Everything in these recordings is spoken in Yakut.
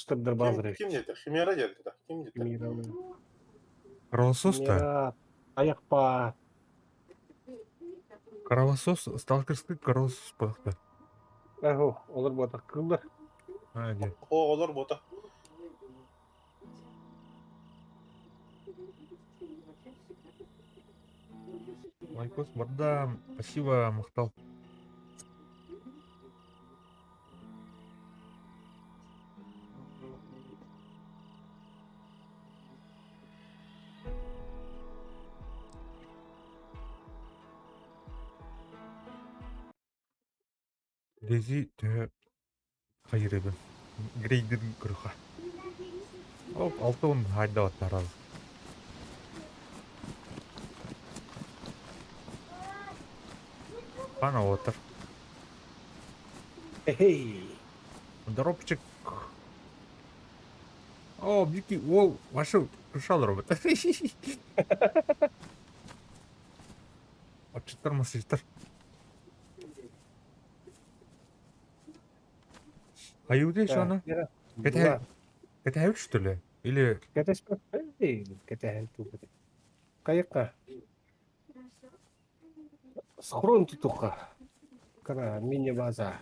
Монстрдар Ким, бааллар эбит. ким диэтэ? Химера диэтэ да? Ким диэтэ? Химера. Кровосос-то? Химера. Аяқпа. Кровосос, сталкерский кровосос буолахта. Ахо, олор буотах кыыллар. А, дии. Оҕолор буота. Лайкос барда. Спасибо, махтал. Дези төһө хайырыбын. Грейдин көрүхэ. Оп, 6 10 хайдабаттар. Пана отыр. Эй! Дропчик. О, Вики, о, вашу пришел робот. Отчыттар масыттар. Аюды еще она? Это это что ли? Или Кэтэһэн тууппут. Хайыкка? Схрон тутуха. Кара мини-база.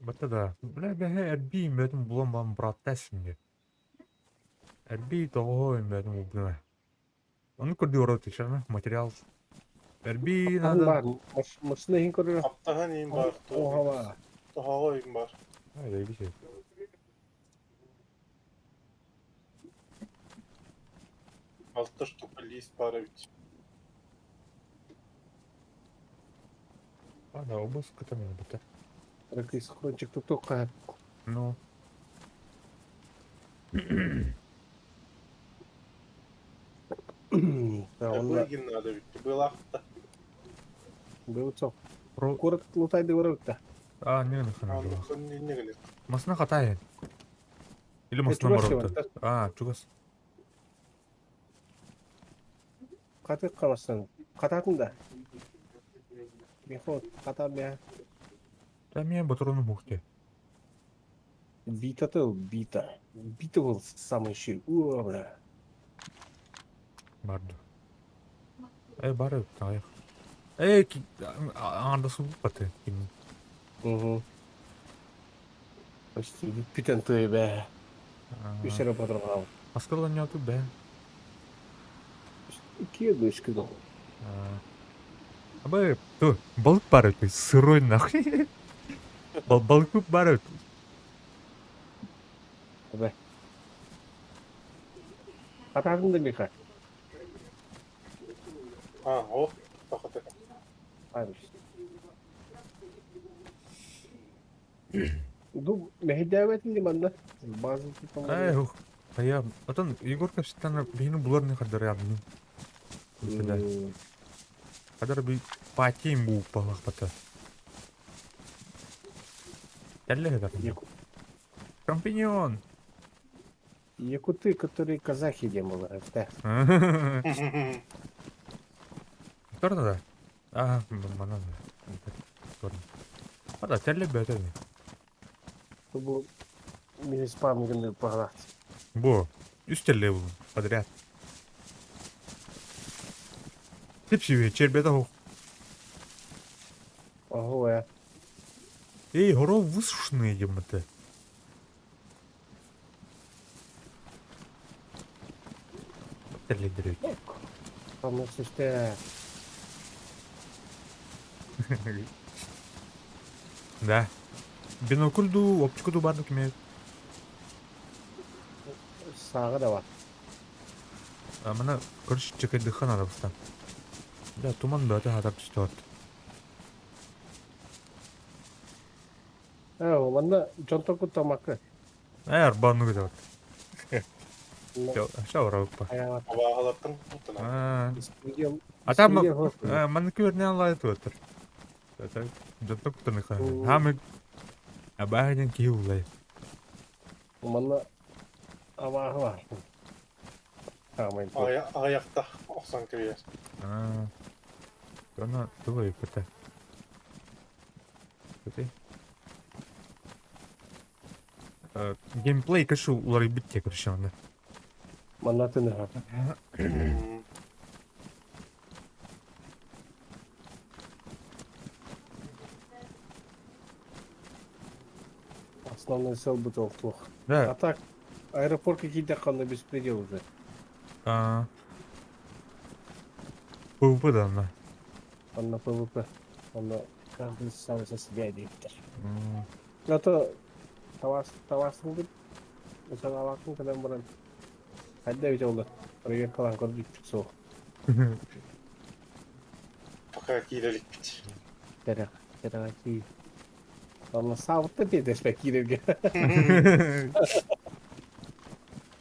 Вот да. Бля, бля, эрби мөтүм булан бан браттас мне. Эрби того мөтүм убна. Ону көрдүү орот ишана материал. Эрби надо. Бар, машина иһин көрөр. Хаптаһан иин бар. Оһаба. Тоһоҕо иин бар. Ай, да Алта штука лист бар эбит. А, да, обыск это надо. Ракый схрончик тутуха. Ну. Онна Быгин надо бит. Былахта. был Про... Курат лутайды барабыта. А, не, не хана. Аны не гелет. Масна хатайын. Или масна чугас барабыта. А, чугас. Каты каласын. Кататын да. Михо, ката бя. Да, меня батрону мухте. Бита то бита. Бита был самый шир. Уа, бля. Барды. Э, бары, тайх. Эй, анда субпаты. Угу. Почти бүтэн тыы бэ. Үс эрэ бодорҕоон. Аскалан ньоту бэ. Икки дышкы дол. Абы, то, балык бары, то сырой нахуй. Балык бары. Абы. Хатаатын да Миха. А, о, тохоты. Арыш. Ду мэһийдээбэтин ди манна. База Эй, ух. А я, потом Егорка всегда бихину буларны хадар ядны. Хадар би патим бу палах пата. Тәлле хадар. Шампиньон. Якуты, которые казахи демалар, да. Кто да? А, манан. Ада тәлле бәтә. Бу мин спам гынды пагалат. Бу, үс тәлле бу подряд. Типси чербета хох. Ого, я. Эй, хоро высушенные емты. Тәлле дөрөт. Там сүстэ. Да. Бинокль ду, оптику ду бардык имеет. Саҕа да бар. А мана, короче, чекайдыха надо баста. Да, туман бөтө хатар түстө от. Э, манна дьонтон куттамакка. Э, арбану гыдат. Шаура уппа. Аябат. Абааһылартан куттана. А, Беспредел. а там Беспредел господи. маны көрне алай туатыр. Это дьонтон куттаныха. Хамы абаһын киһи улай. Манна абааһы бар. Аамай. Аяқта охсан кирер. А. Ана тугай пата. Көтей. Геймплей кышы уларыйбыт те короче онно. Манна тыныһар. Основной сыалбыт ол туох. Да. А так, аэропортка киирдэххэ онно беспредел уже. А, ПВП да онно. Онно ПВП. Онно каждый сам за себя диэбиттэр. А то табаарсыҥ санаалаахпын кэлэн баран хайда эбитэ буолла проверкалаан көрбүппүт суох. Пока киирэ иликпит. Кэрэх, кэрэҕэ Онно саабытта тиэтэспэ киирэргэ.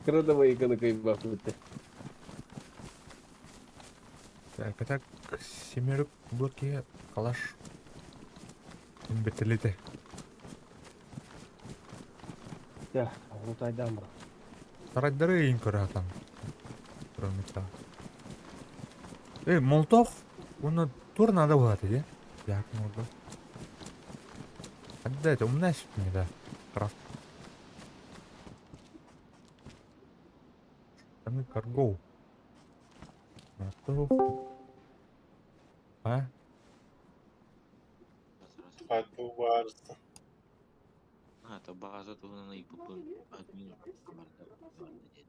Кыра да байыканы кыйбаппыт. Так, а так семерок блоки калаш бетелите. Дьэ, урутайдаан баран. Тарайдары ыйын көрө Кроме того. Эй, Молотов, уонна тур надо было дии. Як морда. Отдай, умная не да. Крафт. Штаны карго. Молотов. А? Баарыста. Аата бааза туһунан ыйыппыппын админ барда барда диэн.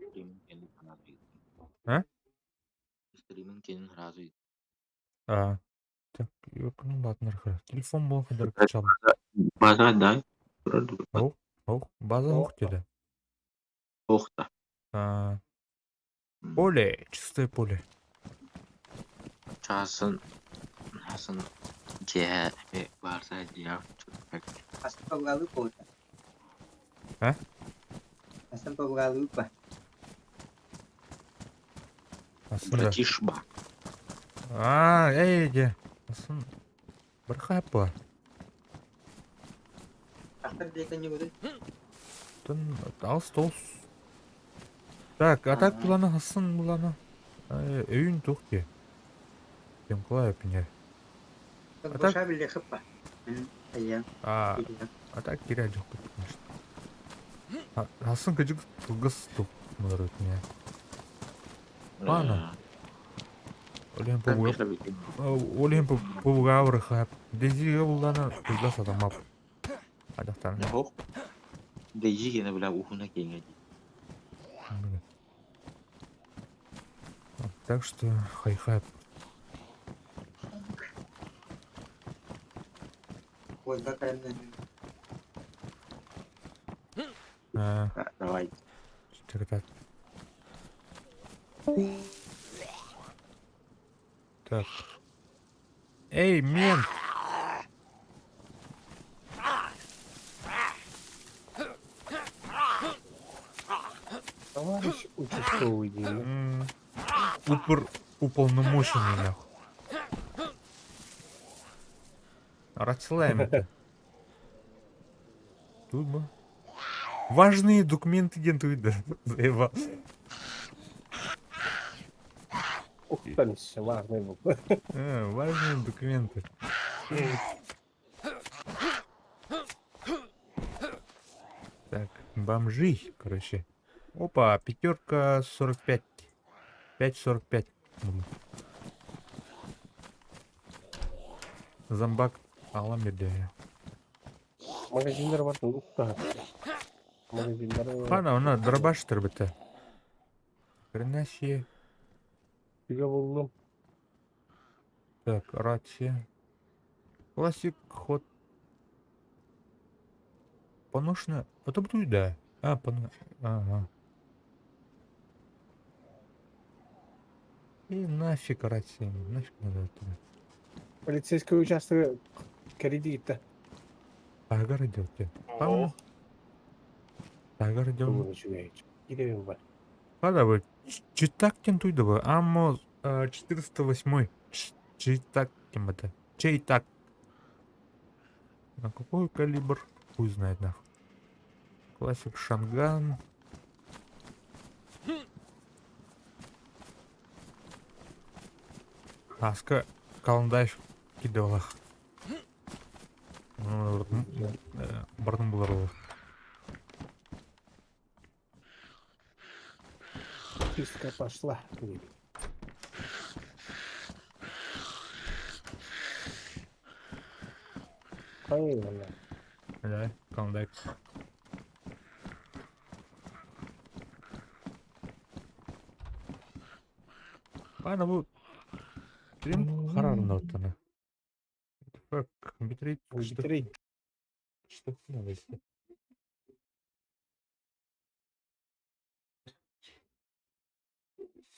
Стриминг кэннин сразу ыйыттым. А? Стриминг кэннин сразу ыйыттым. А. Так, ну ладно, Телефон был ходор качал. База да? Ох, ох, база ох деді. Ох да. А, поле, чистое поле. Часын хасын дьиэ баарса дьиэ Асан пабгаалыы буолта. А? Асан пабгаалыы па. Асын да. Братишба. А, эй, де. Асын. Бір хапа. Ахтар диэки ньугутун. Тын алыс тоғыз. Так, а так буланы хасын буланы. Өйүн тух де. Кем кылай пине. А так- Боша билли хыппа. Айя. А, а так кирә жоқ конечно. Хасын кыжык кылгас тух мулар өтіне. Ладно. Олен по Олен по пугавры хап. Дези буланы кылгас адамап. Адақтан. Ох. Дейжи гене бля ухуна кеңе Так что хай-хай. Уолба кэлэн А, Давай. так. Так. Эй, мент! Товарищ участковый дии. Упор уполномоченный нахуй. Рацлайм это. Тут бы. Важные документы диэн туйда. Заебал. Ух, там все важный был. Важные документы. Так, бомжи, короче. Опа, пятерка 45. 5.45. Зомбак Аламеде. Магазиннар бар, ух Магазиннар. Хана, она дробаш бітті. Хрена себе. Түгэ буллум. Так, рация. Классик ход. Поношная. Это будет, да. А, пон... Ага. И нафиг рация. Нафиг надо это. Полицейский участок кредита. Тагар идет. Ох. Тагар идет. Киирэн бар. Хада бы. Читак тем туйда бы. Аммо 408. Читак тем это. Чей так? На какой калибр? Хуй знает нахуй. Классик Шанган. Аска Каландайш кидалах. Чистка пошла. Хайа. Бля, Клондайк. Ладно, бу Трим харарында оттана. Fuck, битрейт что? Битрейт. Что надо?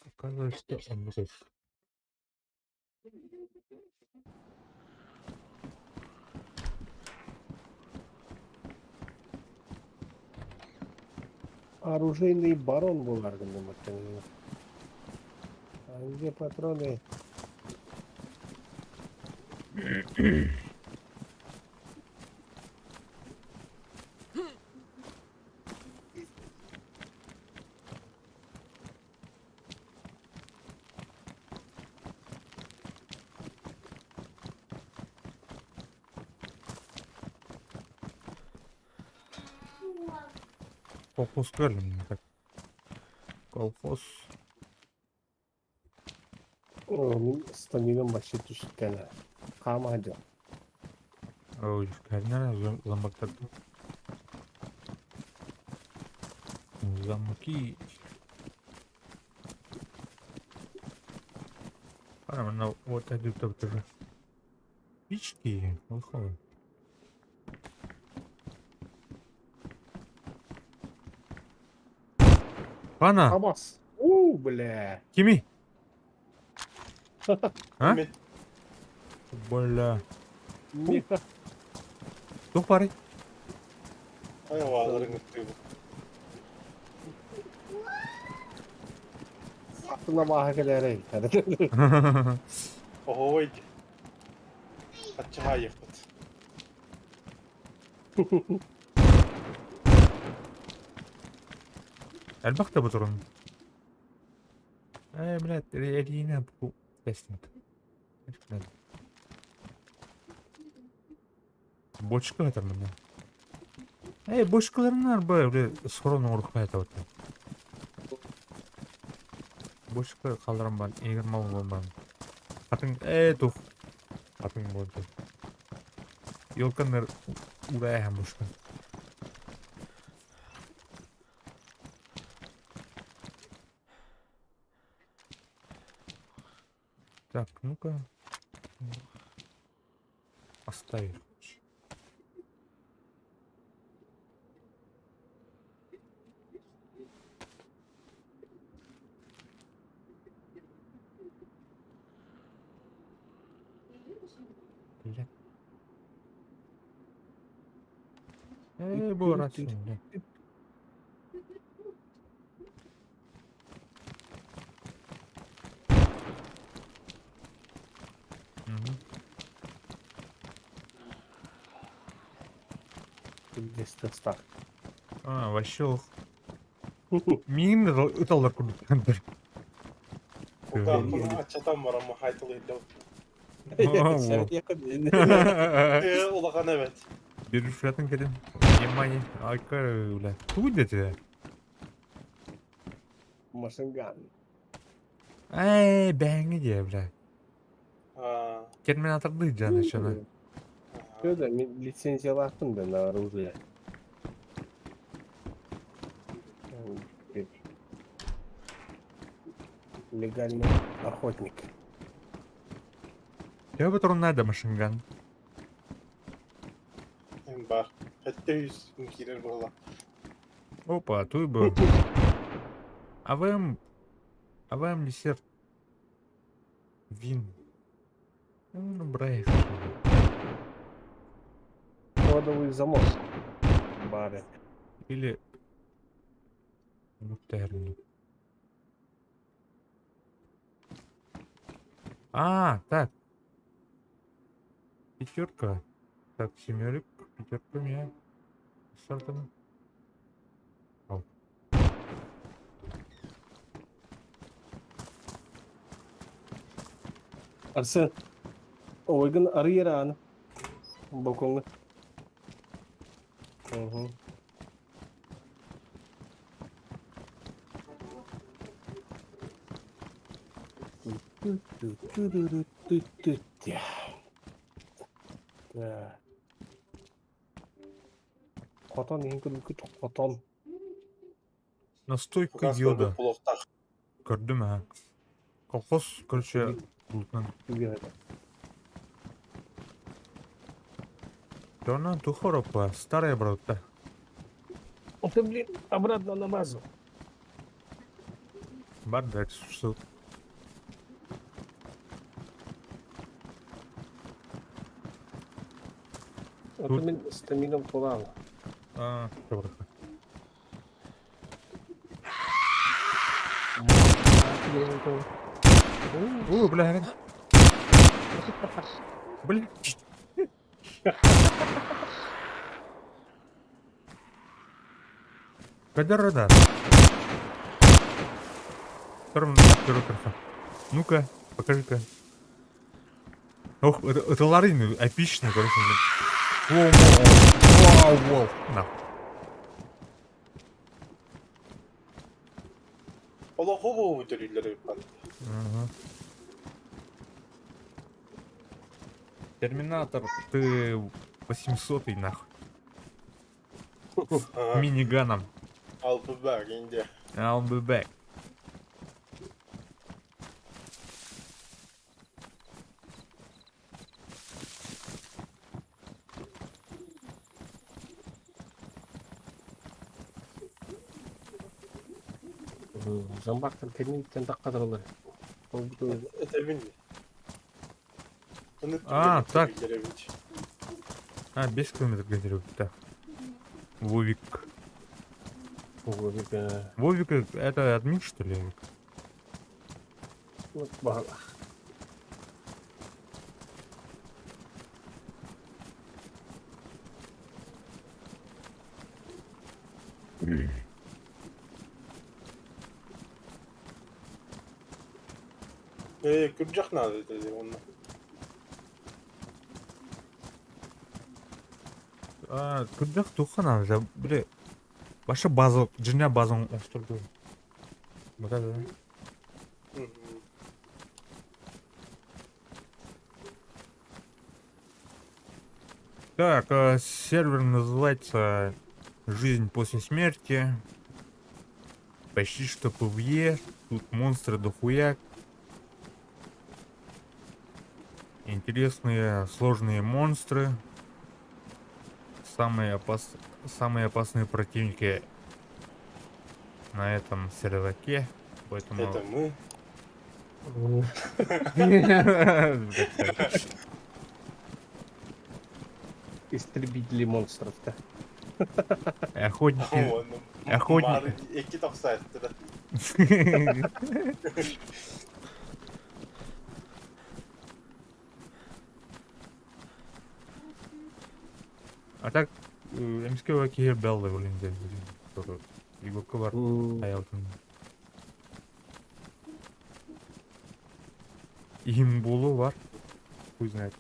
Оказывается, что он может. Оружейный барон буолар гынным оттон. А где патроны? Колхоз көрдүм так. Колхоз. О, мин стаминам вообще түстэн. Хаама дьон. Ой, кәрнер зомбактар. Замки. Ана мына вот это тоже. Пички, лоховы. Пана, Хамас. У, бля. кими? А? Ми. Бля. Миха. Тух бары? Хайа бааларын ыттыыбын. Аттына бааһа кэлээрэй. Оһуой. Аччаһаайыхпыт. Элбэх да бутурун. Э, блядь, Ирина бу тестинг. Бочка это мына. Эй, бочкаларынар бу, бля, сорон оңорук это вот. Бочка қалдырам бар, егер мал болман. Атын, э, тух. Атын болды. Елканнар урайхан бочка. Так, ну-ка. Оставить. Бля. Эй, бораться, бля. Мгм. Здесь так. А, вообще. Мин ыталлар курдук. Кулгаахпын аччатан баран хайтылыйдым. Э, улахан эбит. Bir rüşvetin kedin. Yemani. Айка, бля. Тугу дети. Машинган. Эй, бәңі де, бля. Аа. Терминаторды жаны шаны. Что мин лицензиялаахпын да на оружие. Легальный охотник. Я бы надо машинган. Эн бар. 700 киирэр буолла. Опа, туй бы. АВМ... АВМ десерт. Вин. Ну, брейх. Кодовый замок. Бары. Или... Мутерну. А, так. Пятерка. Так, семерик. Пятерка у меня. Стартом. Ау. Арсен. Ойгын арыйраан. Балкоҥҥа. Угу. Хотон иһин көрбүккүт хотон. Настойка Газ йода. көрбүт буолуохтаах. Көрдүм аа. Колхоз, короче, бултунан. Дона Тухоропа, старая брата. О, ты, блин, обратно на базу. Бардак, что? А Тут- то мин стаминам тулаан. А, добро. О, бля, бля. Когда радар? Втором Ну-ка, покажи-ка. Ох, это Ларин эпичный, короче. Воу, воу, воу, воу. На. Олох хобу төрүүллэр эбит. Мгм. Терминатор, ты 800 нахуй. Миниганом. I'll be back, India. I'll be back. Зомбактан кэнниттэн таххатаралар. Ол бу Этэбин. Ынырык А, так. төрүүллэр эбит. А, 5 километров где-то, да. Вовик. Вовик это админ, что ли? баҕалаах. Ээ, күрдьэх наада этэ онно. А, күрдьэх туохха наада, бля. Вообще база, дьиҥэ база оҥосторго. Вот это, да? Мгм. Так, сервер называется «Жизнь после смерти». Почти что PvE. Тут монстры дохуя. Интересные, сложные монстры. Самые опасные противники на этом серваке. Поэтому... Это мы. Истребители монстров да. Охотники. Онно Охотник. Мары икки тохсааттыра. А так, эмискэ киһи беллы блин диэн Егорка бар аялтын. Имбулу бар. Хуй знает.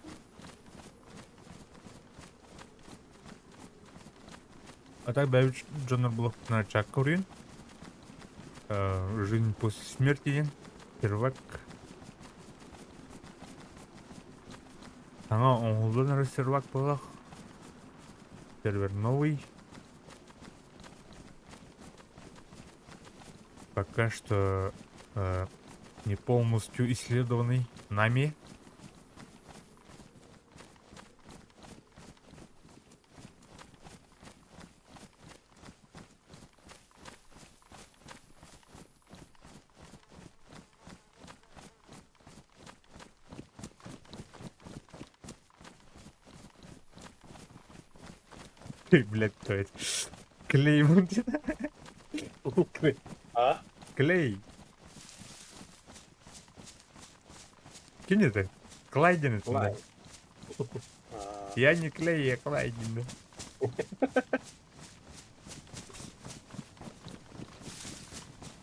А так бэйбит дьоннор булахтына чак көрүн. Жизнь после смерти диэн. Первак. Саҥа оҥоһуллан эрэр сервак буоллах. Сервер новый. Пока что не полностью исследованный нами. Ты, блядь, кто это? Клей будет. А? Клей. Ким это? Клайден это, да. Клай. А. Я не Клей, я Клайден, да.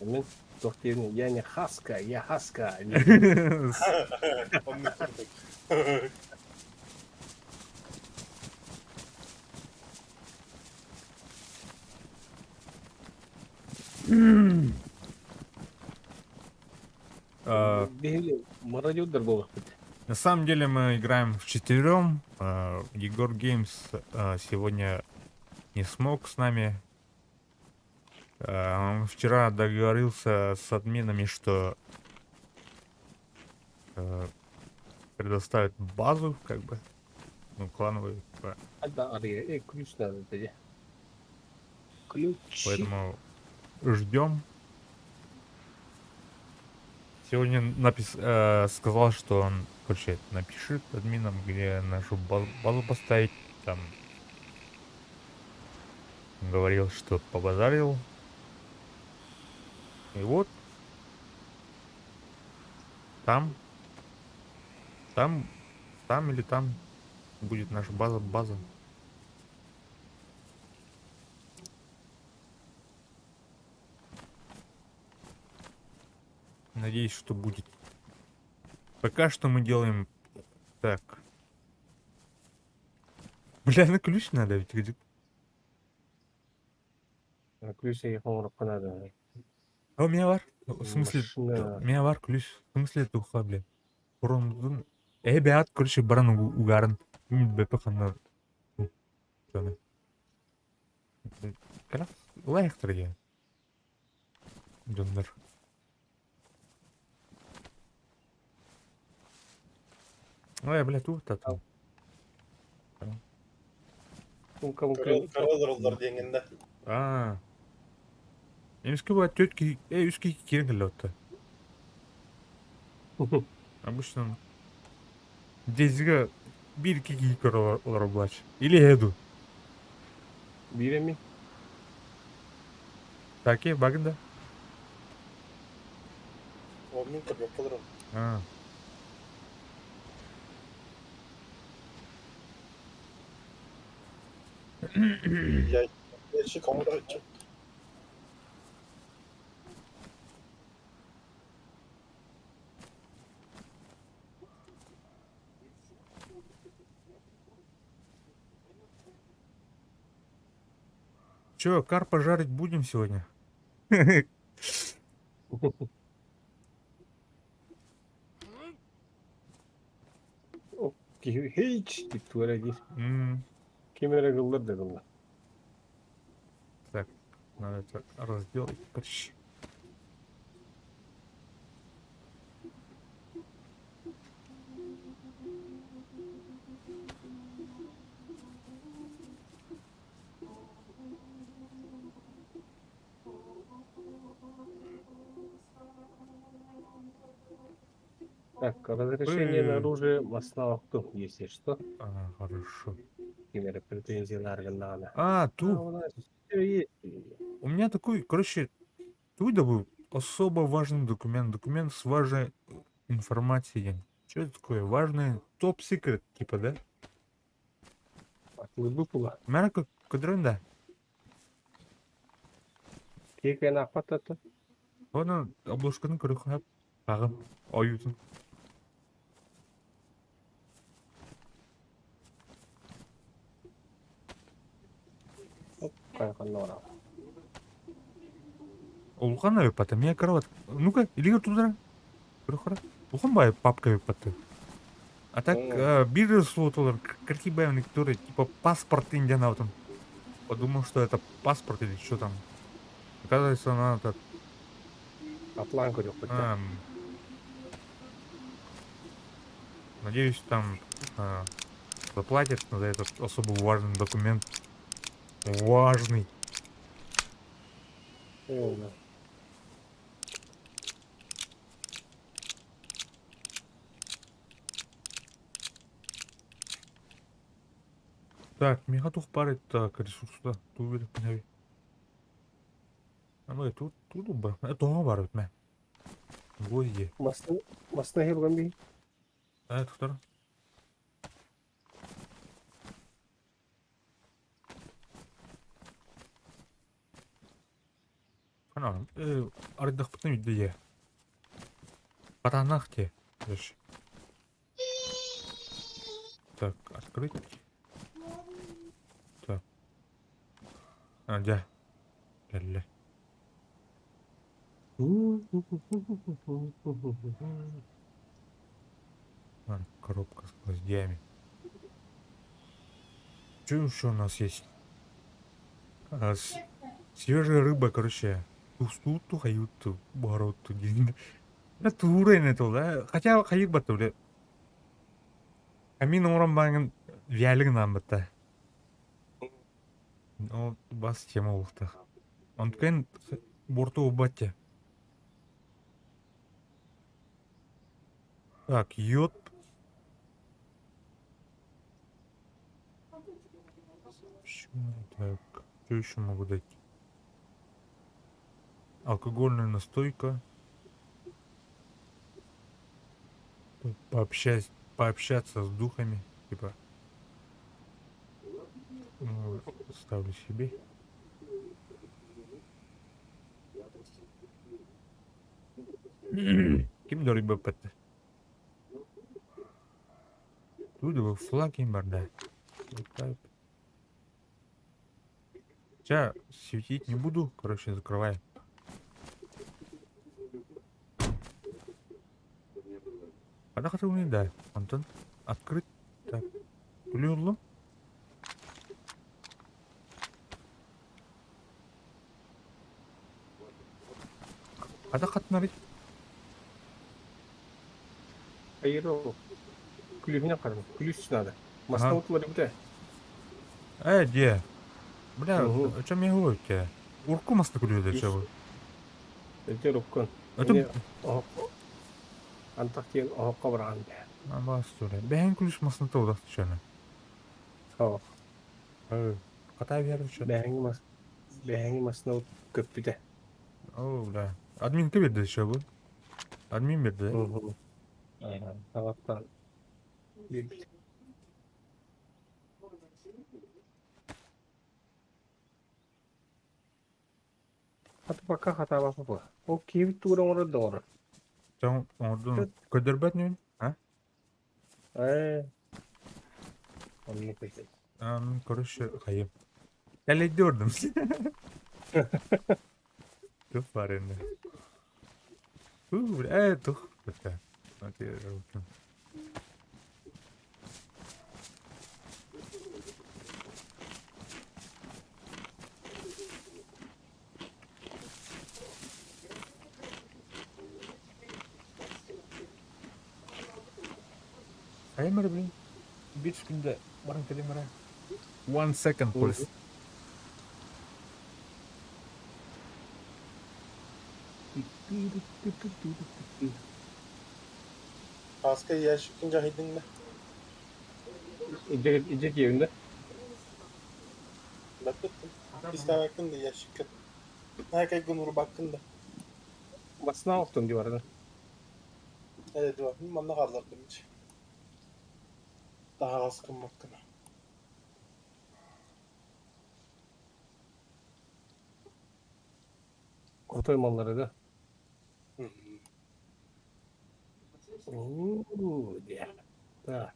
Мин туох диэбин я не хаска, я хаска. Оннук курдук. Биһиги мародердар буолуохпут. На самом деле мы играем вчетвером. Егор Геймс сегодня не смог с нами. Он вчера договорился с админами, что предоставит базу, как бы, ну, клановую, типа. Ключ надо дии. Ключи. Поэтому ждем. Сегодня сказал, что он, короче, напишет админам, где нашу базу поставить. Там говорил, что побазарил. И вот там, там, там или там будет наша база. Надеюсь, что будет. Пока что мы делаем так. Бля, на ключ надо ведь где. Ключ хоҥоруохха надо. А у меня баар. В смысле, Машина. у меня баар ключ. В смысле туха, бля. Бұрын бәт, короче, баран угарын. Бепе ханна. Кара, лайықтыр я. Донор. Ой, бля, тут тату. Көрөлөр диэҥҥин да. А. Эмискэ бу тетки, үс киһи киирэн кэллэ отто. Обычно Дейзига биир киһи көрө олорор буолааччы. Или эду. Биир эмиэ. Таки, багын да? Ол мин көрбөккө олоробун. А. Ящик оҥорооччу. Че, карпа жарить будем сегодня? Киһи хейч дип туора диир. Ким эрэ ыллар да ылла. Так, надо это разделать, короче. Так, разрешение на Э. оружие маслаохту, если что. А, хорошо. Ким эрэ претензиялар гыннаҕына. А, А, ту. у нас всё есть. У меня такой, короче, туй да был особо важный документ. Документ с важной информацией. Что это такое? Важный top secret, типа, да? Атылы була. Мэра кадрын да. Киһи аппатата. Оны обложканы көрөхөп тагын ойутун. Хайханнора. Улахан өппата меня кровать. Ну-ка, или туда. Көрөхөрө. Улахан бай папка өппаты. А так бир слотолар красивый, который типа паспорт индиана там. Подумал, что это паспорт или что там. Оказывается, она этот, Атлан көрүөхпүт. Надеюсь, там заплатят за этот особо важный документ. Важный. Э, Так, миэхэ туох баар так ресурса туу билэппин Ама тут тут бар. Тоҕо баар эбит мэ. Гвозди. Масна масна хилган би. А, это Хана, арыйдахпытын үддее. Батанах те. Короче. Так, открыть. Так. А, дьэ. Кэллэ. А, коробка с гвоздями. Что еще у нас есть? А, свежая рыба, короче. Тустуу хаюту, бороту диэн. Бля, туурайн это, да? Хотя хайыр батта, бля. Камин оҥорон бааҥҥын вялик нааммытта. Ол бас тема буолуохтаах. Онтукайын буорту буолбат дии. Так, йод. Так, что еще могу дать? Алкогольная настойка. Пообщаться с духами. Типа. Ну, ставлю себе. Ким дорый баппат? Тут флаг им барда. Вот так. Сейчас светить не буду, короче, закрывай. Хата хата да. Антон, открыть. Так. Күлү Хата хатнарый. Hayır o. Күлүһүнэ харым. Күлүс надо. Маста утулар бүтэ. Э, де. Бля, о чем я говорю тебе? Урку маста күлү да чего? Өтө руккун. Это Антах тиен оһокко бараан. Абас туре. Бэхэн күлүс масны тоудах түшөнө. Оо. Э, катай берди чё. Бэһэҥи мас. Бэһэҥи масна көппүтэ. О, бля. Админка берди чё бу? Админ берди. Саҕаттан биэрбит. Хата пока хатаабаппа. Ол киһибит тугура оҥорор да оҥорор. Чоң оңордун көдөрбөт нүн? А? Ээ. Оннук этэй. Ам, короче, хайым. Кэлэйди ордум. Тух бар энди. Э, тух. Бля. Таймер, блин. Bir күндө баран келем. One second, please. Хаска ящикин жахидың да. Иджек иджек иевинде. Баппыттым. Иставакын да ящикин. Найкай гын урбаккын да. Басына оқтун дии барда. Evet var. Манна қалдырдым ич. Daha az кыммаккына. Отой маллары да. Уу, дии. Так.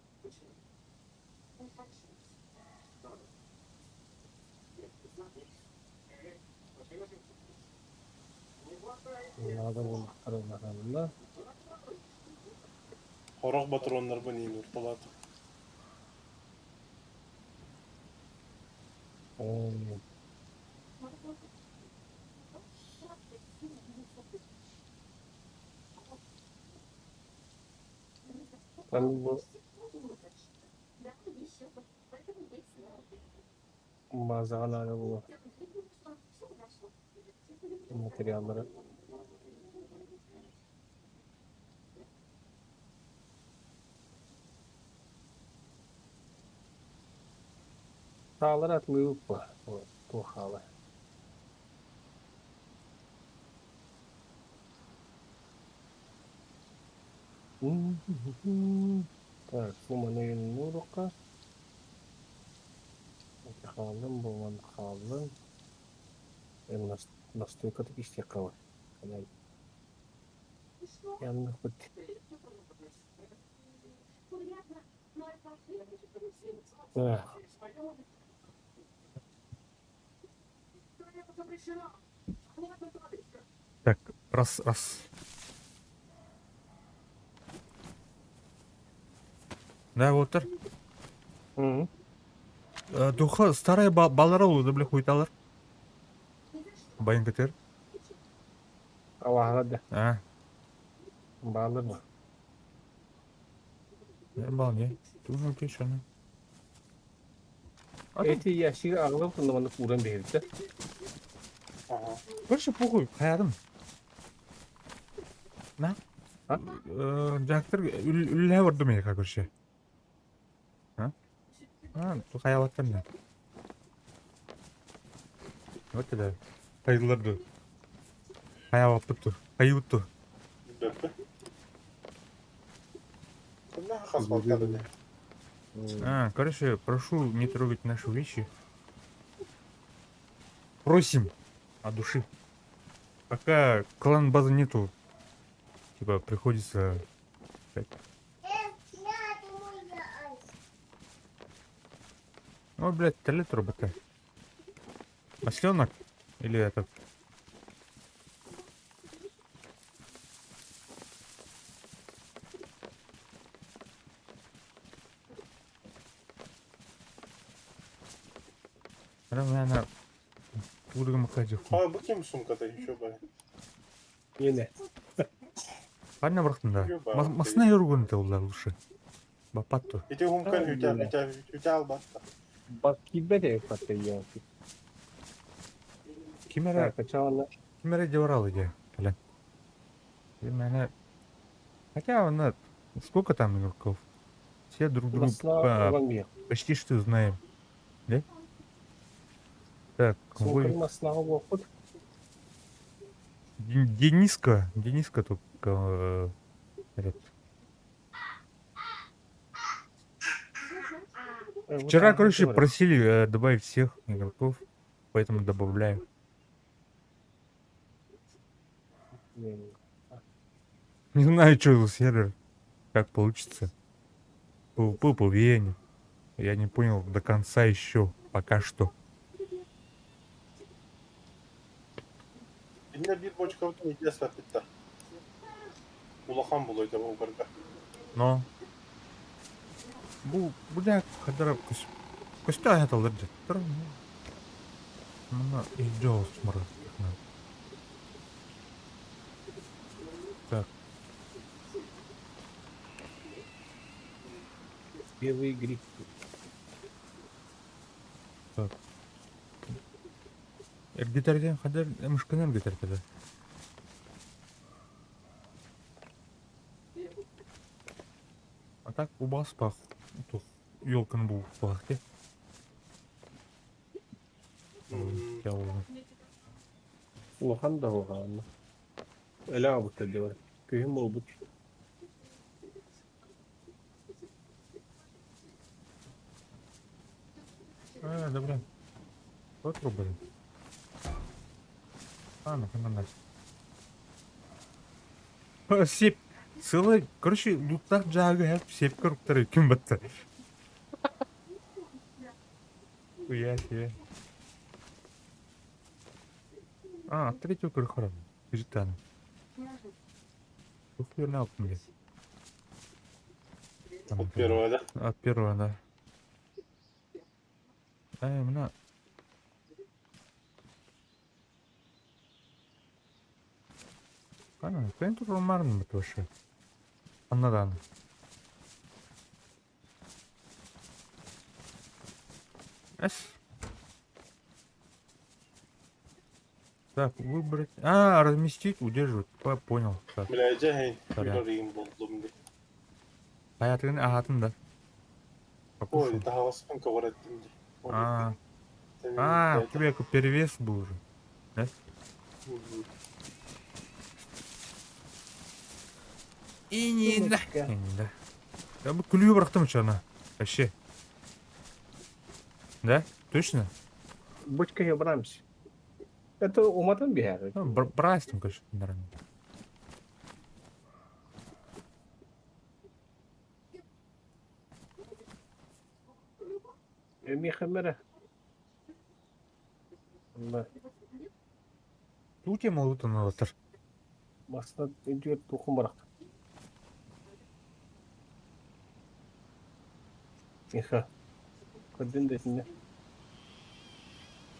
Надо было. Хорох батроннар бу нейін урталаты. Оо. Там бу базаға надо было материаллары. Саалар атлыып туохаала. Так, бу маны нурука. Хаалым, бу маны хаалым. Настойка так исте кала. Янных бит. Так. Так, Раз, раз. Да, вот Духа старая балара улууда бile хуйталар. Байын көтөр. Алаһа да. А. Баалар ма? Бал не. Тоже кешаны. Эти ящиги аҕалан туннаманы кууран биһирдэ. Короче, похуй, хаярым. На? Жактыр үллэ бардым меха короче. А? А, хайалаттан да. Вот это. Хайыллар Хайалаппыт Хайыбыт Бөппү. Хас балкады. А, короче, прошу не трогать наши вещи. Просим от души. Пока клан базы нету, типа приходится. Ну, блядь, туалет робота. Масленок? Или этот? Наверное, А, бу ким сумката еще бай? Yine. Ханна бырахтын да. Масына yorugun да лучше. Бапатту. Ити хумкан үтә үтә үтә албатта. Бак кибет патты я. Кимере кимере деварал иде. Блин. Мене Хотя он сколько там игроков? Все друг друга почти что знаем. Да? Так, вы... Дениска, Дениска тут этот. Вчера, короче, просили добавить всех игроков, поэтому добавляю. Не знаю, что за сервер, как получится. PvP, PvE, я не понял до конца еще, пока что. Инне бир бочка итә Улахан булойда угарга. Но. Бу бу хадара кус. Куста это лерде. Мына идёл смыр. Так. Белый гриб. Так. Эргитерден хадar мышканар гитерде. А так убас пах. Тух елканы бу пах те. Улахан да улахан. Эля абытта диyor. Күһүм болбут. А, да блин. Вот рубль. А, ну надо. Сеп. Целый, короче, луттар жағы хәп сеп круктары ким батты. Хуя себе. А, третий крыхарам. Житан. Ухуй мне. От первого, да? От первого, да. Ай, мына. Қана, қайын турмарын бит вообще. Аннадан. Эс. Так, выбрать. А, разместить, удерживать. Понял. Так. Бля, жахин. Болдум ди. Хаятын ахатын да. Ой, тахаваспын ковареттим ди. А, а, у тебя перевес был уже. Да? И не да. И не да. Я бы күлүү бырахтым ана. Вообще. Да? Точно? Бочка я брамся. Это уматан бихар. Ну, брать там, конечно, наверное. Михамера. Тут я могу там. Массыына үрдүгэр туоххун бырахтын? Миха, көрдүн да итиннэ.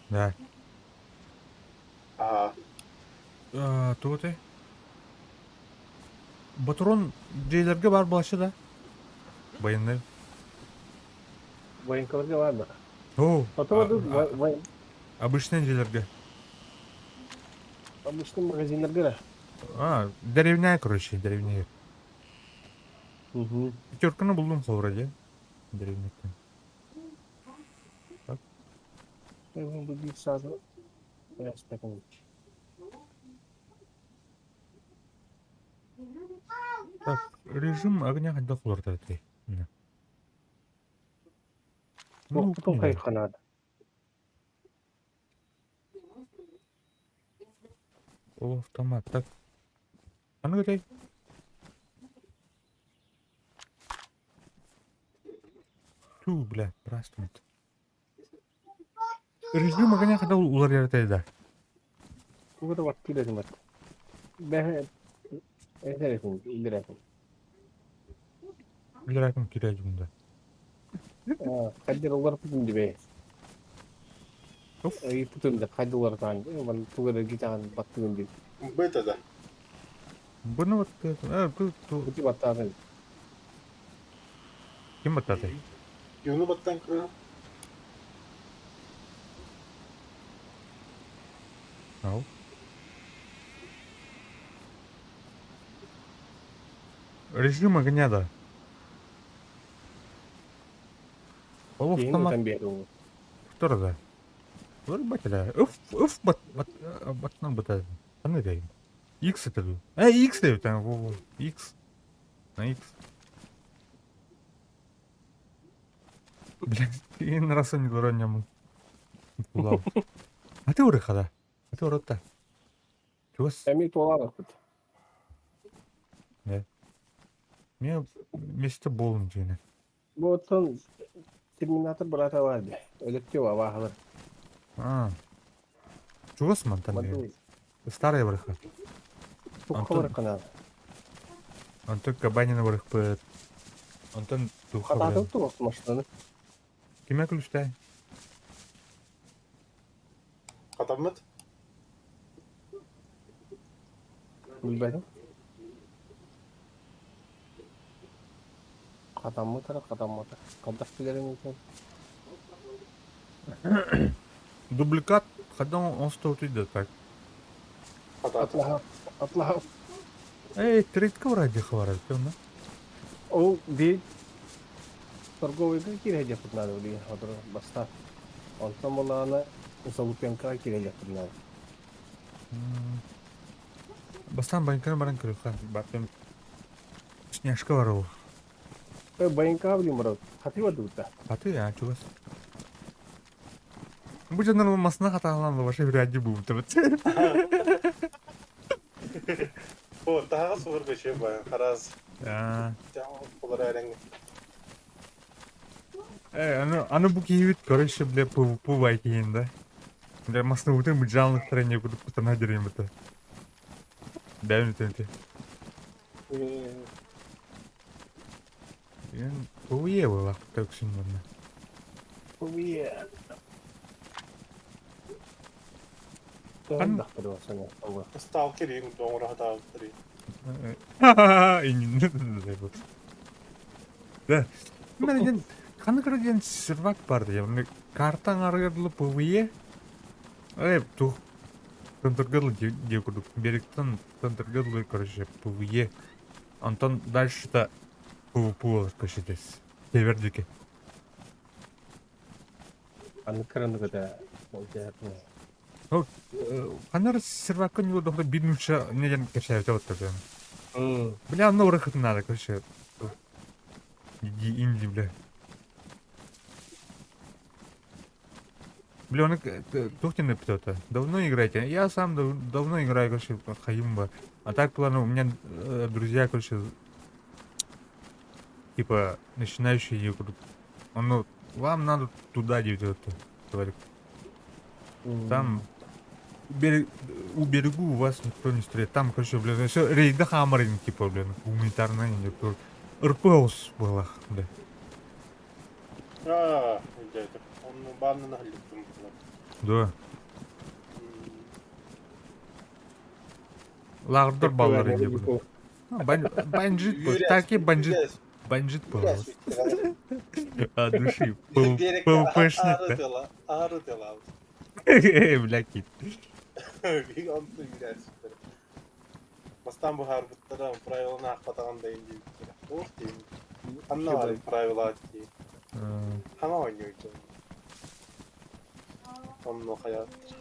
Да. Аа. Тугу этэй? Батрон дьиэлэргэ баар буолааччы да? Военный. Военкаларга баар да? О, Потом обычный дьиэлэргэ. Обычный магазиннарга да? А, деревня, короче, деревня. Угу. Пятерканы булдум вроде. Деревняттан. Так. Бу биир саазы Так, режим огня хайдах уларытар этэй? Ну, Туох хайыхха наада. Ол автомат. Так. Аны этэй? Ту, бля, здравствуйте. Режим огня хайдах уларыйар этэй да? Тугу да баттыыр этим ат. Бэһэ этэр илдирэтим. Билэрэтим киирэ да. Хайдах уларыппытын дибэ. Ыйыппытым да хайда уларытаан тугу эрэ гитаҕын баттыгын диэн. Быта да. Бұны вот ту Бути баттаатын. Ким баттатай? Юну баттан көрө. Ау. Режим огня да. Ол Киһини автомат ытан биэрэр. Кто да? Вырубателя. Өф, өф, бат, бат, батынан бата. Аны дейм. X это. X деп там, во, X. На X. Блядь, en раз не дураннямын. Улау. А ты урыхада. А ты урытта. Чугас. Эми туолаабаппыт. Мен месте болым дегене. Бу оттон Терминатор быраата баар дии. Өлөктүү абааһылар. А. Чугас мантан деген. Старая барыха. Тухха барыхха Онтон Кабанина барыхпыт. Онтон туха Хатаатыл туох машинаны. Киме күлүстэй? Хатаммыт? Билбэтим. Хатаммыт эрэ хатаммата. Хайдах билэрин этэн. Дубликат когда он стоит да так. Хатаатыл. Атлаһа. Эй, тридка вроде хварат, да? Ол би торговыйга киирэ надо билигин хотор баста. Онтон буоллаҕына Залупенкаҕа киирэ надо. Бастан банканы баран көрүөххэ. Бартым Снежка бар ол. Банкаҕа билим барар. Хатыы бардыбыт Хаты, а, чугас. Бу дьоннор масына хатаалаан вообще вряд ли буут. О, таһаҕас сугар бэчэ ба, хараз. А. Олар әрәң. Э, аны, аны бу киһибит, короче, бля, пувай киһин да. Бля, масына утын быдьаанлыктара не курдук кутана дерем это. Бэйм үтенте. Мен PvE была көксүн манна. PvE. Хан- Сталкер ең доңыра хатаабыттар. Да. Мен ден ханы диэн сервак бар дия. Мен картаң арыгырлы PvE. Э, тух. Тынтыргырлы дие курдук. Беректен тынтыргырлы, короче, PvE. Онтон дальше-то PvP болар көшетес. Тевердики. Аны кырыныгыда болжаятын. Ханар сервакка не удобно биднуча не ден кешәйте вот такой. Бля, ну рыхать надо, короче. Иди, инди, бля. Бля, он тухтин кто-то. Давно играете? Я сам давно играю, короче, Хаимба. А так, плану, у меня друзья, короче, типа, начинающие игру. Он, ну, вам надо туда, девять, говорит. Там У берегу у вас никто не стреляет. Там, короче, блин, все рейда хамарин, типа, блин, гуманитарная не РПОС была, бля. Аа, өйдөөтүм. Онно бааннан аһыллыбытым буолар. Да. Лааҕырдар баллар инде бу. Банжит был. Так и банжит. Банжит был. От души. ПВПшник, да? Ары тела. Бля, кит. Онту үүрээситтэр. Бастаан быһаарбыттара правиланы аахпатаҕын да иһин диэбиттэрэ. Туох диэн ханна баарый правила дии. Хана оонньууйдун. Онно хайааттар.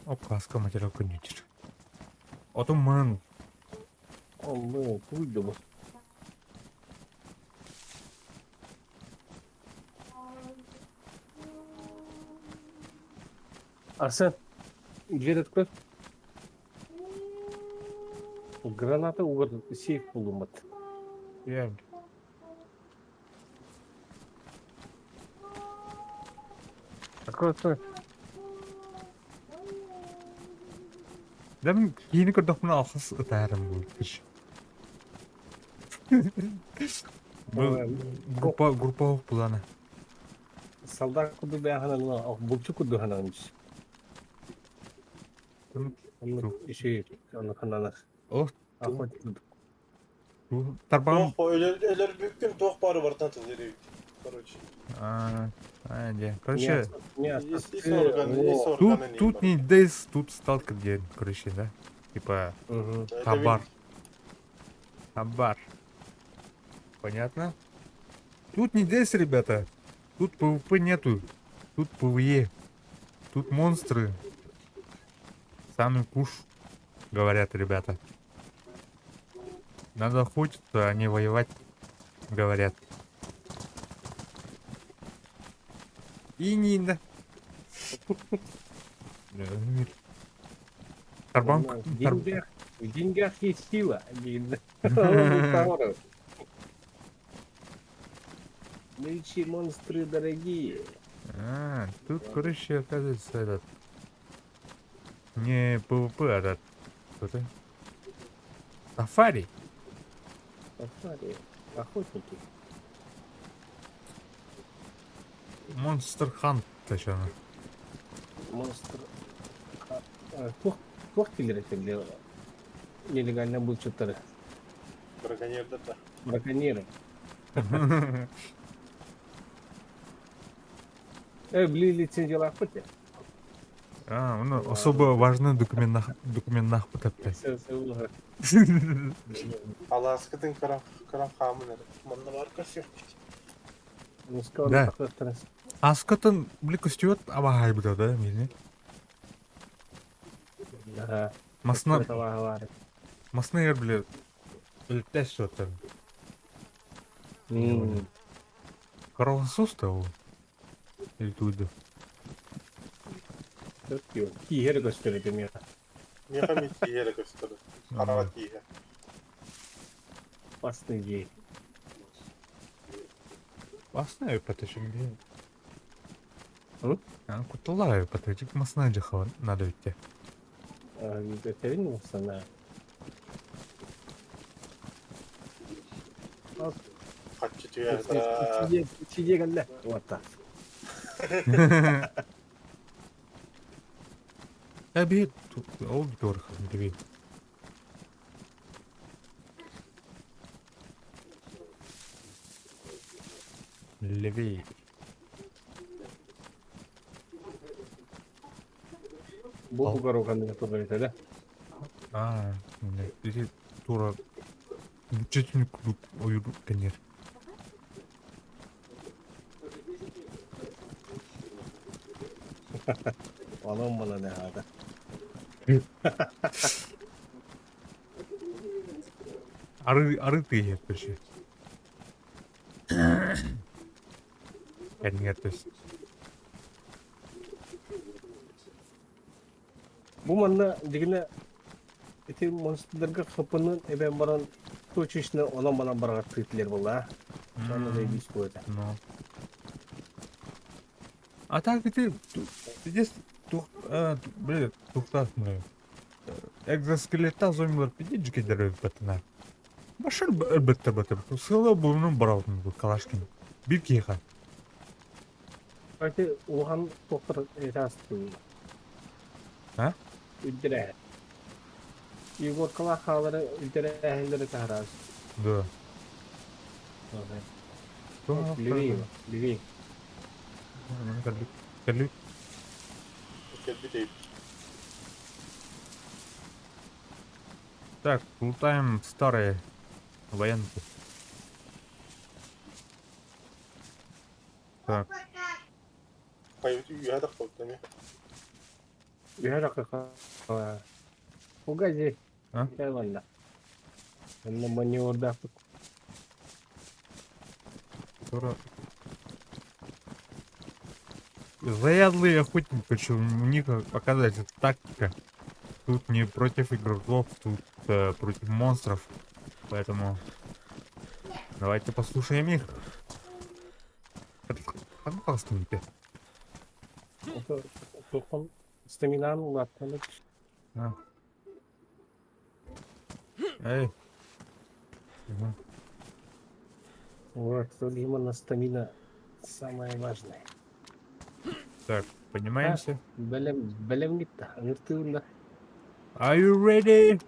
Оп, материал коньютер. Отун мын Онно туйду бу. Арсен, дверь открой. Граната угар сейф булумат. Я Открой, открой. Да мин киһини көрдөхпүнэ алхас ытаарым бу киш. Бу группа группа булана. Солдат курдук бэйэханан булчу курдук ханан Иши онно хананах. О, Охотник. Тарбаҕым Туох өлөрбүккүн туох баары барытын тыллыыр эбит. Короче. А, а, Короче, Ис органы, ис тут, органы тут не Дейс, тут сталкер диэн, короче, да? Типа, хабар. Хабар. Понятно? Тут не Дейс, ребята. Тут ПВП нету. Тут ПВЕ. Тут монстры. Самый куш, говорят ребята. Надо охотиться, а не воевать, говорят. И не Тарбанк. В деньгах, в деньгах есть сила. Нынче монстры дорогие. А, тут, короче, оказывается, этот... Не ПВП, а этот... Что ты? Сафари. Сафари. Охотники. Монстр Хант, точно. Монстр... Туох туох киллэр этилэр нелегально булчуттары? Браконьердар да. Браконьеры. Э, били лицензиялаахпыт я. А, ну, особо важный документ документнаах бытаппай. Все, все улаха. Алааскытын көрөн көрөн хаамын эрэ. Манна баар көрсүөхпүт. Да. Аскытын, били көстүбэт абаһайбыта да, мини. Ага. Масна масна егер били өлтәс суоттан. Кровосос ол. Или туйду. Киһи көстөр этим я. Миэхэ эмиэ тииһэ эрэ көстөр. Хараҕа тииһэ. Опасный день. Басна потащим. М? Кутталлаах потащик масна дьахава надо идти. Этэбин мусана. Хаччы түһэ Сидie кэллэ. Вот так. Эби ол дорх диби. Левей. Бу бугар ханныга турар этэ да? А, ити тура чечүн курдук ойуур кэннир. Онон манан аата. Ары ары тыйыт көрсө. Кэннигэр түс. Бу манна дигинэ ити монстрдарга хапынын эбэн баран точечно онон манан бараҕар тыытылар буолла. Сонно заебись будет. Ну. А так ити здесь тух бля тухтаах бля экзоскелеттаах зомбилар пиздец дьикэйдэр эбиппэтинэ. Башар өлбөттөр бата сыала булунун барабытын бу Калашкин биир киһиэхэ. Ити улахан туохтар этаастыы. А? Үрдэрэ. Егоркалаах хаалары үрдэрээһиннэри таһараас. Да. Левей, левей. Кэлбит. Кэлбит. Кэлбит эбит. Так, лутаем старые военки. Так. Хайбыт үөһэ тахсыбыт эмиэ. Үөһэ тахсыбыт. Погоди. А? Ладно. Онно маневрдаахпыт. Скоро... Заядлые охотники, причем у них оказывается тактика. Тут не против игроков, тут против монстров. Поэтому давайте послушаем их. Пожалуйста, Стаминаны улааттан. Эй. Угу. Вот, именно стамина самое важное. Так, поднимаемся. Бэлэм, бэлэмҥит ыҥыртыыллар. Are you ready?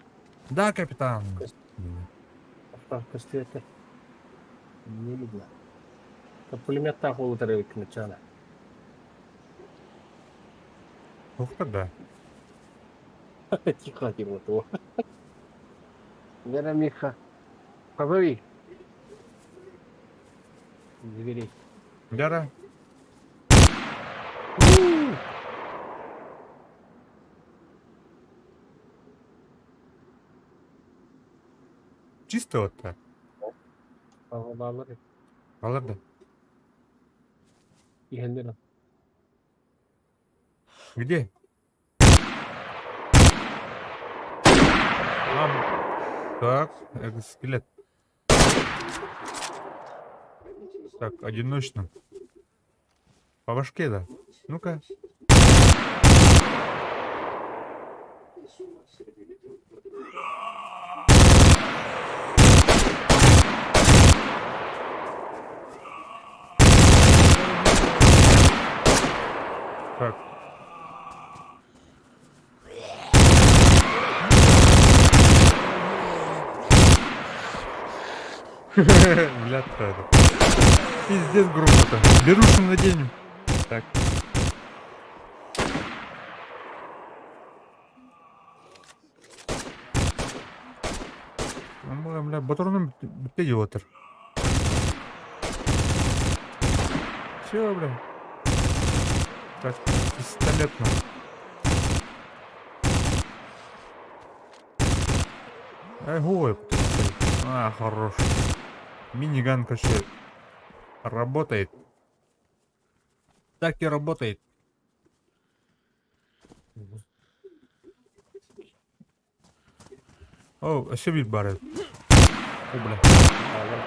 Да, капитан. Көстүөтэ. Не видно. Пулеметтаах уолутар эбиккин чаана. Ух тогда. Тихо, тихо, Вера Миха. Позови. Дверей. Да-да. Чисто вот так. Балалар. Балар Иһэллэр. Где? Там. Так, экзоскелет. Так, одиночным. По башке, да? Ну-ка. Так. Бля, это. Пиздец группа-то. Берушим наденем. Так. Бля, батроным бүттэ отыр. Все, бля. Так, пистолет на. Эй, ой, а, хорош. Миниган, короче, работает. Так и работает. О, өссө биир баар эбит. О, бля.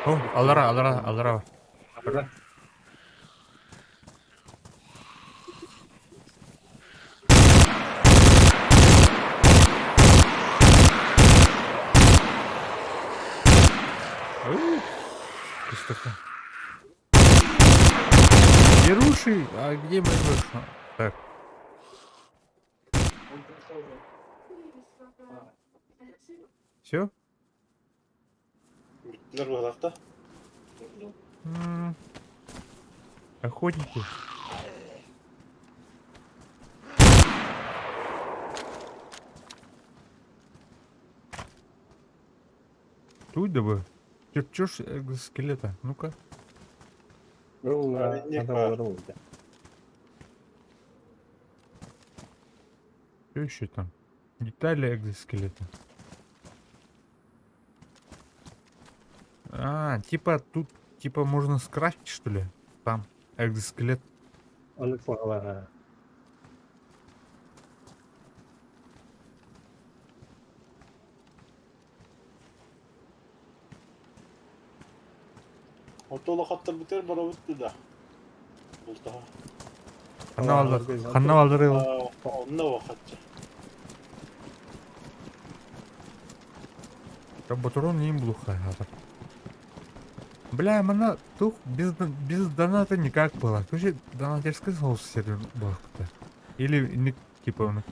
О, аллара, аллара, аллара. Аллара. Кыстыка. Беруши, а где мои груши? Так. Все? Бүттүлэр быһалаахта. Охотники. Тут да бы. Чё ж экзоскелета? Ну-ка. Ну, Проводник надо бар. было. Что еще там? Детали экзоскелета. А, типа тут, типа можно скрафтить, что ли? Там экзоскелет. Ону туһалаһа. Ортоло хаттарбытыгар барабыт да. Бултаһа. Ханна бааллар? Ханна бааллар ол? Онно уохачча. Ботурун иин булуохха Бля, манна тух без, без доната никак было. Короче, донатерский соус сервер буолбута. Или ник типа оны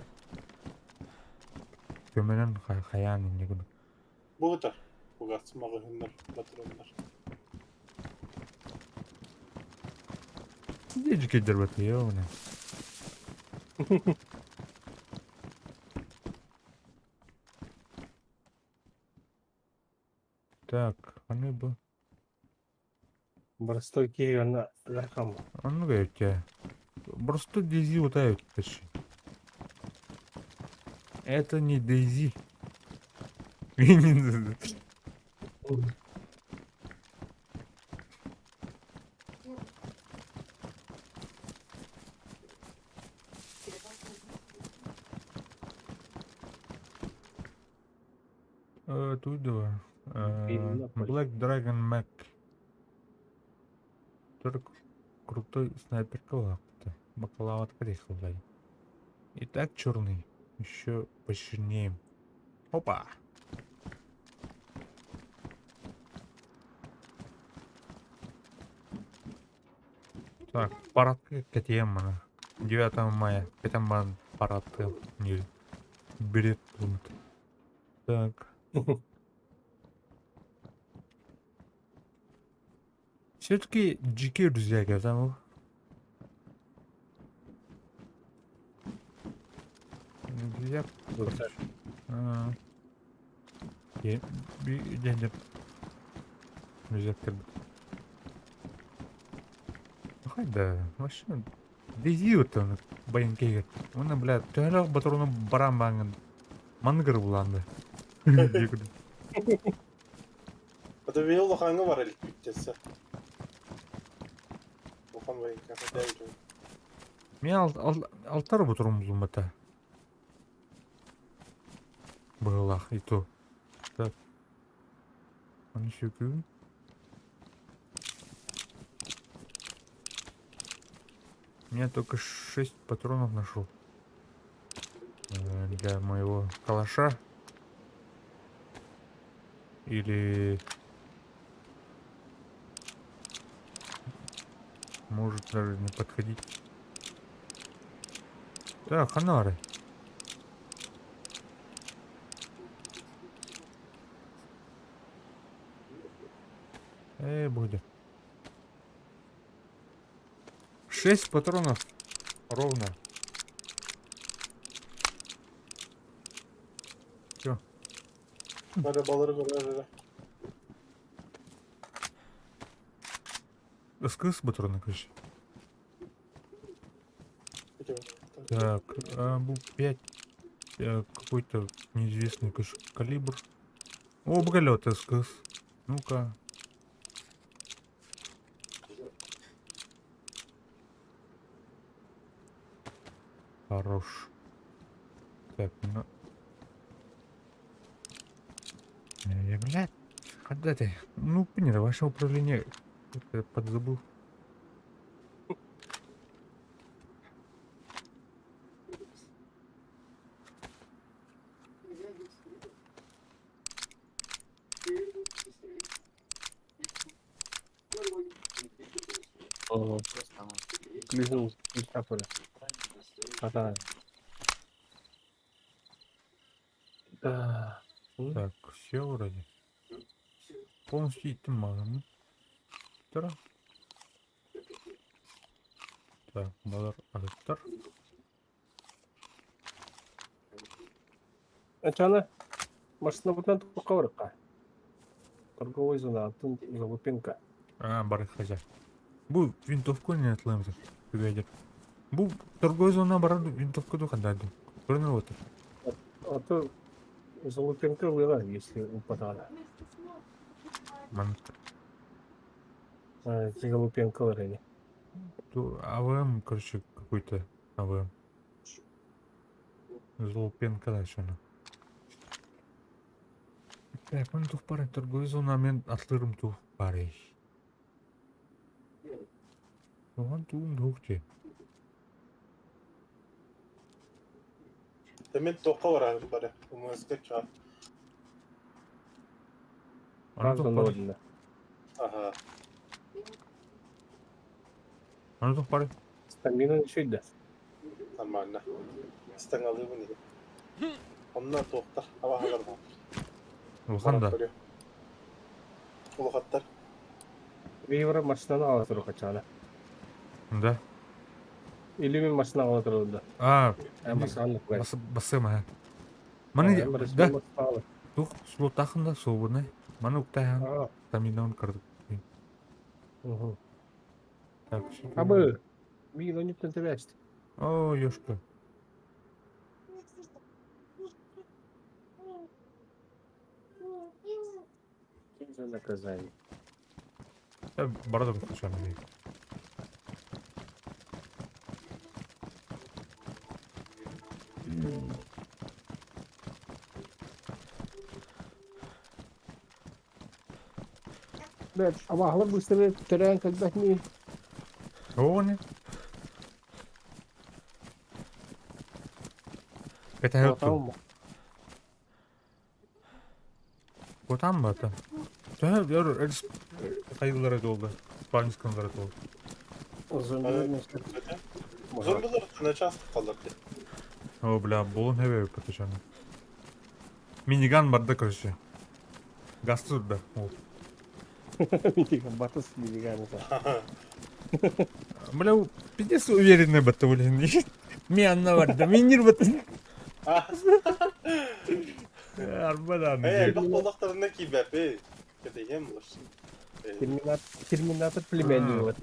көмөнөн хайаан инне гына. Бугутар. Бугас маҕаһыыннар, батыраннар. Дьикейдер бат ёбана. Так, аны бу. Простой киһи онно ыарахан. Оннук эбит Просто Дейзи утают почти. Это не Дейзи. Тут давай. Black Dragon Mac. Только крутой снайперка лапта. Бакалавр приехал, И так черный. Еще почернее. Опа! Так, парад кэтиэм 9 мая. Кэтэмбан парад не берет пункт. Так. Все-таки дикие друзья, там. Друзья. Друзья, Хайда, вообще. Дейзи вот он, баянкегер. Оны, бля, төһөлөөх батрону баран баңын. Мангыр буланды. Это бил лоханга бар элек бүттесе. Лохан баянка хотя Мен алтар батрон булумата. Былах и то. Так. Аны сөкүн. Я только 6 патронов нашел. Для моего калаша. Или... Может даже не подходить. Так, ханары. Эй, будет. 6 патронов ровно. Все. Arabaları böyle. СКС патроны, короче. Так, а, был 5. Какой-то неизвестный короче, калибр. О, бгалет СКС. Ну-ка. Хорош. Так, ну... Я, блядь, когда ты? Ну, понял, ваше управление это подзабыл. О, Клюнул, Да. Да. Так, все вроде. Полностью идти мало. Тара. Так, балар арыттар. Ачана, машина бутан тухка Торговый зона, атын залупинка. А, бар хозяй. Бу винтовку не атлаймыз. Түгәдер. Бу торговый зона бар винтовку ду хандады. Көрініп отыр. А то залупинка была, если упадала. Ман А, залупинка ларени. ту АВМ, короче, какой-то АВМ. Золупенка дальше. Так, мен тух пары торговый зона мен атлырым тух пары. Оған туым тухте. Мин туохха бараһын бары, МСК чаа. Аны Хас туох онно бары? барда. Аха. Аны туох бары? Стамина үчүгэй да. Нормально. Ыстаҥалыыбын иһин. Онно туохтар абаһалар баар. Улахан да. Улахаттар. Вибра машинаны ала турар хачаана. Да. Или мин машина ала турар да. А, Машинаны кугай. басыма. Маны да тух слотахын да свободный. Маны уктахан таминаун кырдык. Так. Абы. Миигин онньуттан тэбээст. О, ёшка. За наказание. Бара да включаем. Бэт, абаһалар быстары төрөөн кэлбэт ми? Оо, не? Кэтэһэ Куотаҕым Куотаан бата. Төһө өр хайыллара долда. Спальнискалара долда. Зомбилар мешкер. Зомбилар на часто қалар дии. О, бля, булун хэвэ патышаны. Миниган барда, короче. Газ турда. Ол. Миниган, батыс миниган. Бля, пиздец уверенный батта, блин. Мен барда, минир батта. Арбадан. Э, элбэх буоллахтарына киирбэппит. Кэтэһиэм булар. Терминатор, терминатор племянник вот.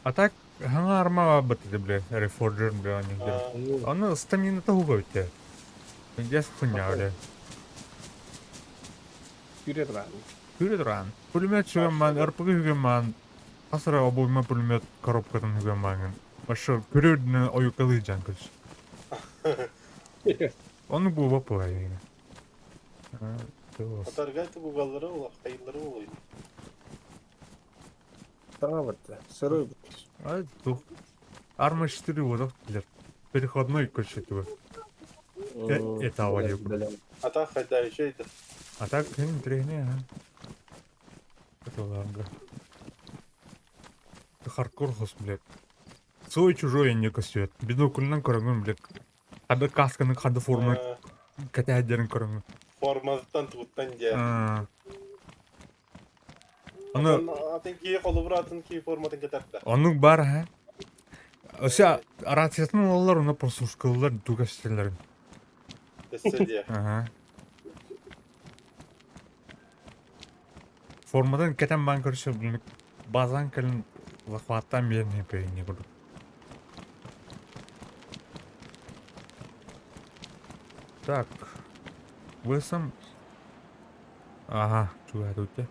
А так, хаҥа арма бат этэ, бля, Reforger, бля, они Аны стамина туһуга бүттэ. Дес хуйня, бля. Күүрэ туран. Күүрэ туран. Пулемет сүгэн маан, РПГ сүгэн маан, хас эрэ обойма пулемет коробкатын сүгэн мааҥын. Вообще, көрө үрдүнэн ойукалыы дьан көрс. Ону буоба буолай. Атарга тугугаллара ула, хайыллара ула. Саҥа барда. Сырой Ай, тух. Арма 4 вот билер. Переходной короче туга. Это авария. А так хайда еще это. А так интереснее, ага. Это ладно. Это хардкор хос, блядь. Свой чужой не костюет. Бинокльнан көрөҥүн, блядь. Хада касканы, хада форма кэтэһэрдэрин көрөҥүн. Форматтан туттан дьэ. Аны Атын кии холобура атын кии форматын кэтэрдэ. Оннук баар аһа. Өссө рациятын ылаллар, онно прослушкалыыллар тугастеллэрин. Өссө диэ. Аха. Форматын кэтэн баан көрсө базан кэлин захваттаан биэрэн иһин курдук. Так. Весом... Ага, чугаһатыбыт Аха.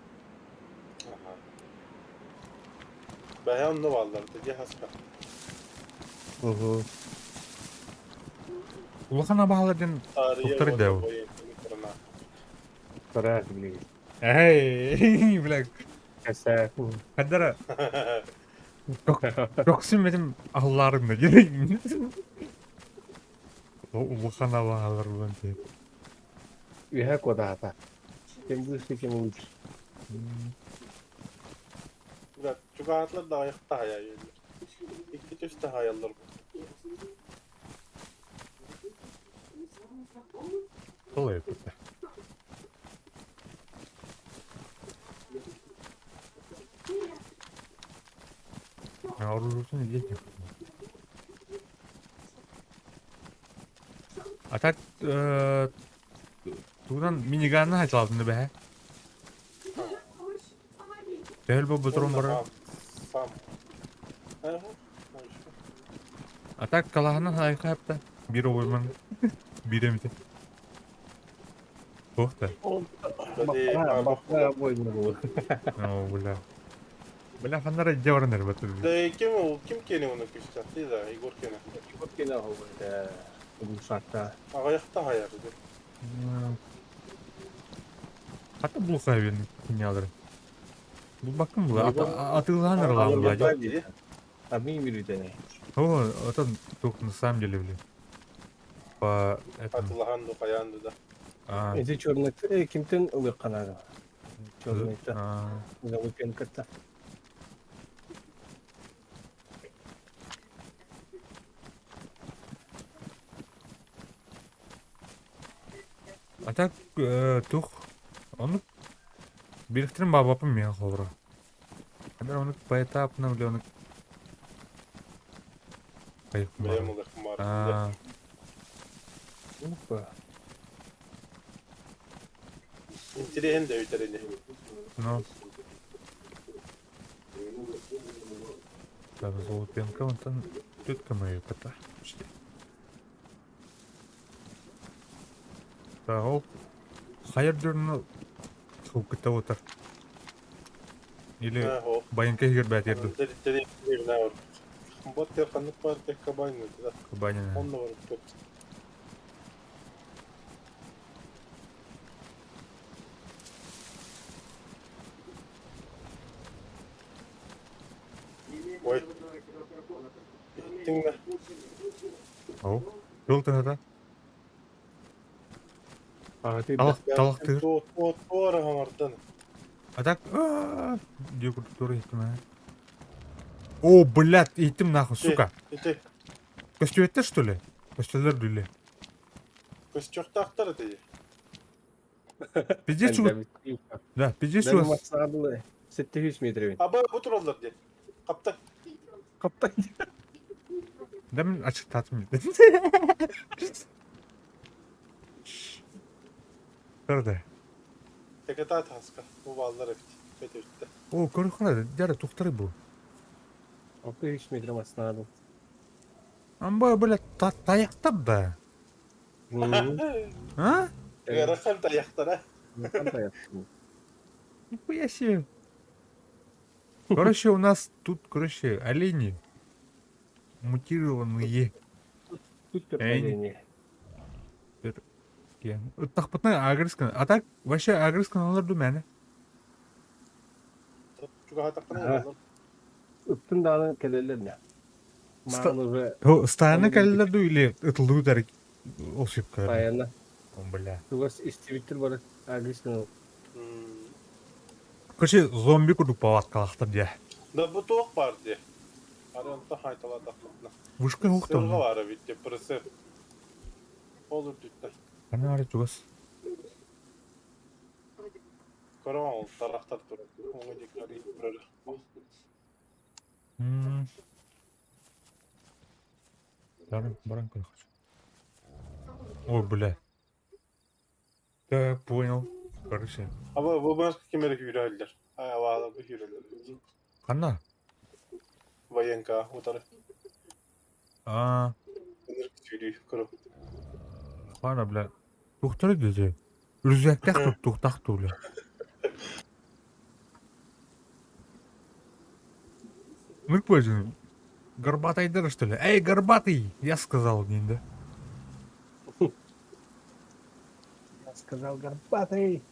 Бэһэ онно бааллар, дьэ хаска. Угу. Улахан абаһалар диэн туохтар да ол. Көрөр билигин. Эй, бля, Кэсээ. хадара көхсүм этим аһыллаарым да диэн. Улахан абаһалар буолан тиһ. Үһэ куодаата. Чем выше, тем лучше. Бля, чугаһаатылар да аҕыйахта аһайа Икки түстэ аһайаллар Ол эппитэ. Оружиетын илдьэ А так тугунан миниганна хачалатын да бэһэ. Төһөл бу бутурун бары. А так калаһынан айхапта. Бир обойман. Биир эмитэ. Туох да. Бакка обойма буолуо. Оо, бля. Бля, ханнара дьэ баран эрбэт. Да ким ол ким киэнэ уна күстахтыы да Егор киэнэ. Егор киэнэ оһолбут этэ. Улуусаатта. Аҕыйахта хайар ди. Хата булхайбын кинялары. Булбаккын була. Атыылаан аралаан була. Абин мүрүтэни. О, это только на самом деле, блин. По этому. Атылахан ду хайаан ду да. Эти черный кимтен ылыахха Черный-то. Залупенко-то. А так тух ону бириктирин баабаппын миэхэ холобура. Эбэр ону поэтапно бile ону Бэйэм ылыахпын баар. Опа. Интириэһин да бүтэр ини. Ну. Так, Золотенко, онтон тетка моя кота. Почти. Так, ол хайар дьону сылгыта отар. Или байынка иһигэр бээтиэр дуу? Бот ханнык баар кабанина да. Кабанина. Онно барыппыт. Ой. Иһиттиҥ да? Ол. Тыл тыһата. Талах талахтыыр. Туора хаҥардан. А так диэ курдук туора иһиттим ээ. О, блядь, иһиттим нахуй, сука. Ити. Көстүбэттэр что ли? Көстөллөр дүле. Көстүөхтаахтар ити. Пиздец чугас. Да, пиздец чугас. 700 метров. Аба бу тураллар диye. Капта. Капта. Да мен ачыктаатым. Көрдө. Текета таска. Бу баллар эбит. Бет О, көрөххүнэ, дьара тухтары бу. 600 метр маснадым. Амба, бля, таяқтап да. А? Ыарахан таяқтара. Нихуя себе. Короче, у нас тут, короче, олени мутированные. Тут олени. Ыттахпытына агрыскан. А так, вообще агрыскан алар ду мәне. Чугаһатаххына Ыттын даҕаны кэлэллэр не. Маан уже Стаяны кэлэллэр ду или ытыллыбыт ол сөпкө. Стаяны. Бля. Тугас истибиттер бары агрыскан. Короче, зомби курдук палаткалахтар дии. Да бу туох баар дии. Ары онтон хайталаатахпытына. Вышка уохта. Сырга баара бит прицеп. Ол үрдүттэн. Ханна бары чугас. Көрөҥ ол тарахтар турар. Оҥо диэки арыйа турар. Баран, баран хочу. Ой, бля. Так, понял. Короче. Аба бу башка ким эрэ күүрэллэр. Аваалар бу күүрэллэр. Ханна? Военка утары. А. Ынырык сүүрүү көрө. Хана, бля. Тухтары десе. Үрүзэктээх туттуохтаах дуу, бля. Ну понял. Горбатайдар, что ли? Эй, горбатый! Я сказал, не, да? Я сказал горбатый.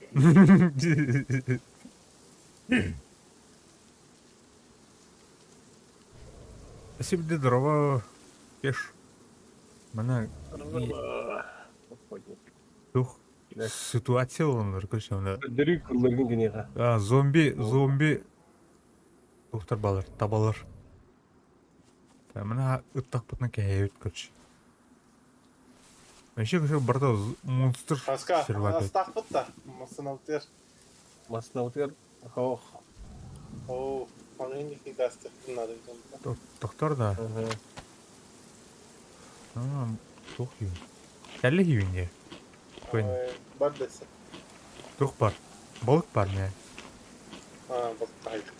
Спасибо, здорово. Пеш. Мана тух ситуация олонор көрсөмөр. Көрдөрүү кылларгын киниэхэ. Зомби, зомби тухтар балар, табалар. Мына ыттахпытына кэһэйбит короче. Вообще көрсө барда монстр Аска, сервак. астаахпыт да. Массынаутыгар. Массынаутыгар хоох. Оо, маҥан диэки гаастыахпын наада эбит. Тохтор да. Туох юун. Кэллэ юун дии. Бар дэсэ. Туох бар? Балык бар мэ. Аа, балык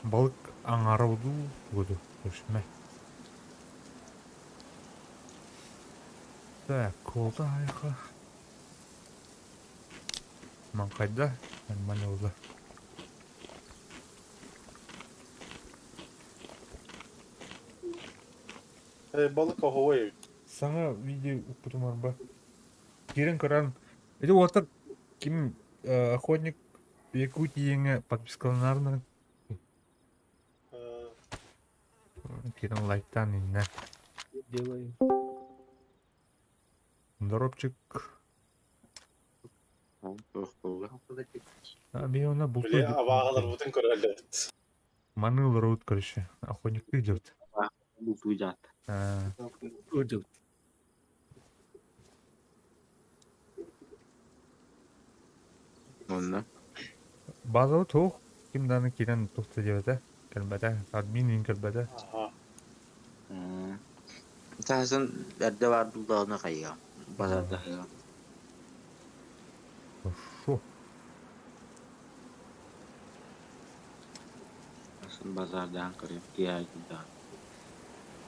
Балык аҥаара дуу тугу көрсүмэ. Так, колта айха. Маҥхайда нормально буолла. Балык оһуой эбит. Саҥа видео укпутум арба. Киирэн көрөн, ити уолаттар ким охотник Якутияҥа подпискаланаарынар киирэн лайктаан иннэ. Делаем. Доробчик. Биона булту. Били абааһыларбытын көрөллөр. Маны олоробут короче. Охотниктыы идет. Бултуу дьаат. Идет. Онно. Базалы туох ким дааны киирэн туох да диэбэтэ, кэлбэтэ, админ иин кэлбэтэ. Аха. Саасын эрдэ баар булдаҕына хайыам. Базардаһыам. Хорошо. Сын базардаан көрүм киэһэ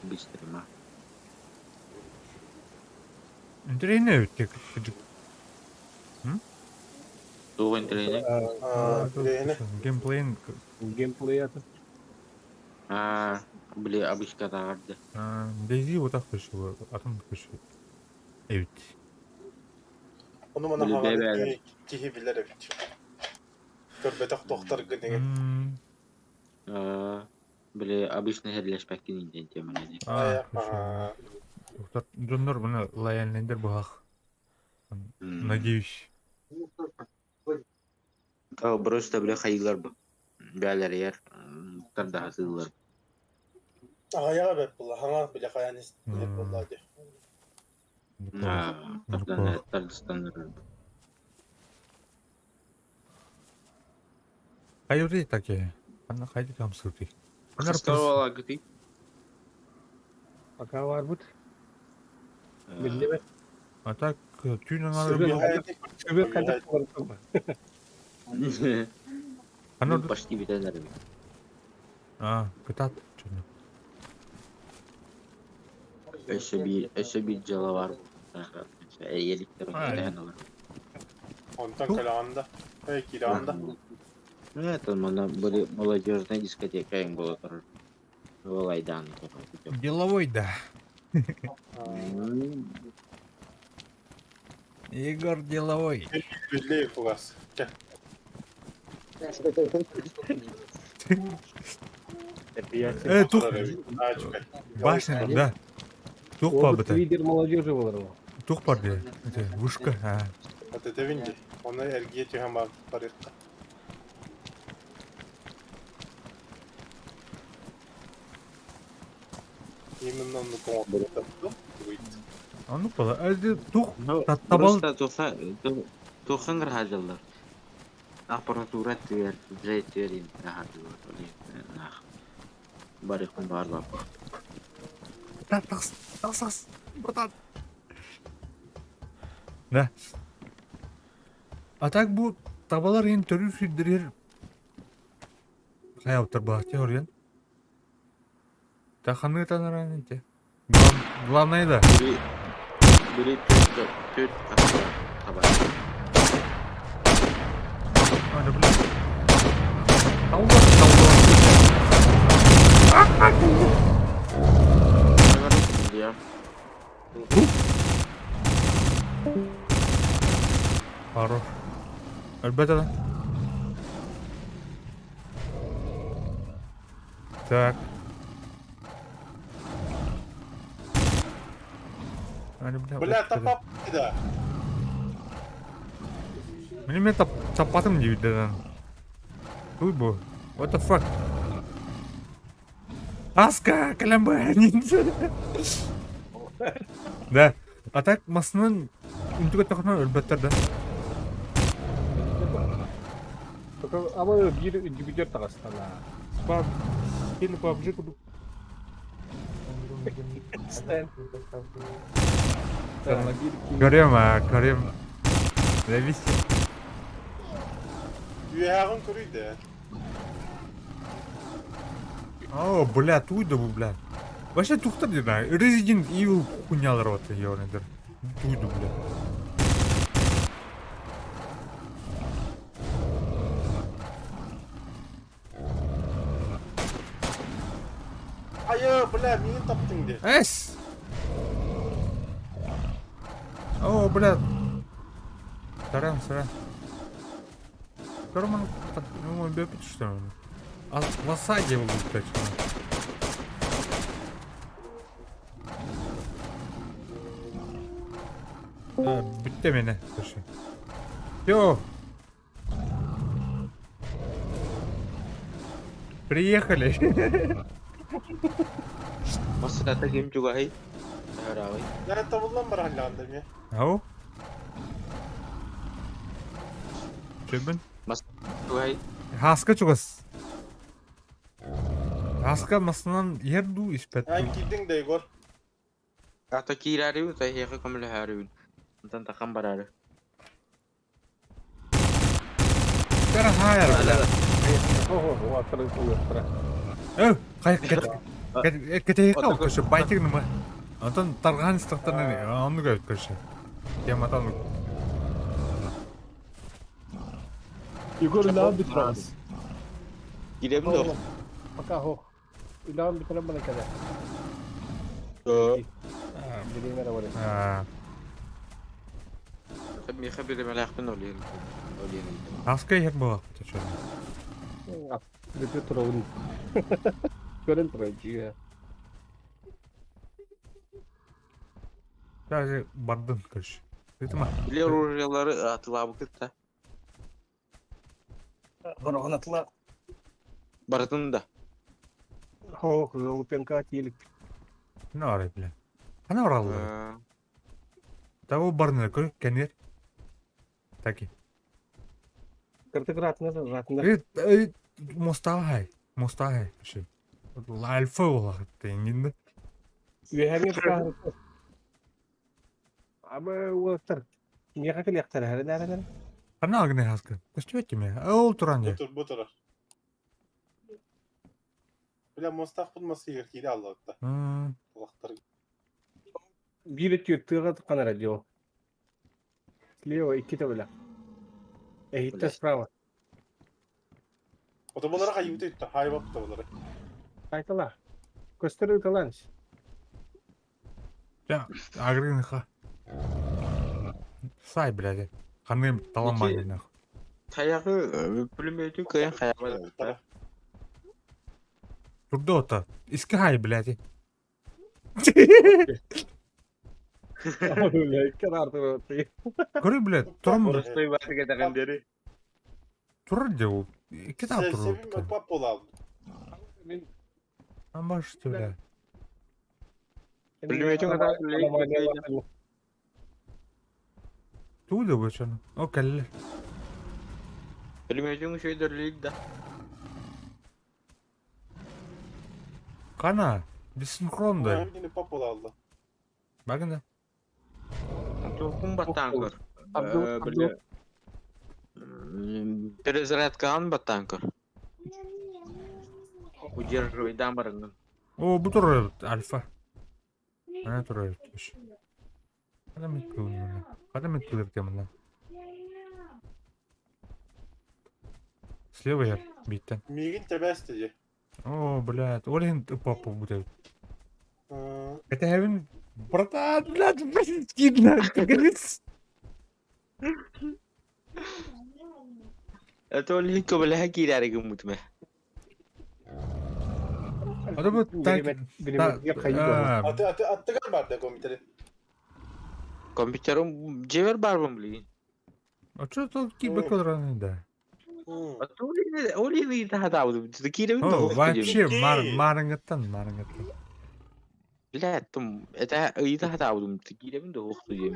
бистрима. Интэриэһинэй эбит кырдьык. Туох интэриэһинэй? Интэриэһинэй. Геймплейн Геймплей аты. Аа, били обычкатааҕар да. DayZ вот так көшү, атын көшү эбит. Ону мана Били хаҕаны бэйэ-бэйэлэр. киһи билэр эбит. Көрбөтөх тохторгын эҥин. Били обычно сэллэспэккин диэн тиэмэлэни. Аа, дьоннор мына лояльныйдар быһах. Надеюсь. Просто били хайыылар бу. Бээлэригэр тардаһатыылар. Аҕыйаҕа бэрт буолла, хаҥа били хайаан истибит буолла дии. Тардыстаннар. Хайырый таки. Ана хайды хамсырды. Хастар Пока барбыт. Биллибэт. А так түүн анары Сүбэ хайдах болар. Ана почти бүтэн эрэ. А, кытаат чөнө. Өссө биир дьыала бар. Эйэликтэр кэтэһэн олор. Онтон кэлэҕин да, эй киирэҕин да. Это мана были молодежная дискотека им было тоже. Волайдан. Деловой, да. Егор Деловой. Биллей кугас. Тух. Башня, да. Тух пабыта. Лидер молодежи болар ол. Тух бар де. Вышка. Атетебин ди. Оны эргие түһэн бар барыахха. Именно оннук оҥорбуттар. Оннук буолар. Тух табал. Просто туоххан хаалдьаллар. Аппаратура түөр, дьэ түөр Барыхпын баар бар. Тахс, тахсас, братан. Да. А так бу табалар иһин төрүүр сирдэригэр хайаабыттар баҕар оруйан. Таханы танаран те. Главное да. Били төрт таба. А, да блин. Талла, талла. Хорош. Өлбөт да. Так. Бля, тапап да. Мин мен таппатым диэбит Туй бу. What the fuck? Аска, кэлэн Да. А так масынан үнтүгэ тохно өлбөттөр да. Ама биир үндүгүдэр таҕыстана. Спам. Скин PUBG курдук. Көрүөм, көрүөм. Завис. Үөһэҕин көрүй да. О, бля, туй да бу, бля. Вообще тухта бля. Resident Evil хуйнялар вот ёрнедер. Туйду, бля. Айы, бля, миигин таптыҥ дии. Эс! О, бля. Саран, саран. Карман, ну, бепит, что ли? А в осаде его блядь. Бүттэ мені, слушай. Все. Приехали. Массыната ким чугаһый? Ыраҕый. Я табыллан баран да мне. Ау? Чөбүн? Чугаһый. Хаска чугас. Хаска масынан иһэр дуу испэт Эн дуу? киирдиҥ да, Егор. Ата киирээри эһиэхэ көмөлөһөөрүбүн. Онтон тахан бараары. Кара хайар, бля. Ого, аттарын уйуктара. Э, хай кэтэһикка көрсө байтик нымы. Онтон тарҕаан истэхтэринэ оннук эбит көрсө. Тематан Егор үлэҕин бүтэрэн. Киирэбин дуо? Пока хох. Үлэҕин бүтэрэн баран кэлэ. Билиэмэ эрэ барыам. Миэхэ биримэлээхпин олиэн олиэн Аска иһэр буолаахпыт чё. Бүтү турабын. Көрөн турар дьиэ. Даже бардын короче. Ыытыма. Били оружиялары атылаабыкыт да. Бороҕон атыла. Барытын да. Хох, Лупенко тиэлик. Не арай, бля. Хана ораллар. Того барныр көр кенер. Таки. Кыртык ратнар, ратнар. Э, мостаҕай, мостаҕай. Альфа буолаҕыт тэҥҥин. Үөһээҥҥи тутааһын. Ама уолаттар миэхэ кэлиэхтэрэ эрэнээрэнэр. Ханна агны хаска. Көстүбэт кими? Ол туран Бу дьэ. тур, бу турар. Бля, мостаахпын масыйыгар киирэ аллыбытта. Улахтар. Биир өттүгэр тыаҕа тыккан эрэ дии ол. Слева икки төбөлөөх. Эһиттэн справа. Отоболары хайыбыта үттэ, хайбап отоболары. Айтала. Көстөр ыталаан. Дьэ, агрыныха. Сай, блядь. Ханным таламман Тайаҕы пулемету кыайан хайаабат. Турда ота. Иски хай, блядь. Көрү, блядь, турам Простой бары кэтэҕин диэри. турар дьэ ол. Икки таап турар. Себим пап буолаалбыт. Амбашты, бля. Пулеметин кытаат Тугу да бочону. О, кэллэ. Пулеметин үчүгэйдэр да. Кана, бессинхрон да. Кини пап буолаалла. Багында. Туохпун баттаан көр. Били перезарядкаҕын баттаан көр. Удерживайдаан бараҥҥын. О, бу турар альфа. Ана турар. Хада мит кылын. Хада мит кылыр темына. Слева я биттен. Миигин тэбээсте дии. О, блядь, ол иһин папа будет. Это Хевен, братан, блядь, блядь, скидно, ты Это ол иһин көмөлөһө киирээри гыммытым ээ. А бу так Аты аты аттыгар бар да компьютері. Компьютерым дьиэбэр баарбын билигин. А что тут кибер квадраты, да? Ол иһин ыйыта сатаабытым. Киирэбин да О, олох вообще, Киир. марыңыттан, марыңыттан. Блядь, там это ыйыта сатаабытым. Киирэбин да олох диэм.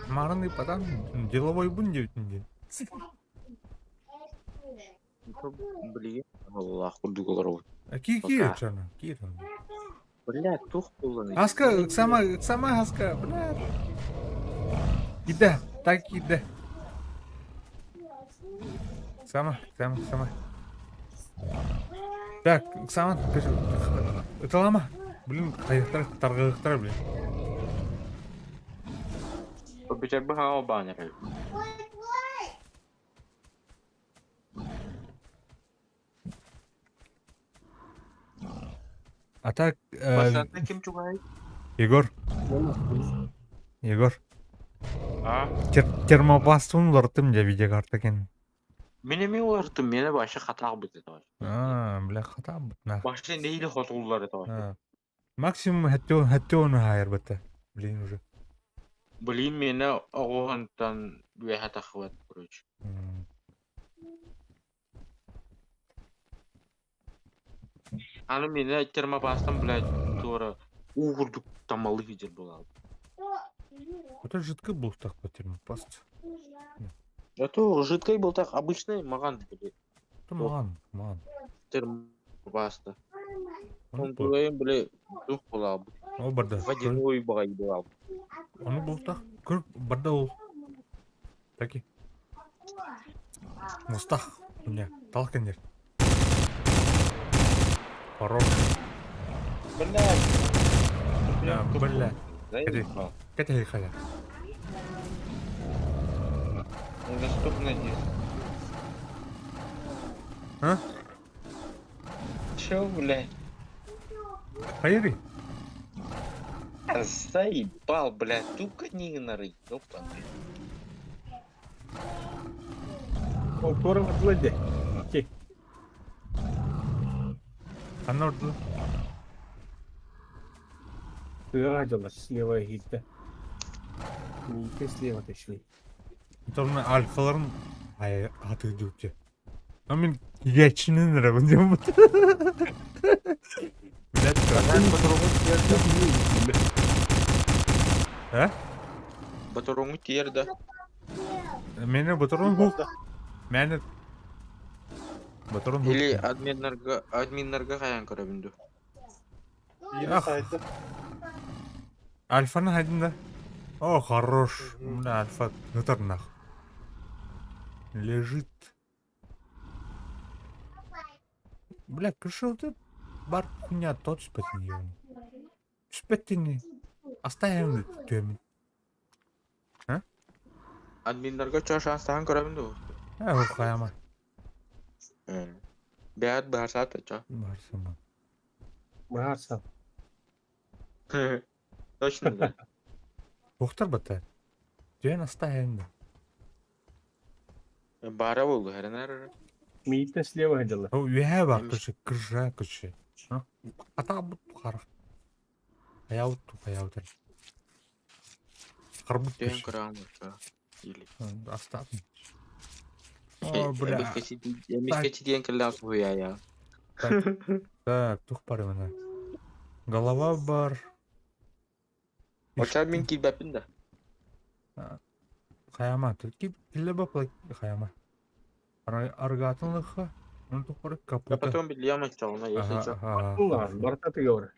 Марыны потом деловой бун диэбитин диэн. Билигин Аллах курдук олоробут. А ки ки чана, ки там. Блядь, туох буоллан. Аска, сама, сама хаска, блядь. Иде, так иде. Сама, сама, сама. Так, сама, ыталама. Блин, хайыктар, таргыктар, блин. Компьютербын хаҥа холбоон эрэр. А так, Бастаан ким чугаһый? Егор, Егор, А? Термопластын уларыттым дьэ видеокарта кин. Мин эмиэ уларыттым, миэнэ вообще хатаах быт этэ. А, бля, хатаабыт нах. Вообще нэһиилэ хотуллар этэ. А. Максимум хэттэ хаайарбыта. Блин уже. Блин, миэнэ оҕуһунтан үөһэ таххыбат, короче. Аны миэнэ термопастан, блядь, туора уу курдук таммалыы сылдьар буолаабыт. Это жидкий был так по термопласт. А то жидкий был так обычный маган, блядь, Это ман, ман. термопаста. Ону Он бу. тулайын, блядь, дух буолаабыт. Ол барда. Водяной баҕайы буолаабыт. Ону бултах. Көр барда ол. Таки. Мустах. Хуйня. Талканер. Хорош. Блядь. А, бля. Заебал. Кэтэһи хайа. Недоступно диск. А? Чё, блядь? Хайырый? Заебал, блядь, тука не нарыть, ёпта. Ол туора бардылар дии. Ханна ордулар? Тыаҕа дьаллар слева иһиттэ. Миикэ слева тэшли. Онно альфаларын ай атыы дьүччэ. А мин кигээччинэн эрэбин диэн Блядь, Батароҥу тиэрдэ. Э? Батароҥу тиэрдэ. Мени батарон бу. Мени батарон бу. Или админнарга админнарга хайан көрөбүн дуу. Биири сайдым. Альфаны хайдын да. О, хорош. Бля, альфа нытар нах. Лежит. Бля, крышел ты бар хуйня тот спэтин его. Спэтини. Оставим төмін. Админнарга чо шанстаан көрөбүн дуу. Э, хайама. Бэйэт быһарсаат чо. Барсама. Быһаарсан. Точно да. Ухтар бата. Дьэн оставим да. Баара буолу хэрэнэр. Мииттэн слева сылдьаллар. О, үөһэ бар Эмис. күші, крыша күші. Ата бут харах. Хаябыт хаябыт. Харбут Түһэн күші. көрөҕүн чо. Или. Оставь. О, бля. Эмискэ диэн кэллээх суһуйа Так, так, тух бар мына. Голова бар. Оча мин киирбэппин да. Хайама. Тут килле бапла хайама. Аргатынлыха. Ну тух бар Я капута. потом билиэм оччоҕуна, если Ага, чо. ага. Ла, барта тыга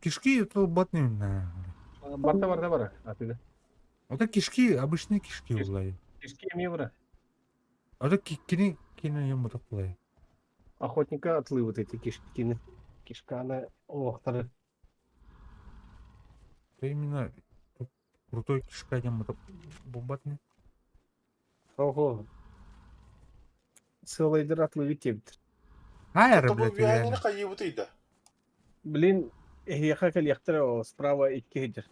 Кишки это батны. на. Барта барта бара. Атыга. Вот это кишки, обычные кишки улай. Кишки эмиэ бара. А это кини кини ем вот такой. Охотника отлы вот эти кишки. Кишканы оохтары. Это именно крутой кишка ем вот бубатны. Ого. Сылайдыр атлы тебит. Хайр, Тобу блядь, үөһээнини реально. хайыыбытый да. Блин, эһиэхэ кэлиэхтэрэ справа икки сылдьар.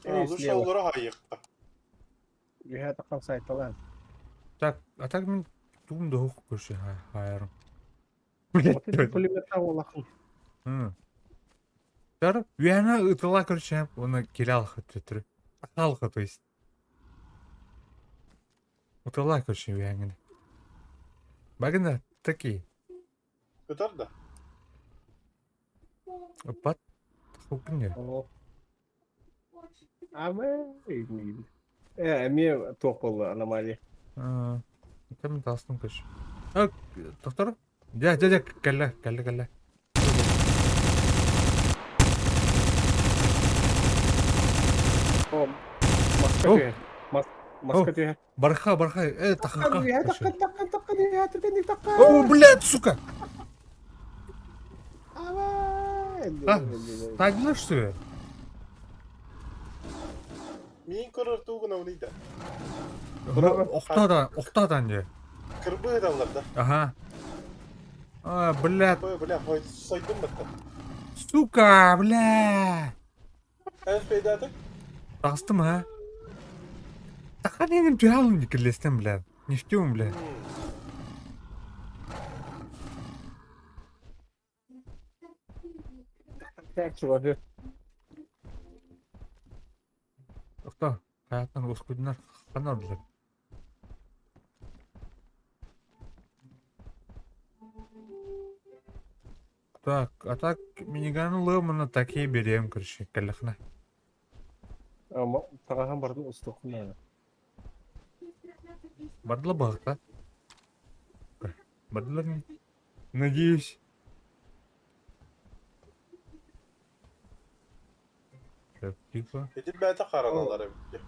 Олу Слева. шоулары хайыахха. Үһэ таххан сайталаан. Так, а так мин тугум да хук көрсө хайрым. Блядь. Вот это пулемета олахан. Тар, үөһэни ытыла көрсө, оны келе алха төтүрү. Алха, то есть. Ытыла көрсө үөһэни. Багына такие. Ытар да. Бат хукне. О. Ама э, эмиэ туох буолла аномалия. Кем тастым көш. А, доктор? Дя, дя, дя, кэллэ, кэллэ, кэллэ. О, маска О. түһэр. Маска түһэр. Барха, барха, э, тахаха. Таххан, таххан, таххан, таххан, таххан. О, блядь, сука! Ама. А, так что ли? Миин көрөр туугун ауный да. Охтадан, охтадан же. Кырбыы даллар да. Ага. А, блядь, Ой, бля, сойдум батта. Сука, бля! Эн Таҕыстым ha. Тахан иһин түһэ киллэстэн бля. Нефтем бля. Так, чувак. Охто, хайаттан ускудунар ханна ордулар. Так, а так миниган ылыам такие берем, короче, кэллэхинэ. Таҕаһан бардым устуохпун наада. Бардыла баҕата. Бардылар Надеюсь. Так, типа. Ити бэйэтэ хараналар эбит.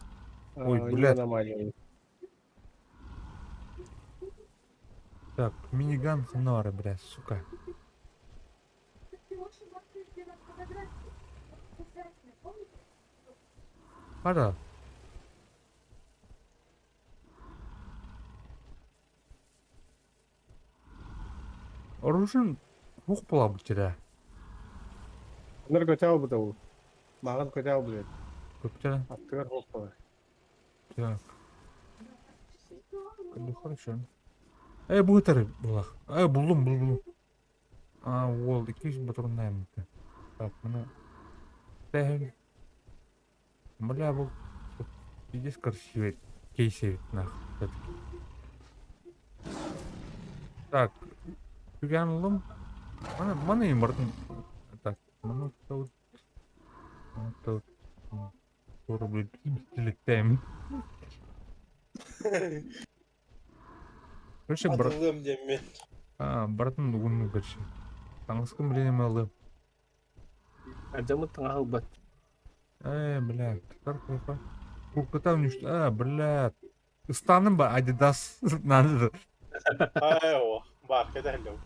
Ой, блядь. Так, миниган ханора, бля, сука. Хара. Оружин хух буолабыт дьэ. Ныр көтө албыта ол. Маған көтө албыт. Көптөрө. Аттыгар хух буолар. Так. Ну хорошо. Э, бу ытар булах. Э, буллум, буллум. А, уол, 200 батроннаем. Так, мына. Тэһин. Бля, бу пиздец красивый кейс нах. Все-таки. Так, түгэн ылым. Маны, маны имбартын. Так, маны тут. Тут. Тура, блядь, билеттейм. Короче, брат. Атылым диэммин. А, братан, угунну, короче. Таҥаскын билиэм ылым. Адьамыт таҥаһа ылбат. Э, бля, тар курка. Курката уничтожил. А, бля. Ыстаным ба, Адидас. Надо. Ай, о, бар, кэдэһэллэм.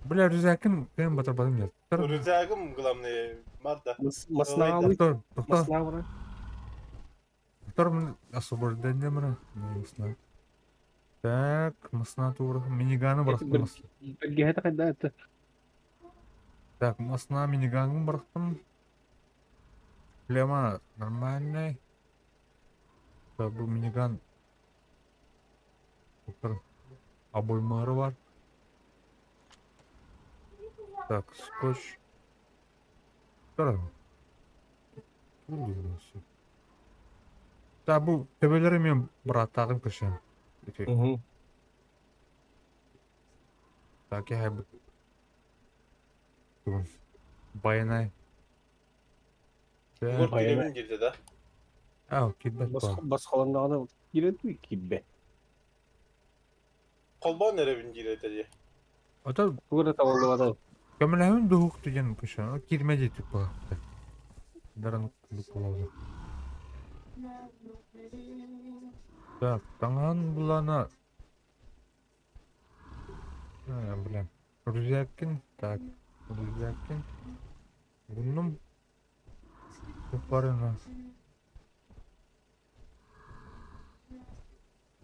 Бля, рюкзакын кем батырбатым нет. Тар. Рюкзагым, главное, бар да. Масна алый. Тор, тохто. Масна бара. Тор мен освобождение мына. Масна. Так, масна тур. Миниганы бырахтым. Бергеһэ хайда это. Так, масна миниганын бырахтым. Шлема нормальный. Так, бу миниган. Обоймары бар. Так, скотч. Тор. Так, бу төбөлөрү мен быраттагым кышын. Так, я бы... Байнай. Бур Так, киребин girdi да. ау, кидбет ба. Басқаландағы кирет киббе. Холбон эребин girdi дии. Ото Тугура табылды көмөлөһүн дуһук деген кышын. Кирме дейт ба. Даран кулук Так, таңан булана. А, бля. Рюкзакин, так, рюкзакин. Гуннум. Упарына.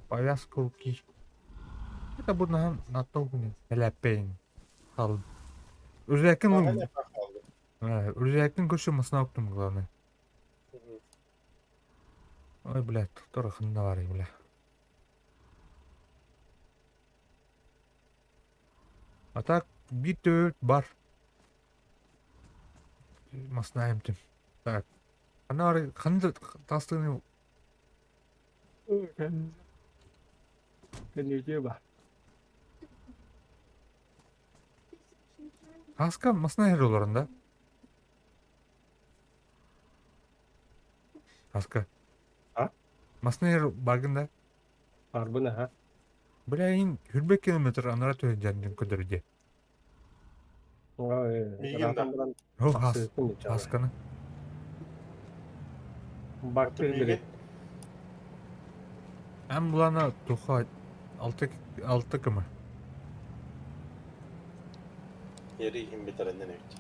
Повязка руки. Это будет на толкуне. Ляпейн. Ал. Рюкзакин, рюкзакин көрсө масына уктум, главное. Ой, блядь, торохында бар, бля. А так, бит бар. Масна эмтим. Так. Ана ханды тастыны Кенеге бар. Аска масна хер оларында. Аска. А? Масна хер баргында. Барбын аха. Бля, ин хүрбек километр анара төһө көдөрдө. Мигин да. О, хас. Асканы. Бакты бери. Әм булана туха алты алты кымы. Yeri ihim bitirenden evet.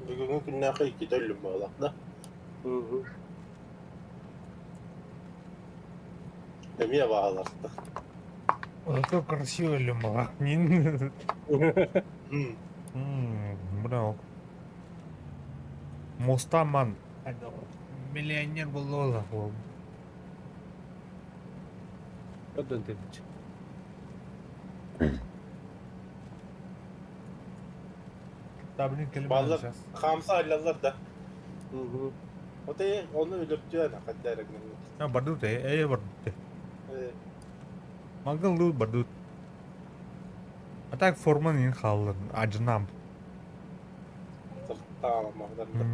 Бүгүҥҥү күннээхи иккитэ өллүм буоллах да. Эмиэ бааларта. Зато красиво лималах. Бля, Мостаман миллионер буолла. Ödön dedik. Таблин кэлин Баллар сейчас. хаамса аллаллар да. Мгм. Вот и оны өлөртүөн хадда эрэ гынан. А бардут э бардут. Э, Маган лут бардут. А так форман ин хааллар ажынам. сырттаамахтар да.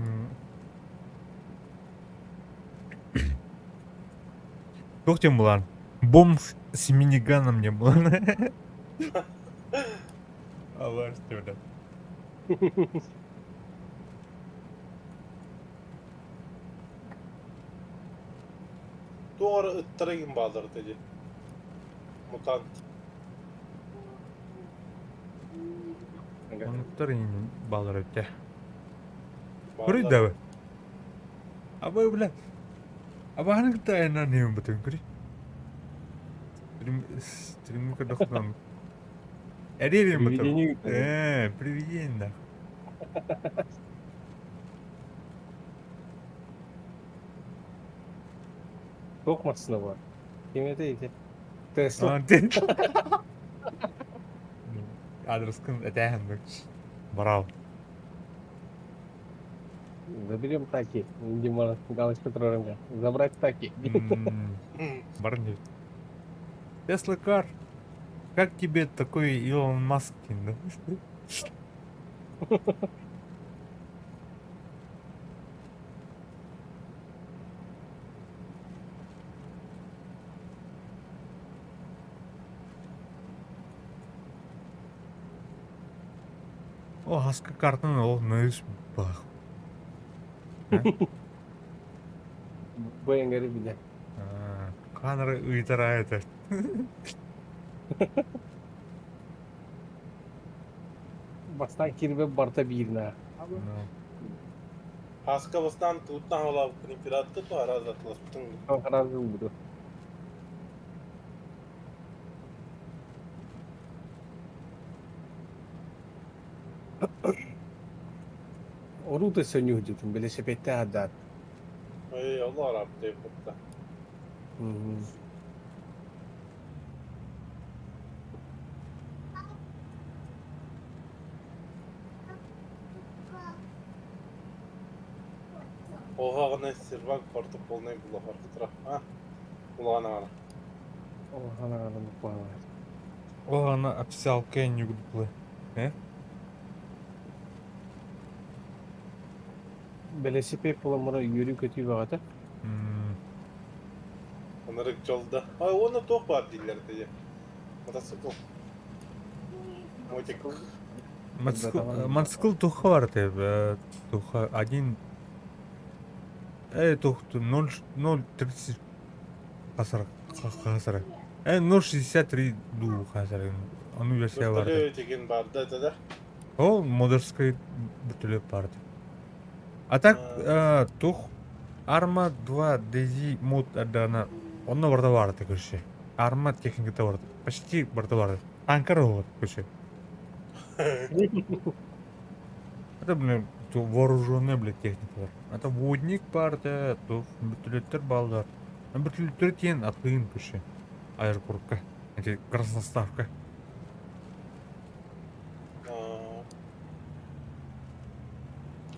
Туох диэн булан? Бомж с миниганом не булан. Аллах что Туох эрэ ыттара игин бааллар дии. Мутант. Онуктар ин балар өттө. Көрүй Бааллар. да. Абай бля. Абаһаны кытта айаннаан иһэн бытын көрүй. Стрим стрим көрдөхтөн. Эриэрин бытын. Привидение. Э, привидение да. Туох массыына бар? Ким этэй ити? Тесла. А, ти. Адрескын этээһин Барал. Заберем таки. Дима, галочку трогай. Забрать таки. Барни. Тесла Кар. Как тебе такой Илон Маск? да? О, хаска картын ол нөс бах. Бу эҥэри билэр. Канары ыйтара это. Бастаан киирбэт барыта биирнэ. Хаска бастаан туутан олаабыккын император то араазатласпытыҥ. Хараазы ылбыты. Оруу да сөньүүһүтүн бэлэсэпиэттээх ардаат. Эй, ол арааптай кытта. Оһаҕына сервак барыта полнай булахар кытара. А? Улахан аҕана. Улахан аҕана буквально. О, она официалка не гудлы. Э? Бэлэсипиэт буламмара үөрүү-көтүү бөҕөтө. Ынырык дьол да. А уонна туох баар дииллэр этэ Мотоцикл. Мотик. Мотоцикл, мотоцикл туха бар ты, туха один, э, тух, 0,030 хасар, хасар. Э, 0,63 ду хасар. Ону версия бар. Вертолет деген бар да это да? Ол модерской вертолет бар. А так, тух, Арма 2 DZ мод адана, онно барда бар ты, короче. Арма техниката бар. Почти барда бар. Танкар вот, короче. Это, блин, вооруженная, блядь, техника бар. Это водник бар, да, то вертолеттер балдар. Вертолеттер тен атын, короче. Аэропортка. Эти красноставка.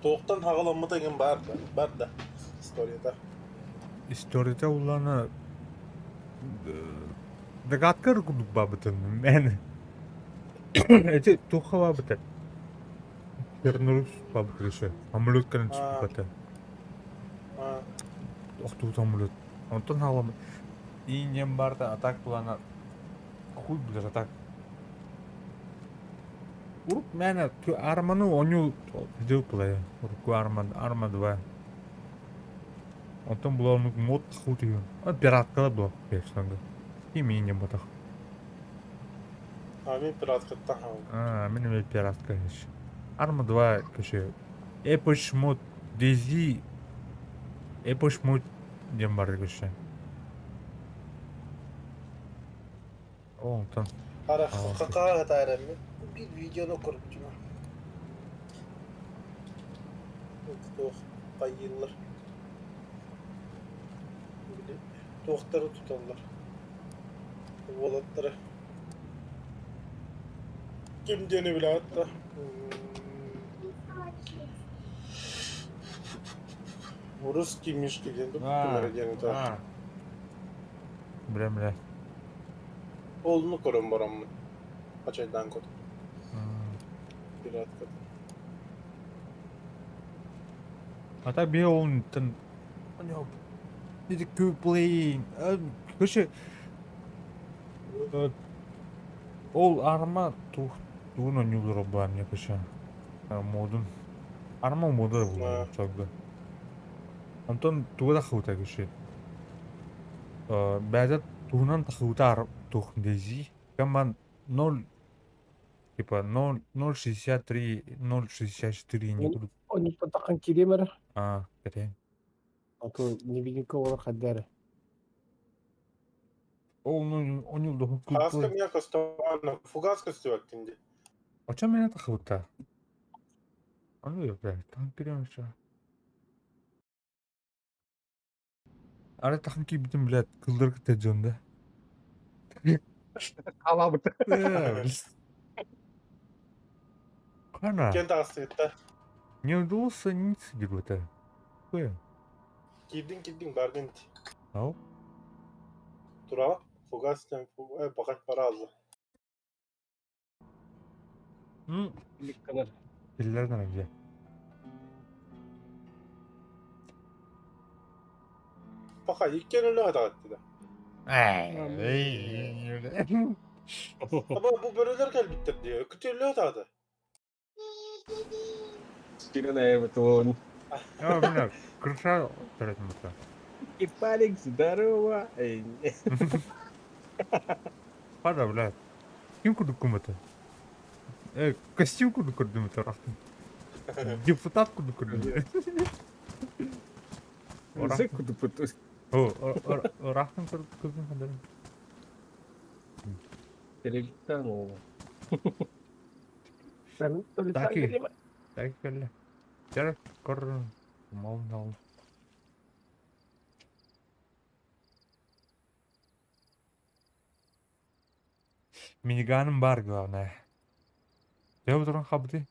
Туохтан хаҕаламмыта игин бар да, бар да историята. Историята улана догадка курдук бабытын мен. Эти туха бабыты. Чернорус бабыты еще. Самолет кэлэн түспүт Охтуу самолет. Онтон хаалам. Иинньэн барда атак булана хуй билэр атак. Урук мээнэ арманы оонньуу делал Урукку арма, арма 2. Онтон була оннук мод тахуу түһүн. Пираткала була персонга. Ким ботах. А мин пираткаттан хаалым. А, мин эмиэ пиратка иш. Арма 2 көшө. Epoch mod DayZ Epoch mod диэн бар көшө. Онтон Ара хакаага таарэммин биир видеону көрбүтүм. Туох хайыыллар. Били туохтары туталлар. Уолаттары. Ким диэни билэҕит да? Русский мишки диэн ким эрэ диэн этэ. Билэ билэ. Олну көрөн бараммын. Хачайдаан кот. Пиратката. А так би онтон Ити play Короче, ол арма тух тугун ойнууллар буолар мне короче модун. Арма мода буолар чогда. Онтон туга да хаута короче. Бэйэтэ туһунан тахыбыта тух дези. Команд 0 типа 0 0,63 0,64 не буду. Оннуктан таххан киириэм эрэ. А, кэтээн. А то невидимка буолар хайда эрэ. Ол ну онньуулдуһун Хаска меня костовано, фугас көстүбэккин дии. Очо меня тахыбыта. Ону блядь, там кириэн Ара тахан киирбитим, блядь, кыллары кытта дьон да. Хаалаабыт. Хана, Киэн таҕыстыгытта. не удалось ниц диэбитэ. Кое? Киирдиҥ киирдиҥ бардын дии. Ау? Тураҕын? Фугас диэн баҕай бараалла. Илик гынар. Биллэр гына дьэ. Пока иккиэн өлөҕө таҕытты да. Аба бу бөрөлөр кэлбиттэр дии. Күтүөллөөх таҕыта. Кирен айабытын. А, бля, крыша төрөтүмүтэ. Кипарик, здорово! Пада, бля. Ким курдук кумата? Костюм курдук көрдүм рахтым. Депутат курдук көрдүм. Зэк курдук. О, рахтым көрдүм хандарым. Телевизор ол. Таки. Так кэллэ. Дьэ, көр мал мал. Миниганым бар главное. Дьэ туран хабыты.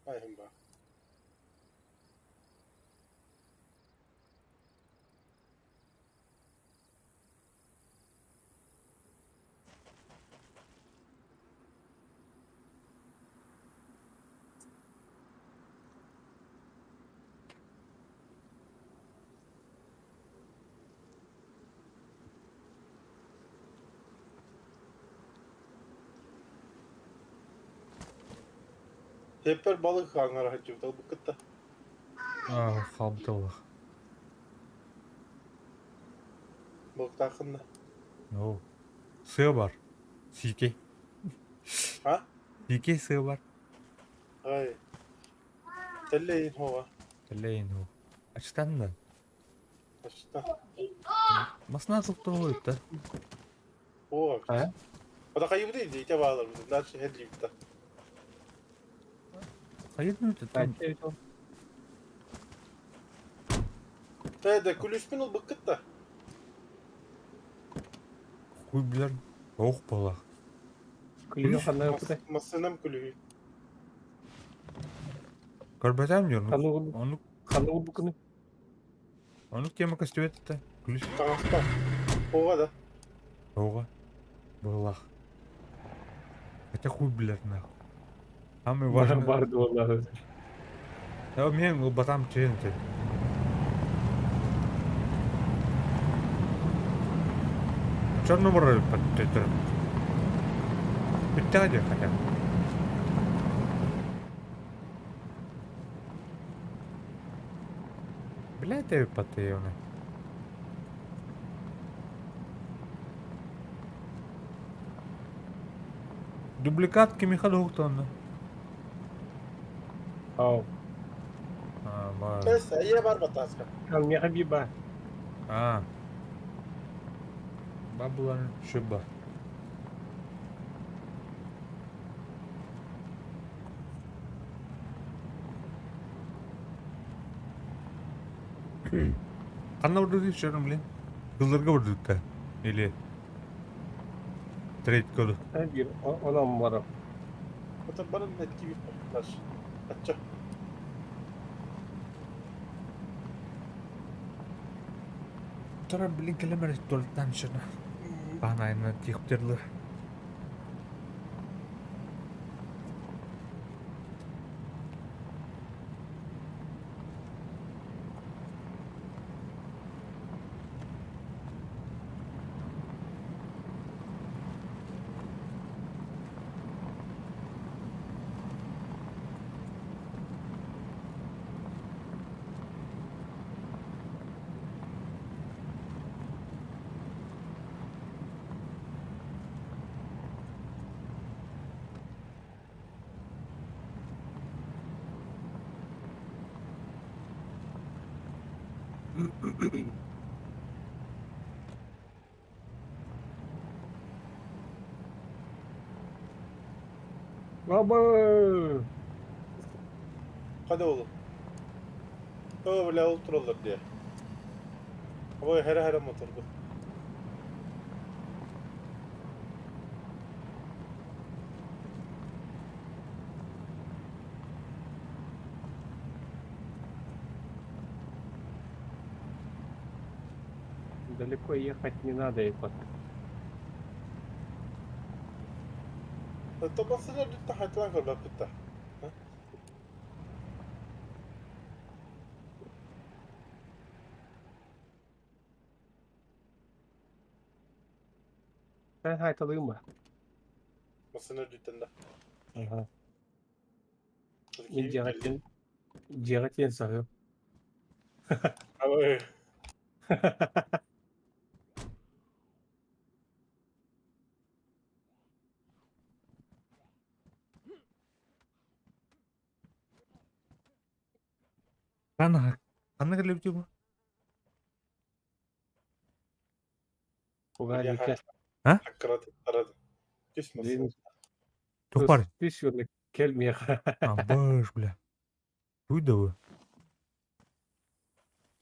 Айым ба. Хеппер балык хаҥара сылдьыбыта буккытта. А, хабытылах. Балыктааххын да. Ну. Сыа бар. Сиикэй. А? Сиикэй сыа бар. Ай. Тэллэйин хоҕа. Тэллэйин хо. Ачтан да. Ачта. Масна туктугу да. О. А? Ода хайыбыты дии баалар бутун. Дальше хедлибитта. Хайытны там. Тэ күлүспүн ыл быккытта. Хуй билэр. Ох балах. Күлүгү ханна ыппытай? Массыынам күлүһү. Көрбөтөм диyor. Ханна угун Onu ханна угун onu тема көстүбэт да. Күлүс. Таҥаста. Оҕа да. Оҕа. Балах. Хотя хуй билэр нахуй. Самый важный. Бар буолла. Я мен батам чейин ты. Черномор подтетер. Бүттәгә хотя. Бля, ты потеёны. Дубликат кимиха духтонна. Ау. А, бар. Тэс айя бар батааска. Кал меха би ба. А. Бабылан шыба. Ханна бардыгы черный, блин? Кызларга бардыгы Или трейд коду. Bir onam var. Это баран эткиби наш. Ачча. Тора, блин, кэлэмэр туалеттан шына. Панайна тихтерлы. Baba! Hadi oğlum. Öyle otururlar diye. Ama her her motordu. Далеко ехать не надо, Ипат. طب بس تحت تحت ولا بتاع. Ben haytalıyım mı? Masını düttende. Aha. Min cihatin cihatin sahip. Ama Ханна, ханна кэлэбит бу? Угарика. А? Hakkarat aradı. Düşmesin. Туох баар? Түс келмиэхэ. А, быш, бля. Туй да вы?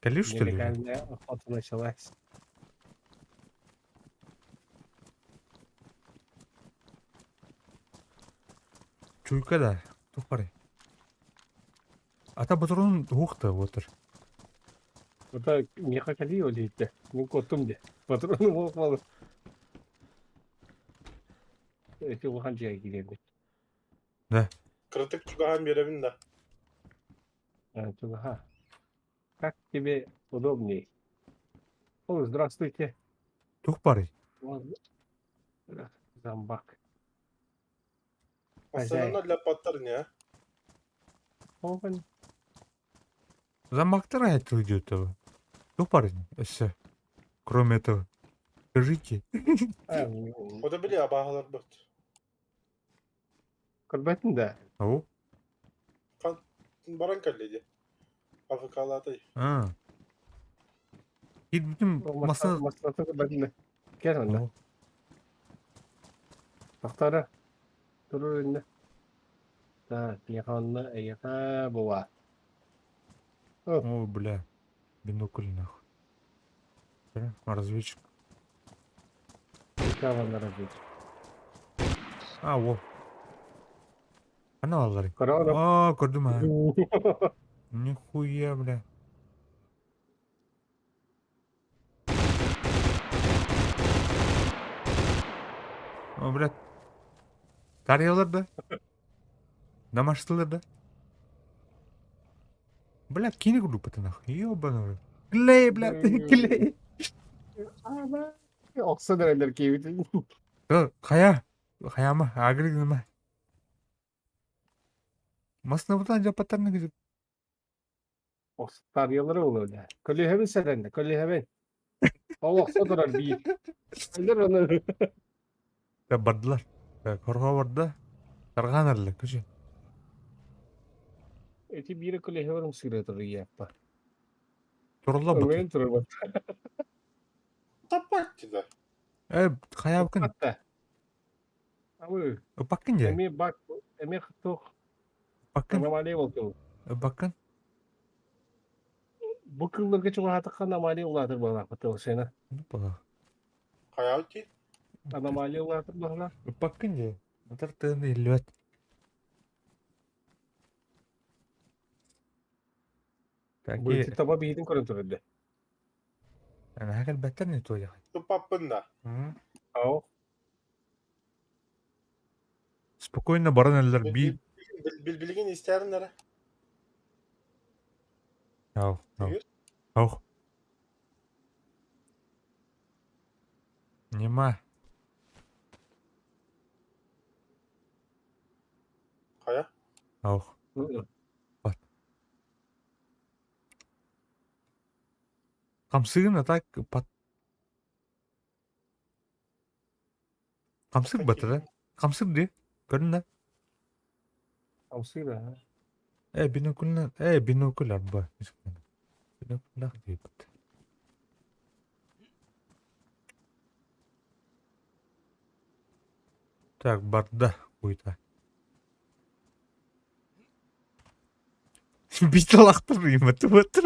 Кэлли что ли? Нелегальная охота началась. Чуйка да. Туох баарый? Ата патрон туох-то отыр. Это миэхэ кэлии ол иһиттэ. Мин куоттум дии. Патрону буолбалы. Эти улахан дьиэҕэ киириэбит. Kritik çugahan bir evinde. Ага. Как тебе удобней? О, здравствуйте. Туох баарый? Вот. Зомбак. Хозяин. Masının lapatlar ne? Огонь. Замактар это идет того. Туох баарый? Өссө. Кроме этого. Скажите. А, O da biliyor bağlar bot. Көрбөтүн да. Ау? Baran kalledi. Afrikalarda. А. Киирбитим массыына... Массыынатын көрбөтүн да. Кэл онно. Тохтара. Турur инне. Так, миэхэ онно эйиэхэ була. О, бля. Бинокль нахуй. Бля, разведчик. Кава разведчик. А, во. Ана аллары. Корона. А, көрдүм а. Нихуя, бля. О, бля. Тарыялар да. Домашнилар да. Бля, кини группа нахуй. Ёбаный. Клей, бля, клей. Охсон эрэллэр киһибитин. Хайа. Хайама, агригнема. Массыынабытын дьаппаттарына киһи. Тарыялары ол бля. Көлүһэбин сэрэннэ, көлүһэбин. Ол охсо турар биир. Өлөр ону. Да бардылар. Хорҕо барда. Тарҕаан эрэллэр, күчү. Эти биирэ көлүһэбин умсыыра турар ийэппа. Турулла бут. Ымыйан турар бат. Тапак да. Э, хайаабыкын? Ыппат Абы, Ыппаккын дии. эмиэ бак, эмиэ туох Ыппаккын. аномалия буолту. Ыппаккын. Бу кылларга чугаһаатахха аномалия улаатар буолаахпыт Олсена. Ну, Хайаабыт дии. Аномалия улаатар буолла. Ыппаккын дии. Атар тыын иһиллибэт. Бу Таки, таба биһитин көрөн турар наһаа кэлбэттэр не то дьаҕай. Ыппаппын да. Ау. Спокойно баран эллэр биир. Билигин истээрин эрэ. Ау, ау. Ау. Нема. Хайа? Ау. Хамсыгын а так пат Хамсык батыра. Хамсык дии. Көрүн да. Хамсыыр аа. Э бинокль э бинокль арба. Бинокль диэбит. Так, барда уйта. Бийталахтыр ыйматы батыр.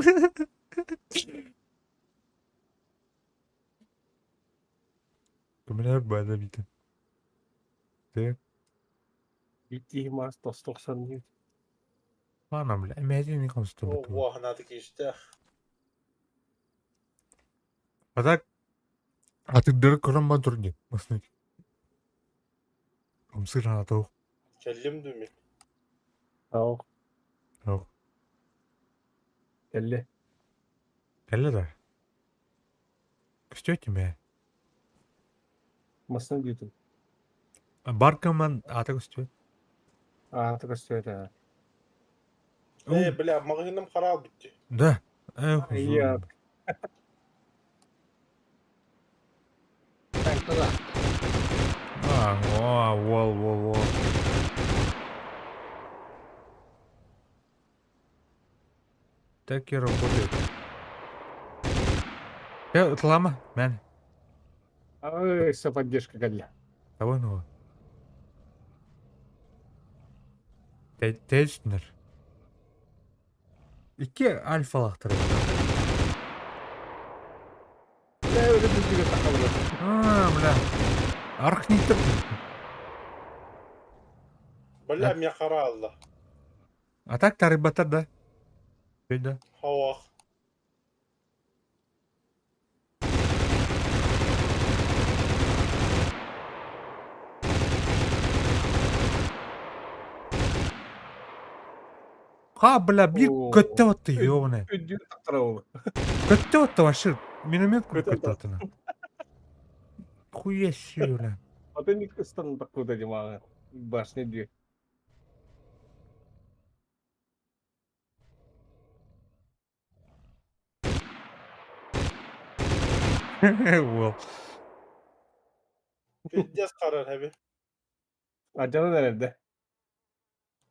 Көмөлөһөр баада биитэ. Тэ. Биир маас тос тохсон диир. Ладно, бля, эмээдин хамсытыбыт. Уоһанааты киистээх. А так атырдары көрөн ба тур дии. Масны. Хамсыр аата Кэллим дуу мин. Ау. Ау. Кэллэ. Кэллэ да. Көстүөт мэ. Масны диэтим. Баркаман аата көстүөт. Аата көстүөт аа. Э, бля, маҕаһыыным хараал бүттү. Да. Э, Iya. Танкала. А, о, вол, вол, вол. Так и работает. Э, тлама, мен. Ай, вся поддержка кэллэ. Того ну. Тэйснер. Икки альфалахтар. А, бля. Архниттер. Бля, меня хараалла. А так тарыбаттар да. Да. Хауах. Ха, бля, биир көттө батты, ёбаный. Үрдүк тахтара ол. Көттө батты вообще. Миномет Көтө көттө батты. Хуя себе, бля. Атын ыстан такуда димага. Башня дии. Well. Пиздец харар хэби. Адьанан эрэрдэ.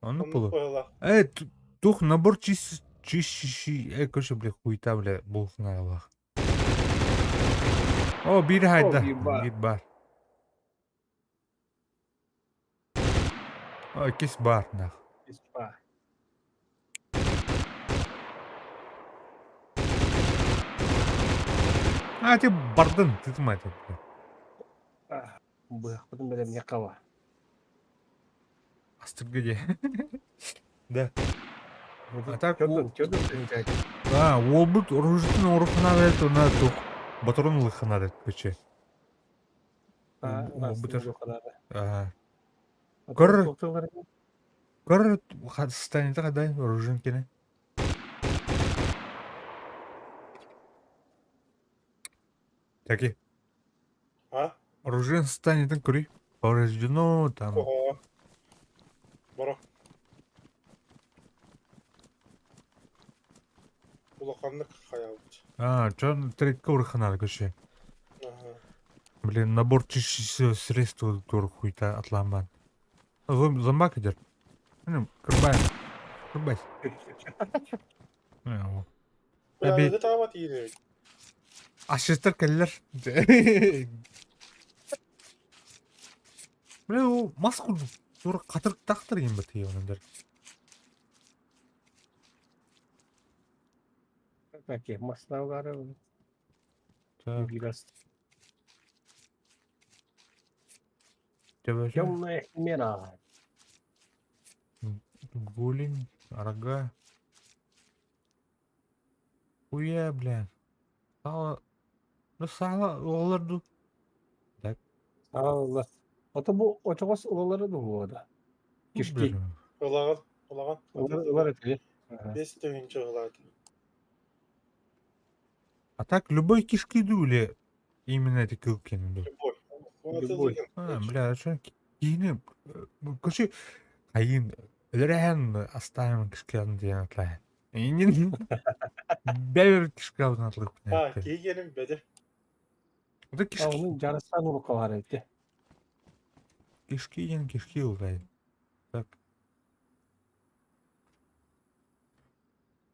Оннук Оннук буолуо. быһыылаах. Э, туох набор чищущий, э, короче, бля, хуйта, бля, буолуохнаалаах. О, биир хайда. биир баар. Биир баар. О, иккис баар, нах. Испа. А, ты бардын, ты мать, бля. Быһахпытын бэлэмҥэ хаба. Астырга дии. Да. А так, Көрдүн, көрдүн. А, уолбут оружиетын оруохунаада уонна туох батарон ылыаххынаада короче. Уолбутар. Аа. Көр көр состояниета хайдай оружиен кини. Таки. А? Оружиен состояниетын көрүй. Повреждено там. Ого. Боро. Улаханнык хайаабыт. А, чон трекке ураханаада короче. Ага. Блин, набор чищущего средства тур хуйта атлааман. Зомбак идет. Ну, кырбай. Кырбай. Бля, Эби- ыгытаабат иирэ. Асчыттар кэллэр. Бля, ол мас курдук тура хатырыктаахтар диэн бытыйа онон. Такие маслалары Так, biraz. төбөтө Темная химера. голень, рога. Хуя, бля. Сало. Ну сало олорду. Так. Allah. Ата бу очоҕос ылалары да буолуо. Кишки. Ылаҕын, ылаҕын. Ылар ылар этили. 5000 ылаат. А так любой кишки или именно эти кылки? Любой. Любой. А, бля, а что киини, короче, хайын, өлөрөһөн оставим кишки диэн атлай. Инин бэбер кишки атлык. А, киигеним беде. Это кишки. Onun жарыстан урукка бар эти. Кишки диэн кишки улай. Так.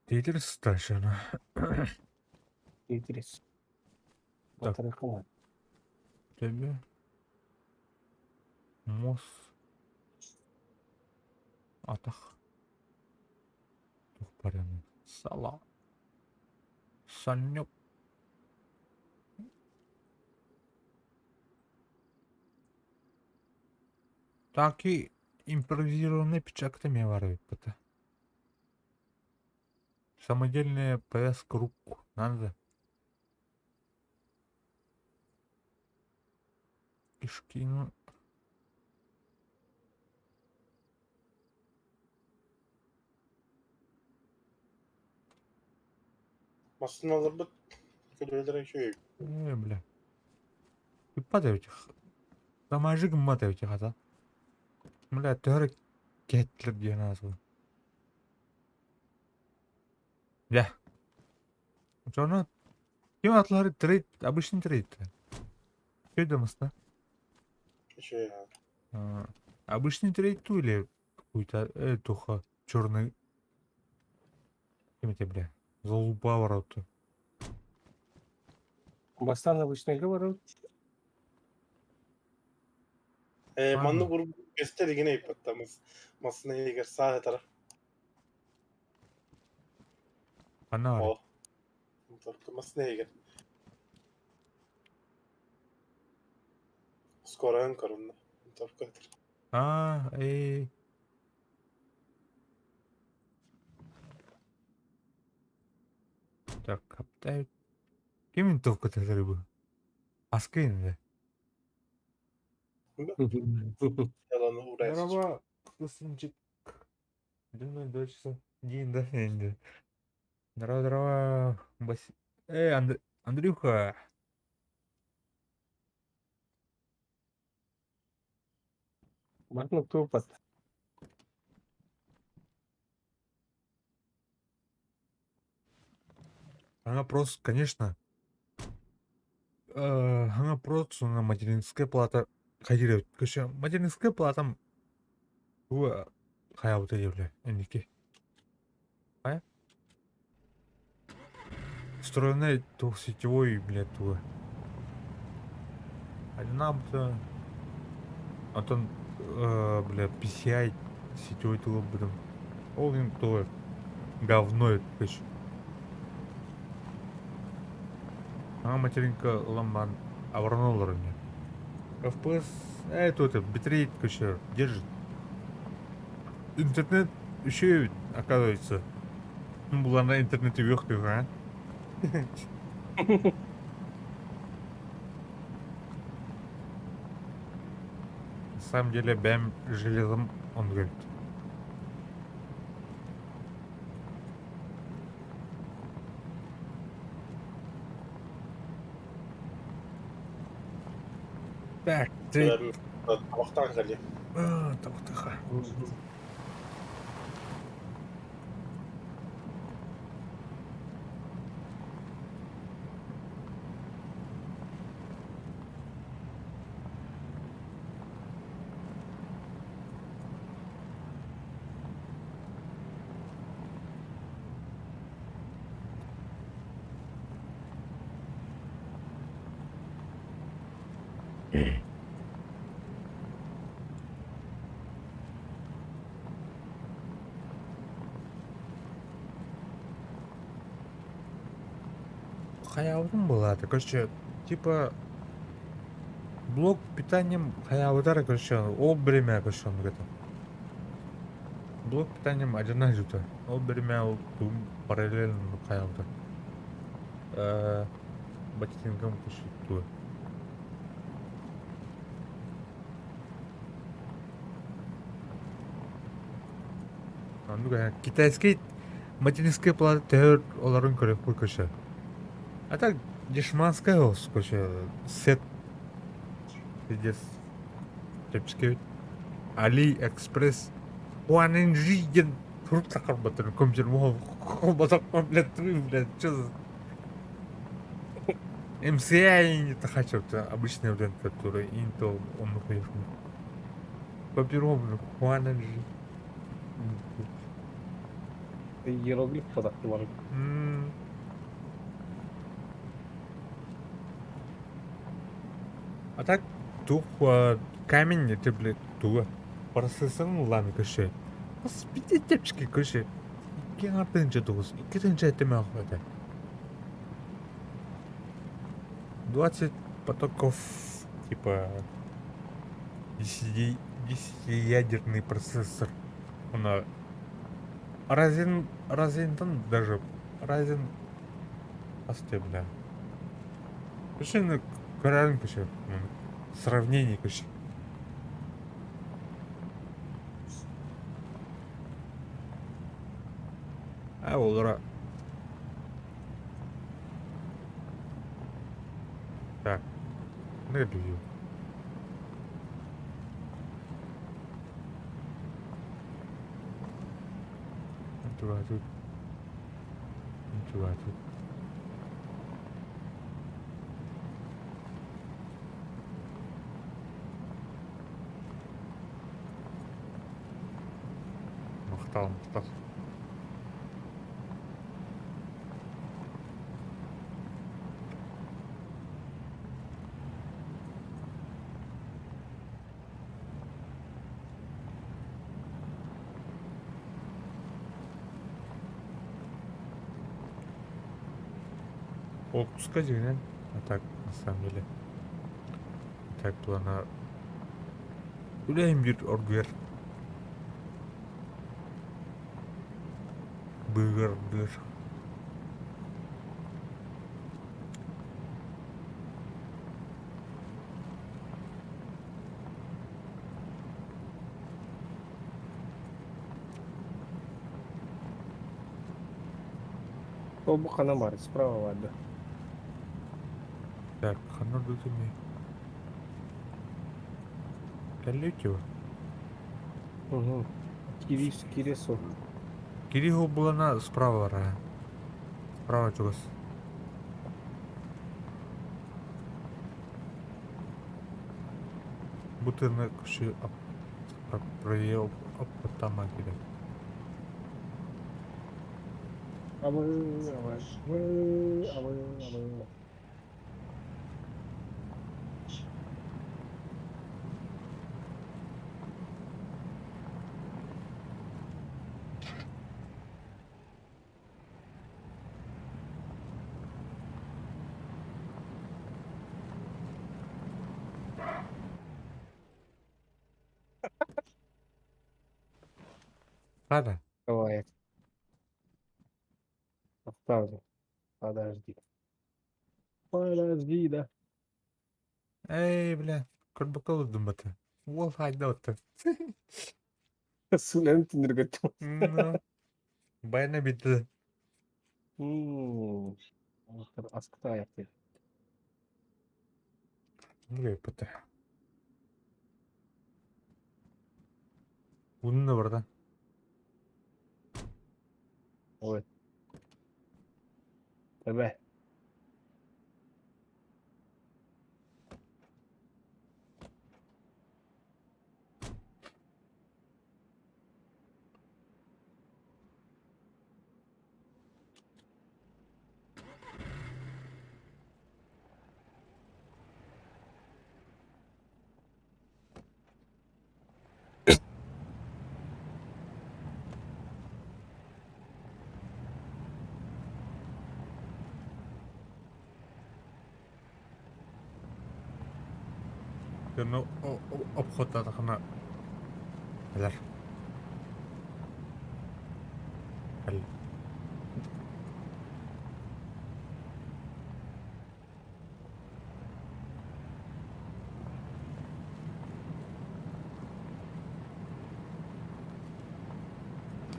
Тетерс страшно. Тетрис. Так. Батарейка. Тебе. Мос. Атах. Тух барыны. Сала. Санек. Таки импровизированный печак эмиэ баар эбит бата. Самодельная повязка рук. Надо. Кишки, ну. Массыналарбыт көлүөлэрэ үчүгэй. Э, бля. Ыппат эбит. Дамажы гыммат эбит хата. Бля, төһө кэттилэр диэн аасыл. Бля. Очоно ким атлары трейд, обычный трейд. Что это? Үчүгэй. А, обычный трейд ту или какой-то туха черный. Ким это, бля? Залупа ворота. Бастан обычный говорю. Э, Ага. манны курб көстө дигене иппаттамыз. Массына егер саа тара. Она О. Только массына егер. Скоро көрүннө. Только. А, эй. Так, каптай. Ким винтовка ты рыбу? Аскин, да? Яланы урайсыз. Здорово, кусынчик. Думаю, 2 часа. День, да, енді. Здорово, здорово. Бас... Эй, Андрюха. Мартын тупат. Она просто, конечно. Она просто на материнская плата. Ходили, короче, материнская плата. Хая вот эти, бля, эники. А? Встроенный сетевой, блядь, туга. Одна А то, бля, PCI сетевой туга будем. Ол им то говно это, короче. А материнка ламбан аварнолар не. FPS, это, битрейт, короче, держит. Интернет еще оказывается. Ну, была на интернете вверх, а? На самом деле, бэм железом, он говорит. Так, ты... Табактан кали. А, табактаха. Хайаабытым буолаата, короче, типа блок питанием хайаабытара, короче, ол бириэмэ, короче, оннук этэ. Блок питанием одинак жута. Ол бириэмэ ол тугум параллельно хайаабыта. Ботинкам короче, Оннук ээ. Китайский материнская плата төһө олорун көрөккө көшө. А так дешманская ос көшө сет пиздец чэпчэки Али Экспресс Хуанинжи диэн турук сахарбатын компьютер холботохпо блядь блядь что за MCI не тахача обычная блин которая Intel он конечно По-первому Хуанинжи. Иероглиф подахтылар. А так тух камень это, блядь, туга. Процессорын улаан көшө. Бас бите көшө. Икки артынча тугус, икки тынча этеме это. 20 потоков, типа, 10-ядерный процессор. Он Ryzen, Ryzen даже, Ryzen асты, бля. Вообще, көрөрүн көшө, сравнение көшө. А олора. Так, не люблю. Тут. Тут. Махтал, махтал. Отпуска дегенен, а так, на самом деле. Так плана. Үлэһин биир оргуйар. Быгыр быыр. Ол бу ханан баар, справа баар да. Так, ханна ордутуй? Кэллиүтү. Угу. Кирис, Кирисо. Кириху булана справа бара. Справа чугас. Бу тыны кіші аппатама керек. Абы, абы, абы, абы, абы. Ладно. Давай. Оставлю. Подожди. Подожди, да. Эй, бля, көрбөкө думбата. Уол хайда отты. Сүлэн түнүргөттүм. Ну, Байна битти. Аскыта аяқты. Ну, бата. Bunun барда. Ой. Тэбэ. Тыаны обходтаатахына кэлэр. Кэл.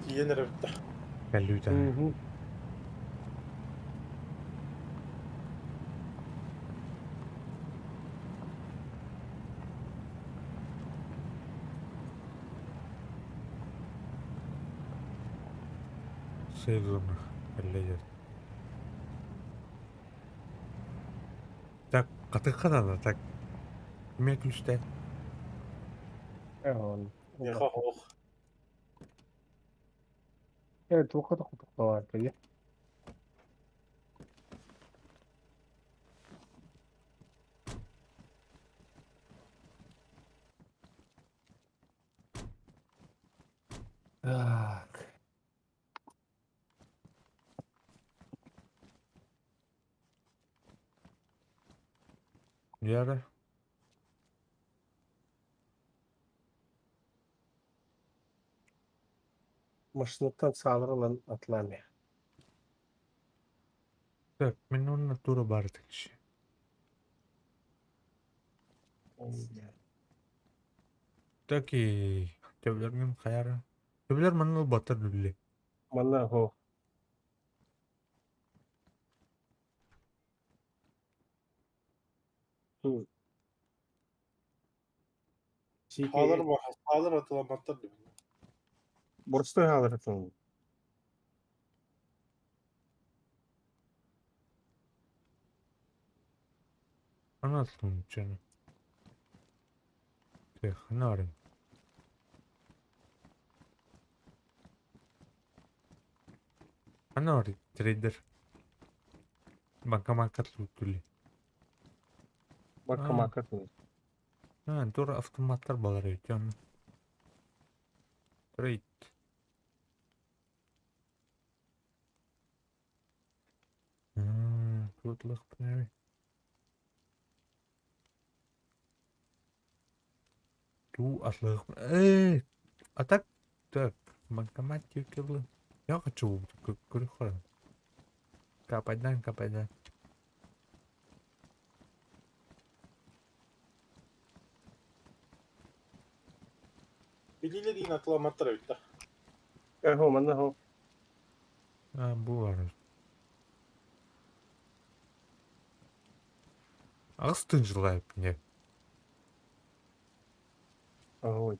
Тиийэн эрэ бүттэ. Кэлүүтэ. Сейвлана кэллэ Так, хатыхха так. Кимиэ күүстээх? Миэхэ оһох. Туохха да кутукталаатый? Так. Вера? Машинаттан саалар ылан атлаан Так, мин уонна тура баар киши. Так и төбөлөргүн хайара. Төбөлөр манна ылбаттар билли. Манна хо. Хаалар хаалар атыламматтар дии. Боростой хаалар атылан. Ана атылын Так, хана Хана трейдер. Банкомат тули. Банкомат. А, тур автоматтар балар өтөн. Трейд. Тут лыхпнери. Ту атлых. Эй, а так, так, банкомат кылы. Я хочу көрөхөр. Капайдан, капайдан. Билиилэ диин атыламматтар эбит да. Хо, манна хо. А, бу бар. Ағыс тынжылай не. Ой.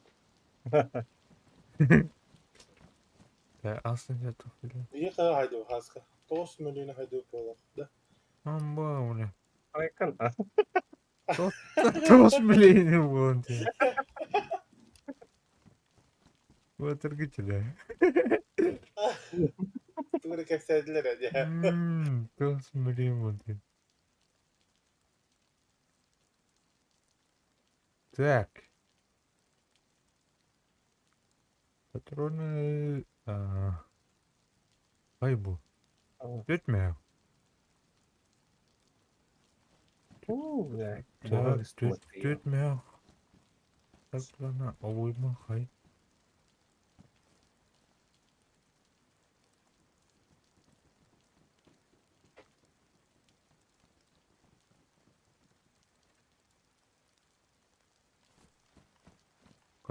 Ағыс тынжылай тух Ийэ хайдуу хаска. 9 миллиона хайдуу буолар да. Амба, уна. Айкан. 9 миллион буолан тиэ. Вот эргичилэ. Тугу кэпсээтилэр ээ. 9 миллион буолан тиэ. Так. Патроны... Ай бу. Өтмө. Так, төт мэ. Так, плана обойма хай.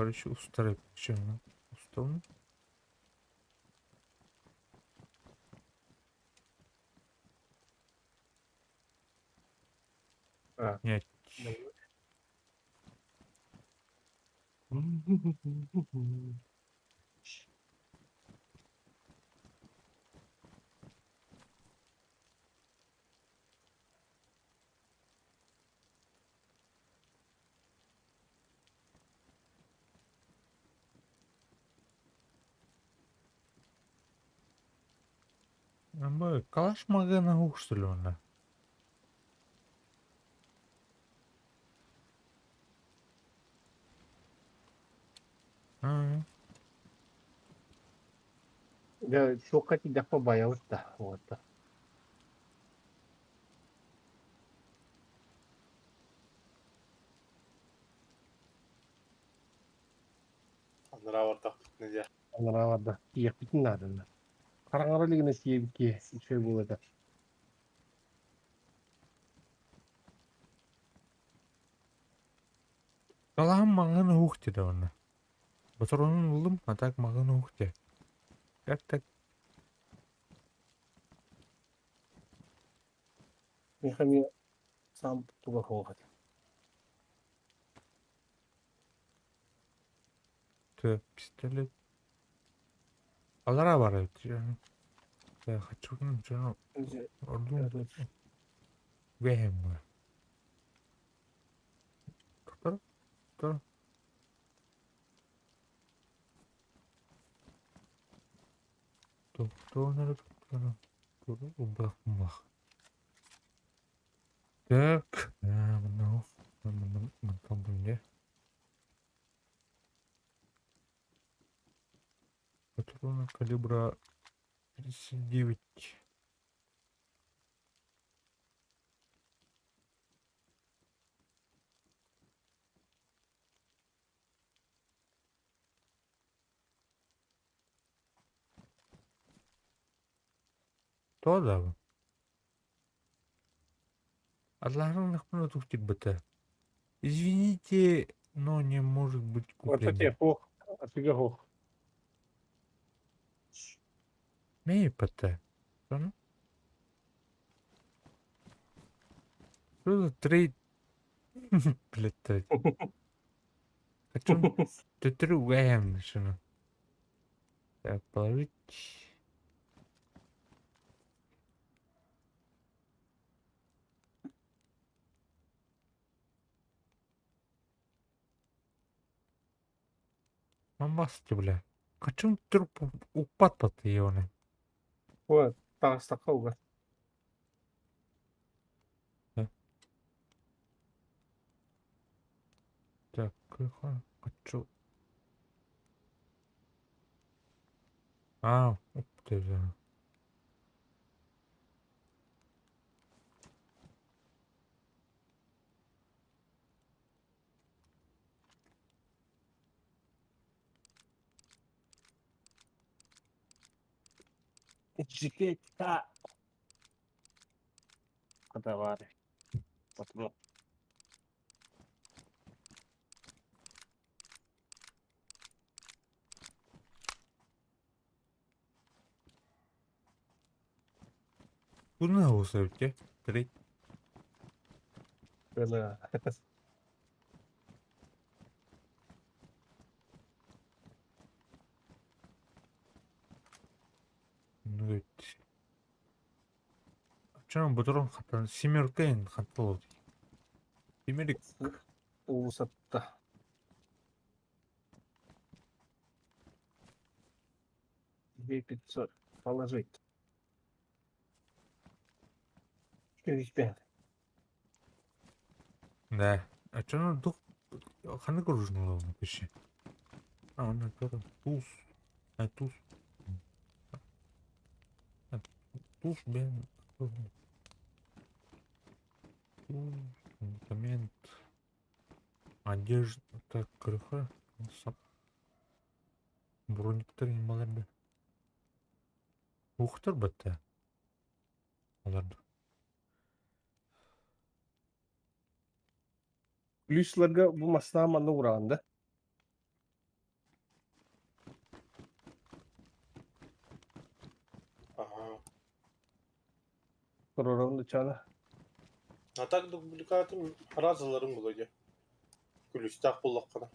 Короче, устарып чем? Устал? А. Нет. Амба, калаш магана что ли она? А, Да, сука, тебя побоялся. Вот. Анараа бардахпытына дьэ. Анараа барда. Тиийиэхпитин наадана. Хараҥара илигинэ сиэбит киһи үчүгэй буолуо этэ. Талаһым маҥан уһук диэтэ уонна. Ботуруонун буллум, а так маҥан уһук диэ. Так так. Миэхэ эмиэ саам туга суох этэ. Тэ пистолет. Аллараа баар эбит. Хочу ордук Бэһэм Туттар туттар. Туттуон эрэ убах Так, мынау мынау Патроны калибра 39. То да. Извините, но не может быть куплено. Ох, офига Мэй ПТ. Что? Что за трейд? Блядь, трейд. Хочу Т3 начну. Так, положить. Мамасты, бля. Хочу труп упад ионы. Вот, таҕыстахха уга. Так, хочу. А, уп ты, да. Жикетка. Хата баар. Патрон. Куда усыпьте? Три. Бля. Ну, ведь. Чё, бутрон хатан семерка хаттал. Семерик. Уусатта. 2500. Положить. 45. Да. А чё ну дух ханы оружие напиши. А, он это туз. А туз. Туз, блин. Туз, документ. Одежда. Так, крыха. Сап. Брониктер немаларды. Ухтар бітті. Оларды. Плюсларга бу масна манна ураан да. Ага. Туророн чана. А так дубликатым разыларым була Күлүстээх буллаххына.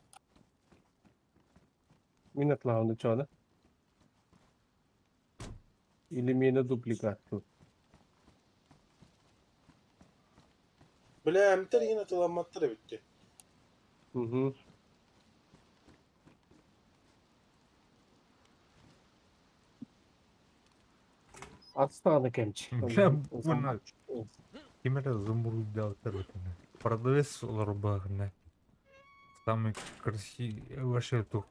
Мин атлаһын чана. Или мена дубликат тут. Бля, эмтер иһин атыламматтар эбит Угу. Отстаны кемчи. Бля, бұны Кемере зумбурдалтар өтіні. Продавец олар бағына. Самый красивый, вообще тут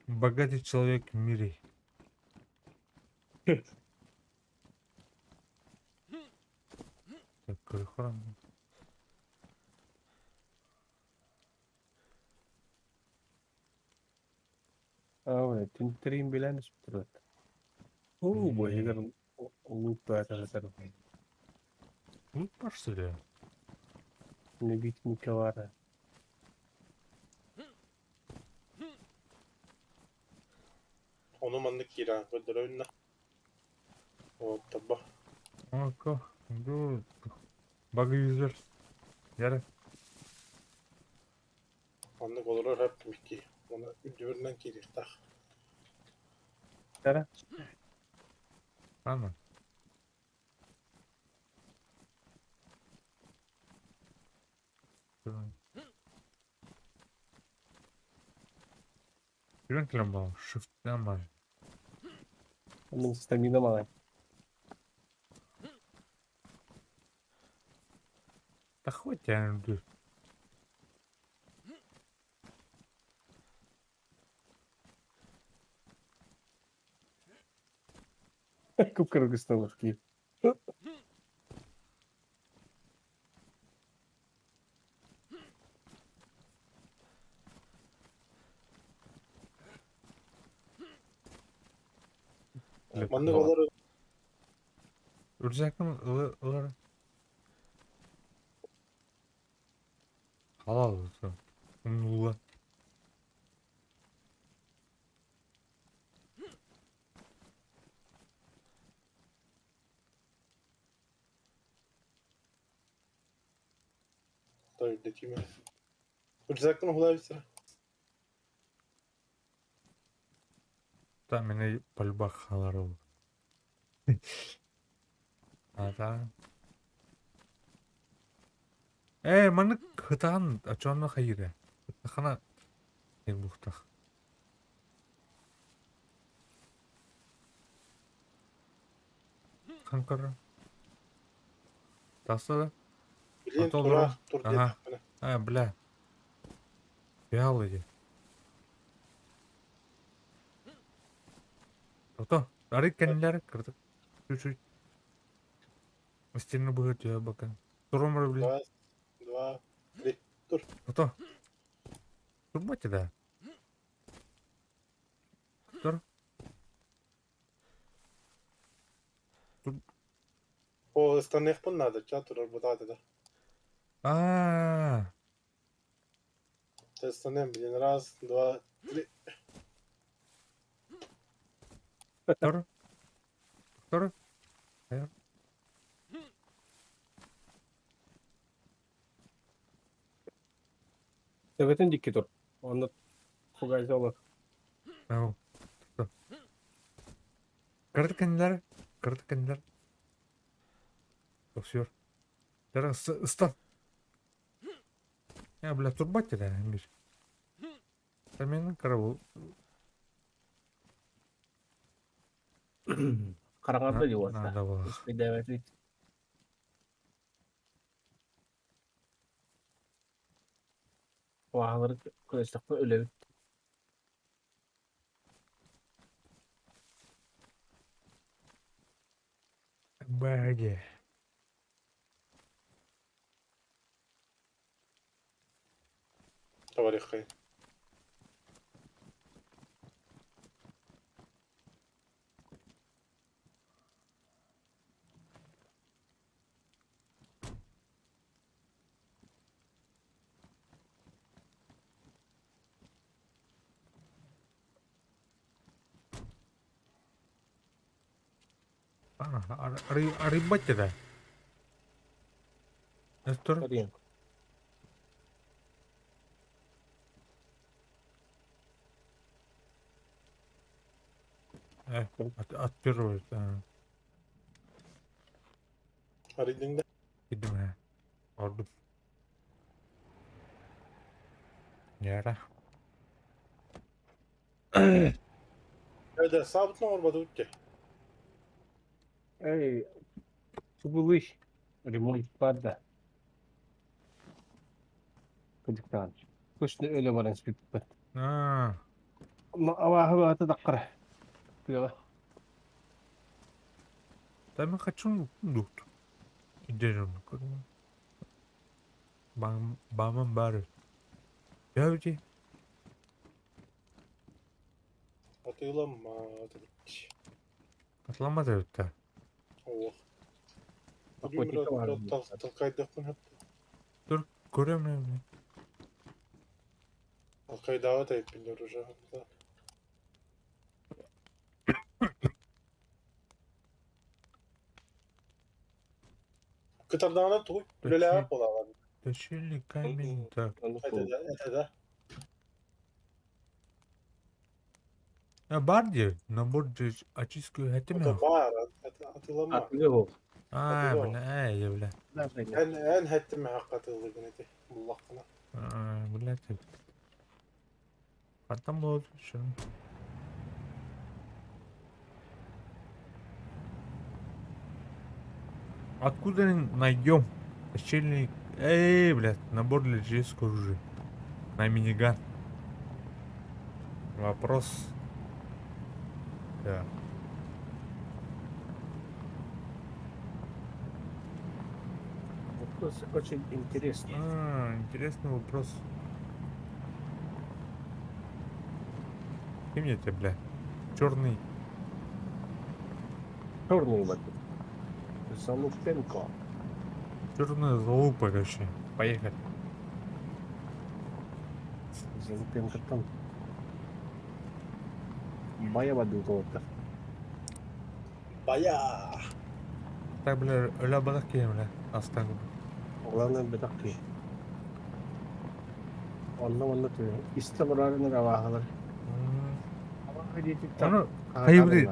богатый человек в мире. Так, крыха. Аа, түнтэрин билэн испитэр. Оо, бу иһигэр улууппа сытар. Лут барсыда. Небитника баара. Ону маннык киирэн көрдөрөбүн да. Вот таба. Око, ду баг юзер. Яра. Маннык олорор хөп микки. Оны үрдүбүрүнэн киириэхтээх. Яра. Ана. Күрэн кэлэн баа, shift-тан баар. Мин стамина малай. Да хватит я жду. Кып-кыргызстан киip. Маннык олорор Үрдүккүн ылар. Халал умнула. да үрдэтиме. Үрдүккүн уһулаабыттара. Та мени полюбах халар ол. Ата. Ээ, маннык хытаан ачонно хайыра. Хана бухтах. Ханкара. Таса. Билин Ата тура тур Ага. диэтэхпинэ. А, бля. Фиал иди. Ото, арык кэннилэр кырдык. Чуть-чуть. Стены быһыт түһэ бака. Турумар блин. Раз, два, три. Тур. Ото. Турбайте да. Тур. О, ыстаныахпын наада, ча турар бутааты да. А, Ыстаныам, блин, раз, два, три. Тур. Тур. Төбөтүн дикки тур. Онно хугайса олар. Ау. Тур. Кырдык кэннилэр. Кырдык кэннилэр. Тохсуор. Тара ыстан. Я, бля, турбайте да, мир. Мен карабыл. Хараҥарда дии уота. Надо было. Испэйдээбэтит. Уаалары көрөстөхпө өлөбүт. Баги. Товарищи. А, арыйбат да. Нестор. Арыйан. От первого. Арыйдың да. Идем. Орду. Яра. Эдэ, саабытын оҥорбатыбыт дии. Эй, тубулуй. Ремонт бар да. Кыдыктаан. Көчнө өлө баран спиппет. А, Абааһы баата даккара. Тыаҕа. Да мен хочу дух. Идем. Бам баман бары. Явди. Атыыламмат эбит. Атыламмат эбит да. Ох. Охотника баар. Толкайдыахпын сөп. Тур көрөм эми. Толкайдаабат эбиппин уже. Кытардаҕына тугуй? Үлэлээбэт буолаҕын. Точильный камень так. Это да, это да. А бар дии, набор очистку этим. Это баар, атыылама. Атыгы ол. А, бля, эй, бля. Эн эн хэттим хаккатылыгын эти буллаххына. Бля, ты. Хантан буолар шын. Откуда найдем точильный... Эй, блядь, набор для чистки оружия. На миниган. Вопрос. Да. Вопрос очень интересный. А, интересный вопрос. Кем мне тебя, бля? Черный. Черный вот. Залупенко. Черная залупа, короче. Поехали. Залупенко там. Бая воду кого-то. Бая! Так, бля, өлө бадах киһи, бля. Астан. Главное, бедакты. Онно онно тү. Истэ барарын абааһылар. Абааһы диэти Ону хайбри.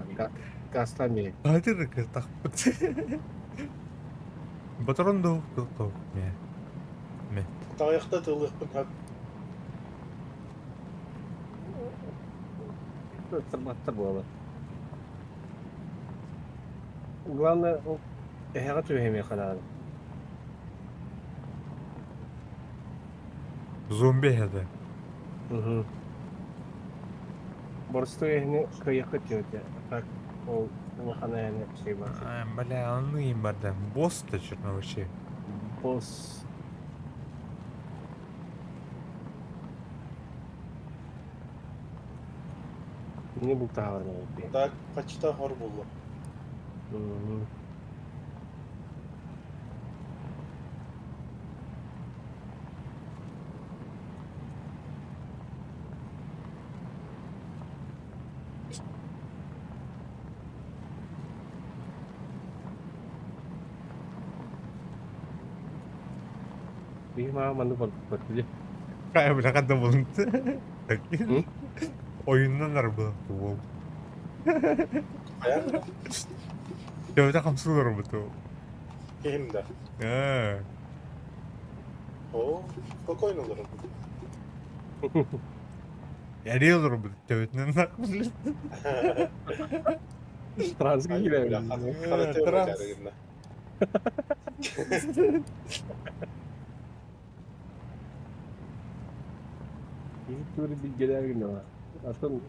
Гастами. Хатыр тахпыт. Батарон да то ме. Ме. Тайыкта тылыхпын хап. Тырбаттар буолар. Главное, ол эһэҕэ түһэмиэ ханаан. Зомби это. Угу. Боростуой эһини кыайыахха түһүтэ. Так, ол улахан эһини шей бар. А, бля, аны барда. Босс-то черно вообще. Босс. Не бултаҕарна Так, качта хор булла. Угу. Биһи маа маннык барбыт Кая бля ханна булун. Ойуннан арбы бол. Хайа? Төбөтө хамсыылар буту. Ким да. Аа. О, спокойно олорор. Эрий олорбут төбөтүнэн нах Транска киирэ. Транс. Киһи тууру билгэлээр гынна. Атын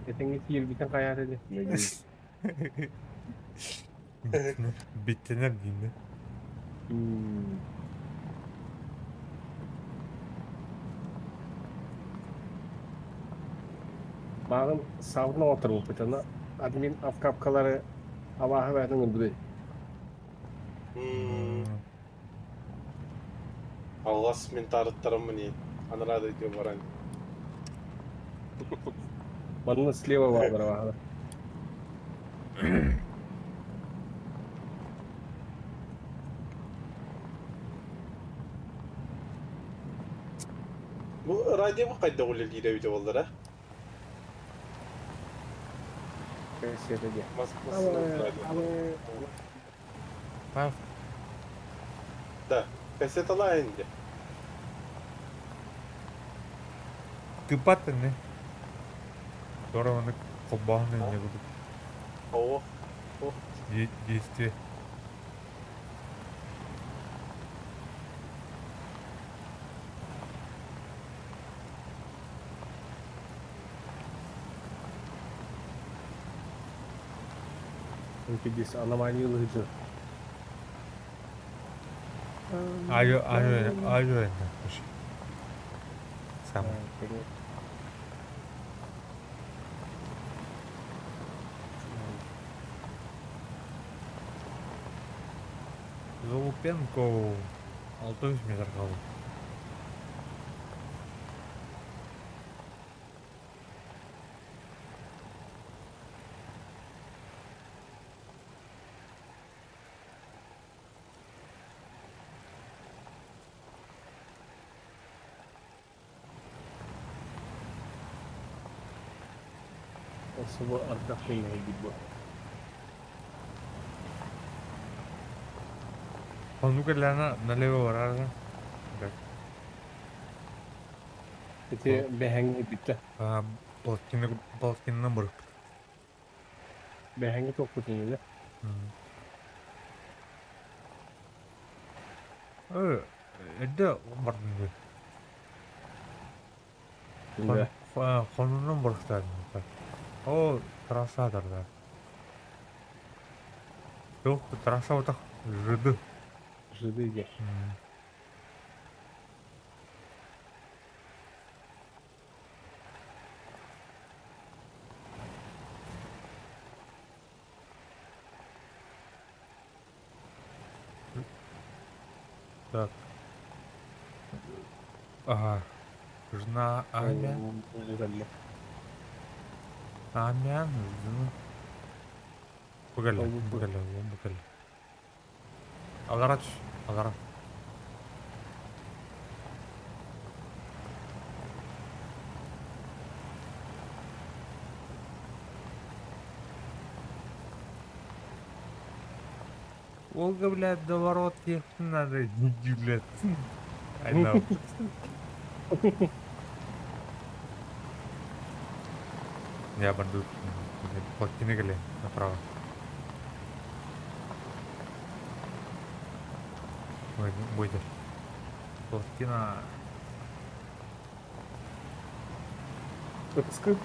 этэҥҥэ киирбитин хайаат этэ. Биттенер диинэ. Мааҕын сауна оторбуппут аны админ обкапкалары абааһы бэйэтин ылбыт. Аллас мин таарыттарым мини. Анараа дойду баран. Манна слева баалар абааһылар. Бу радио бу хайда үлэлиир эбитэ буоллара? Кэссиэтэ диэн. радио. Пав. Да, кассеталаа инде. Тыпат не. Здорово, холбооһун инньэ курдук. Оо. Действие. Здесь аномалии лыжи. Аю, аю, аю, Сам. Золупенко 600 метр хаалбыт. Особо ардах тэҥнэһэрбит буо. Оннук эллээнэ налево барар так. Ити бэһэҥҥи бүттэ. Балкина Балкинынан барыппыт. Бэһэҥҥи туохпут иннинэ. Эрдэ бардым дии. Хонунан барыктаатым. Оо, трасса тарда. Туох трасса утах жыды. Жыды диye. Так. Ага. Жена Аня. Аня, жена. Погали, погали, погали. Аларач, алара. Волга, блядь, до ворот ехать надо, иди, блядь. I know. Я бардык. Плотины кэлэ направо. Будет. Плотина.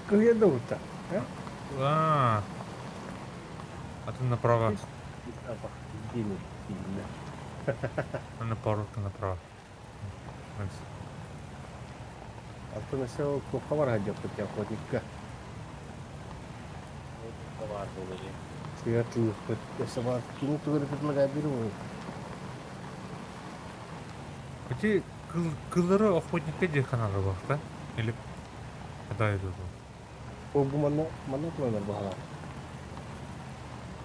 Кыһыйа да ута. А, а ты направо. Денег сильно. На поворотка направо. А то на туохха барар дьоппут охотникка. Баар буолуо дии. Светлый, собак, кини тугу предлагает беру. Эти кыллары охотникка диэн ханаара буолта? Или когда идут? Ол бу манна манна планер баһалар.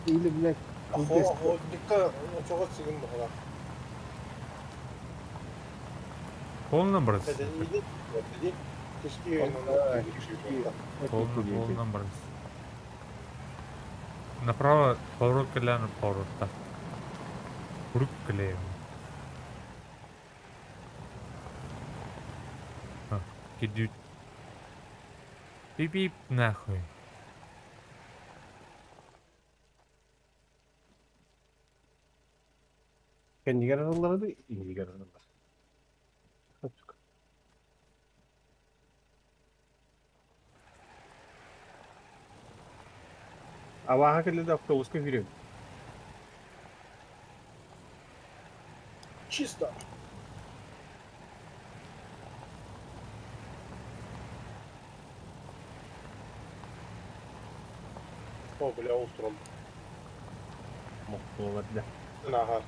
Или, блядь, Охотникка очоҕо сигин баһалар. Полно брать. Полно, полно брать. Направо поворот кэлээн поворотта. Курук кэлээн. Кидют. Пип-пип нахуй. Кэннигэр арыллара да иннигэр арыллар. Абааһы кэллэ да автобуска киирэбин. Чисто. О, бля, ол тураллар. Мохтуолар да. Ааһар.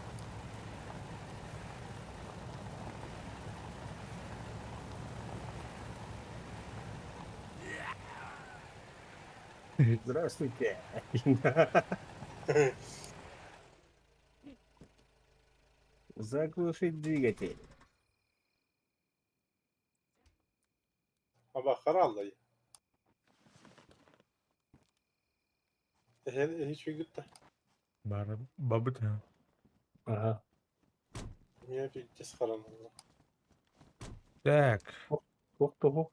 Здравствуйте. Заглушить двигатель. Абахара аллай. Эһи үчүгүт Бары бабыт. Ага. Меня пиздец харанылла. Так. Туох туох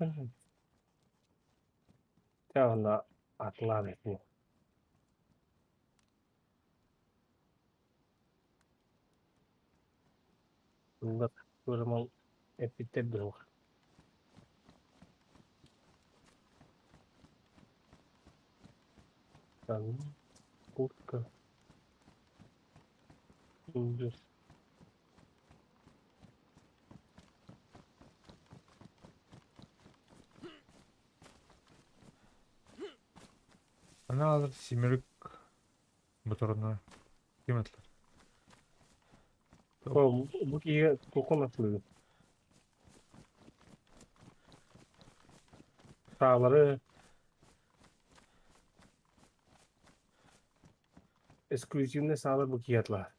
Тяна атлан этин. Тыллар турамал эппиттер быһылах. Там куртка. Ужас. Ана алыр семерик моторына. Ким этлер? Бу киһи туоххун атылыыр? Саалары эксклюзивный саалар бу киһи атылаһар.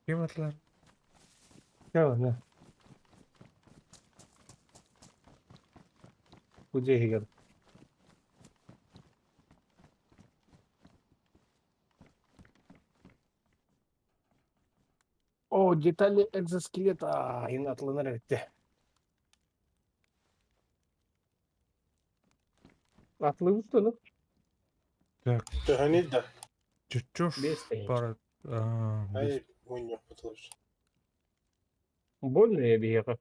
Ким атылар? Чэ, Бу дьиэ иһигэр. О, детали экзоскелета иһин атыланар эбиттэ. Атылыбыт да ну? Так, Төһөнүй да? чуть-чуть Биэс тыһыынча. пара... Ай, мунньахпыт лучше. Больно я биһиэхэ.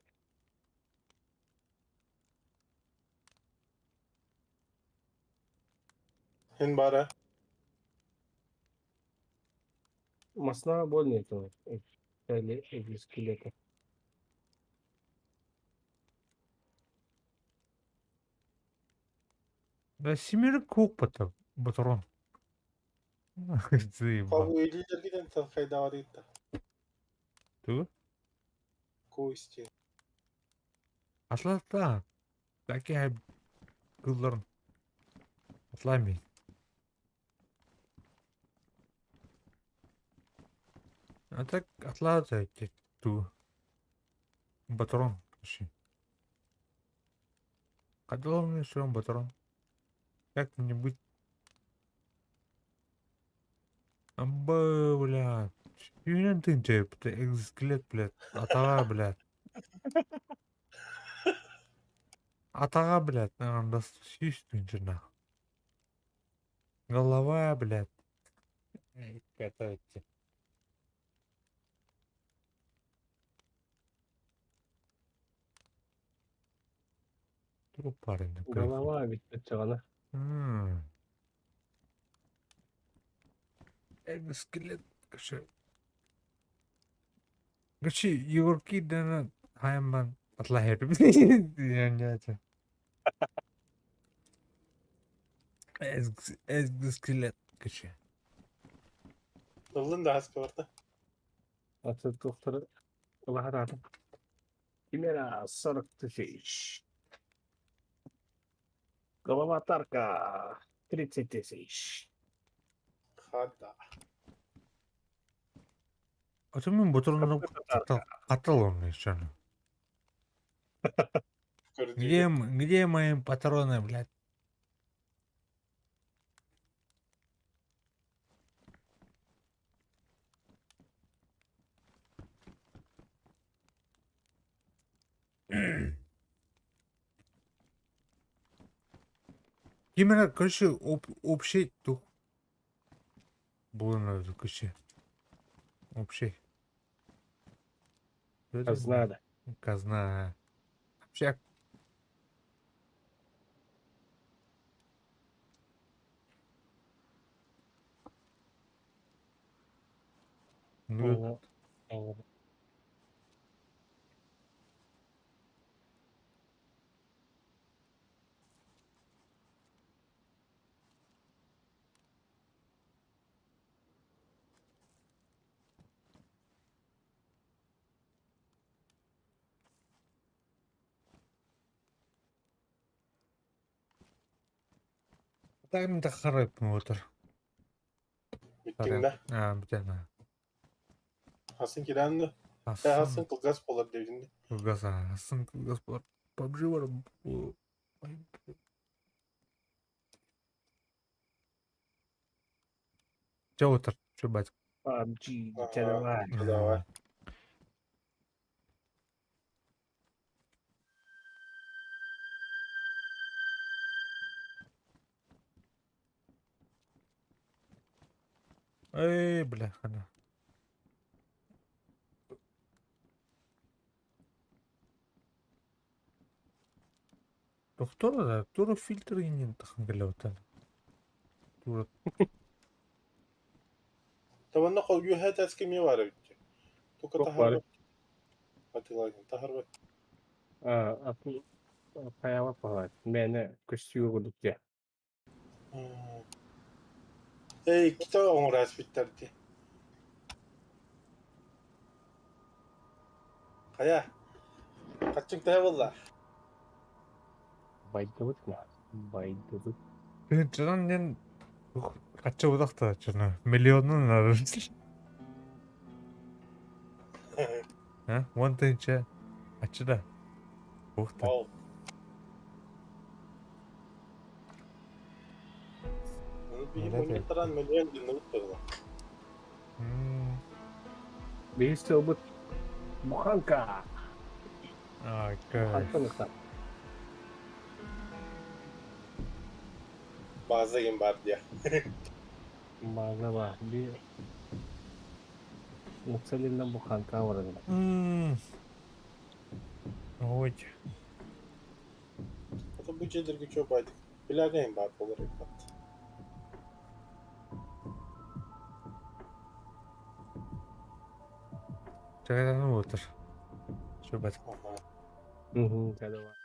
Эн бара. Масна больно это. Детали экзоскелета. Да семерик кук батарон. Заебал. Павлу илиилэргитин хайдаабат Ту? Кости. Атлата. Такие кылларын. Атлами. А так атлата ту. Батарон. Когда у меня все батарон? Как мне быть? Амба, бля. Сүүнэн тыынча экзоскелет, блядь. Атаҕа, блядь. Атаҕа, блядь, наҕандас сүүс тыынча нах. Голова, блядь. Готовите. Тугу парень Голова ведь баччаҕына. Экзоскелет. Короче, Короче, Егорки дана хайамман атлаһыр. Экзоскелет. Короче. Ыллын да хаска барда. Аты туохтара ылаһар аатым. Примерно 40 тысяч. Голова Тарка 30 тысяч. Хата. А то мен ботурунан Тарка. катал он еще. Көрдүгүт. Где, где мои патроны, блядь? Именно, короче, общий дух. Булын короче. Общий. Казна, да. Казна. Общак. Ну, Ага. Так мен тахарып отыр. Бүттүҥ да. А, бүтән. Хасын кирээн да. Тэ хасын кылгас буолар диэбитин да. Кылгас, асын кылгас бар. PUBG бар. Чэ отыр, чэ бать. PUBG, Ага. давай. Давай. Эй, бля, хана. Доктор, да, тура фильтр инен тахан келеутан. Тура. Табанна хол үөһэ таска эмиэ баар эбит. Тука Туох баар? таһарбат. Атыылаатын таһарбат. Атын хайаабат баҕайы. Мээнэ көстүү курдук дии. Эй, иккитэ оҥорооспуттар дии. Хайа, хаччыҥ төһө буолла? Байдыбыт ма? Байдыбыт. Тыһыынчанан диэн хачча буолуохтаах чына. Миллионунан арыр. А? 10 тыһыынча аччы да. Ух ты. Ол. Ону биһи мунньуттаран миллион гынныбыт буолла. Биһи сылбыт буханка. Ай, кайф. Буханканы сап. База деген бар диye. База бар. Bir Нацелена буханка барар. Ой. Ото бу дьиэлэргэ чуо байдык. Билээгэйин баар буолар эбит. Чагайдан отыр. Шөбәт. Ага. Угу, давай.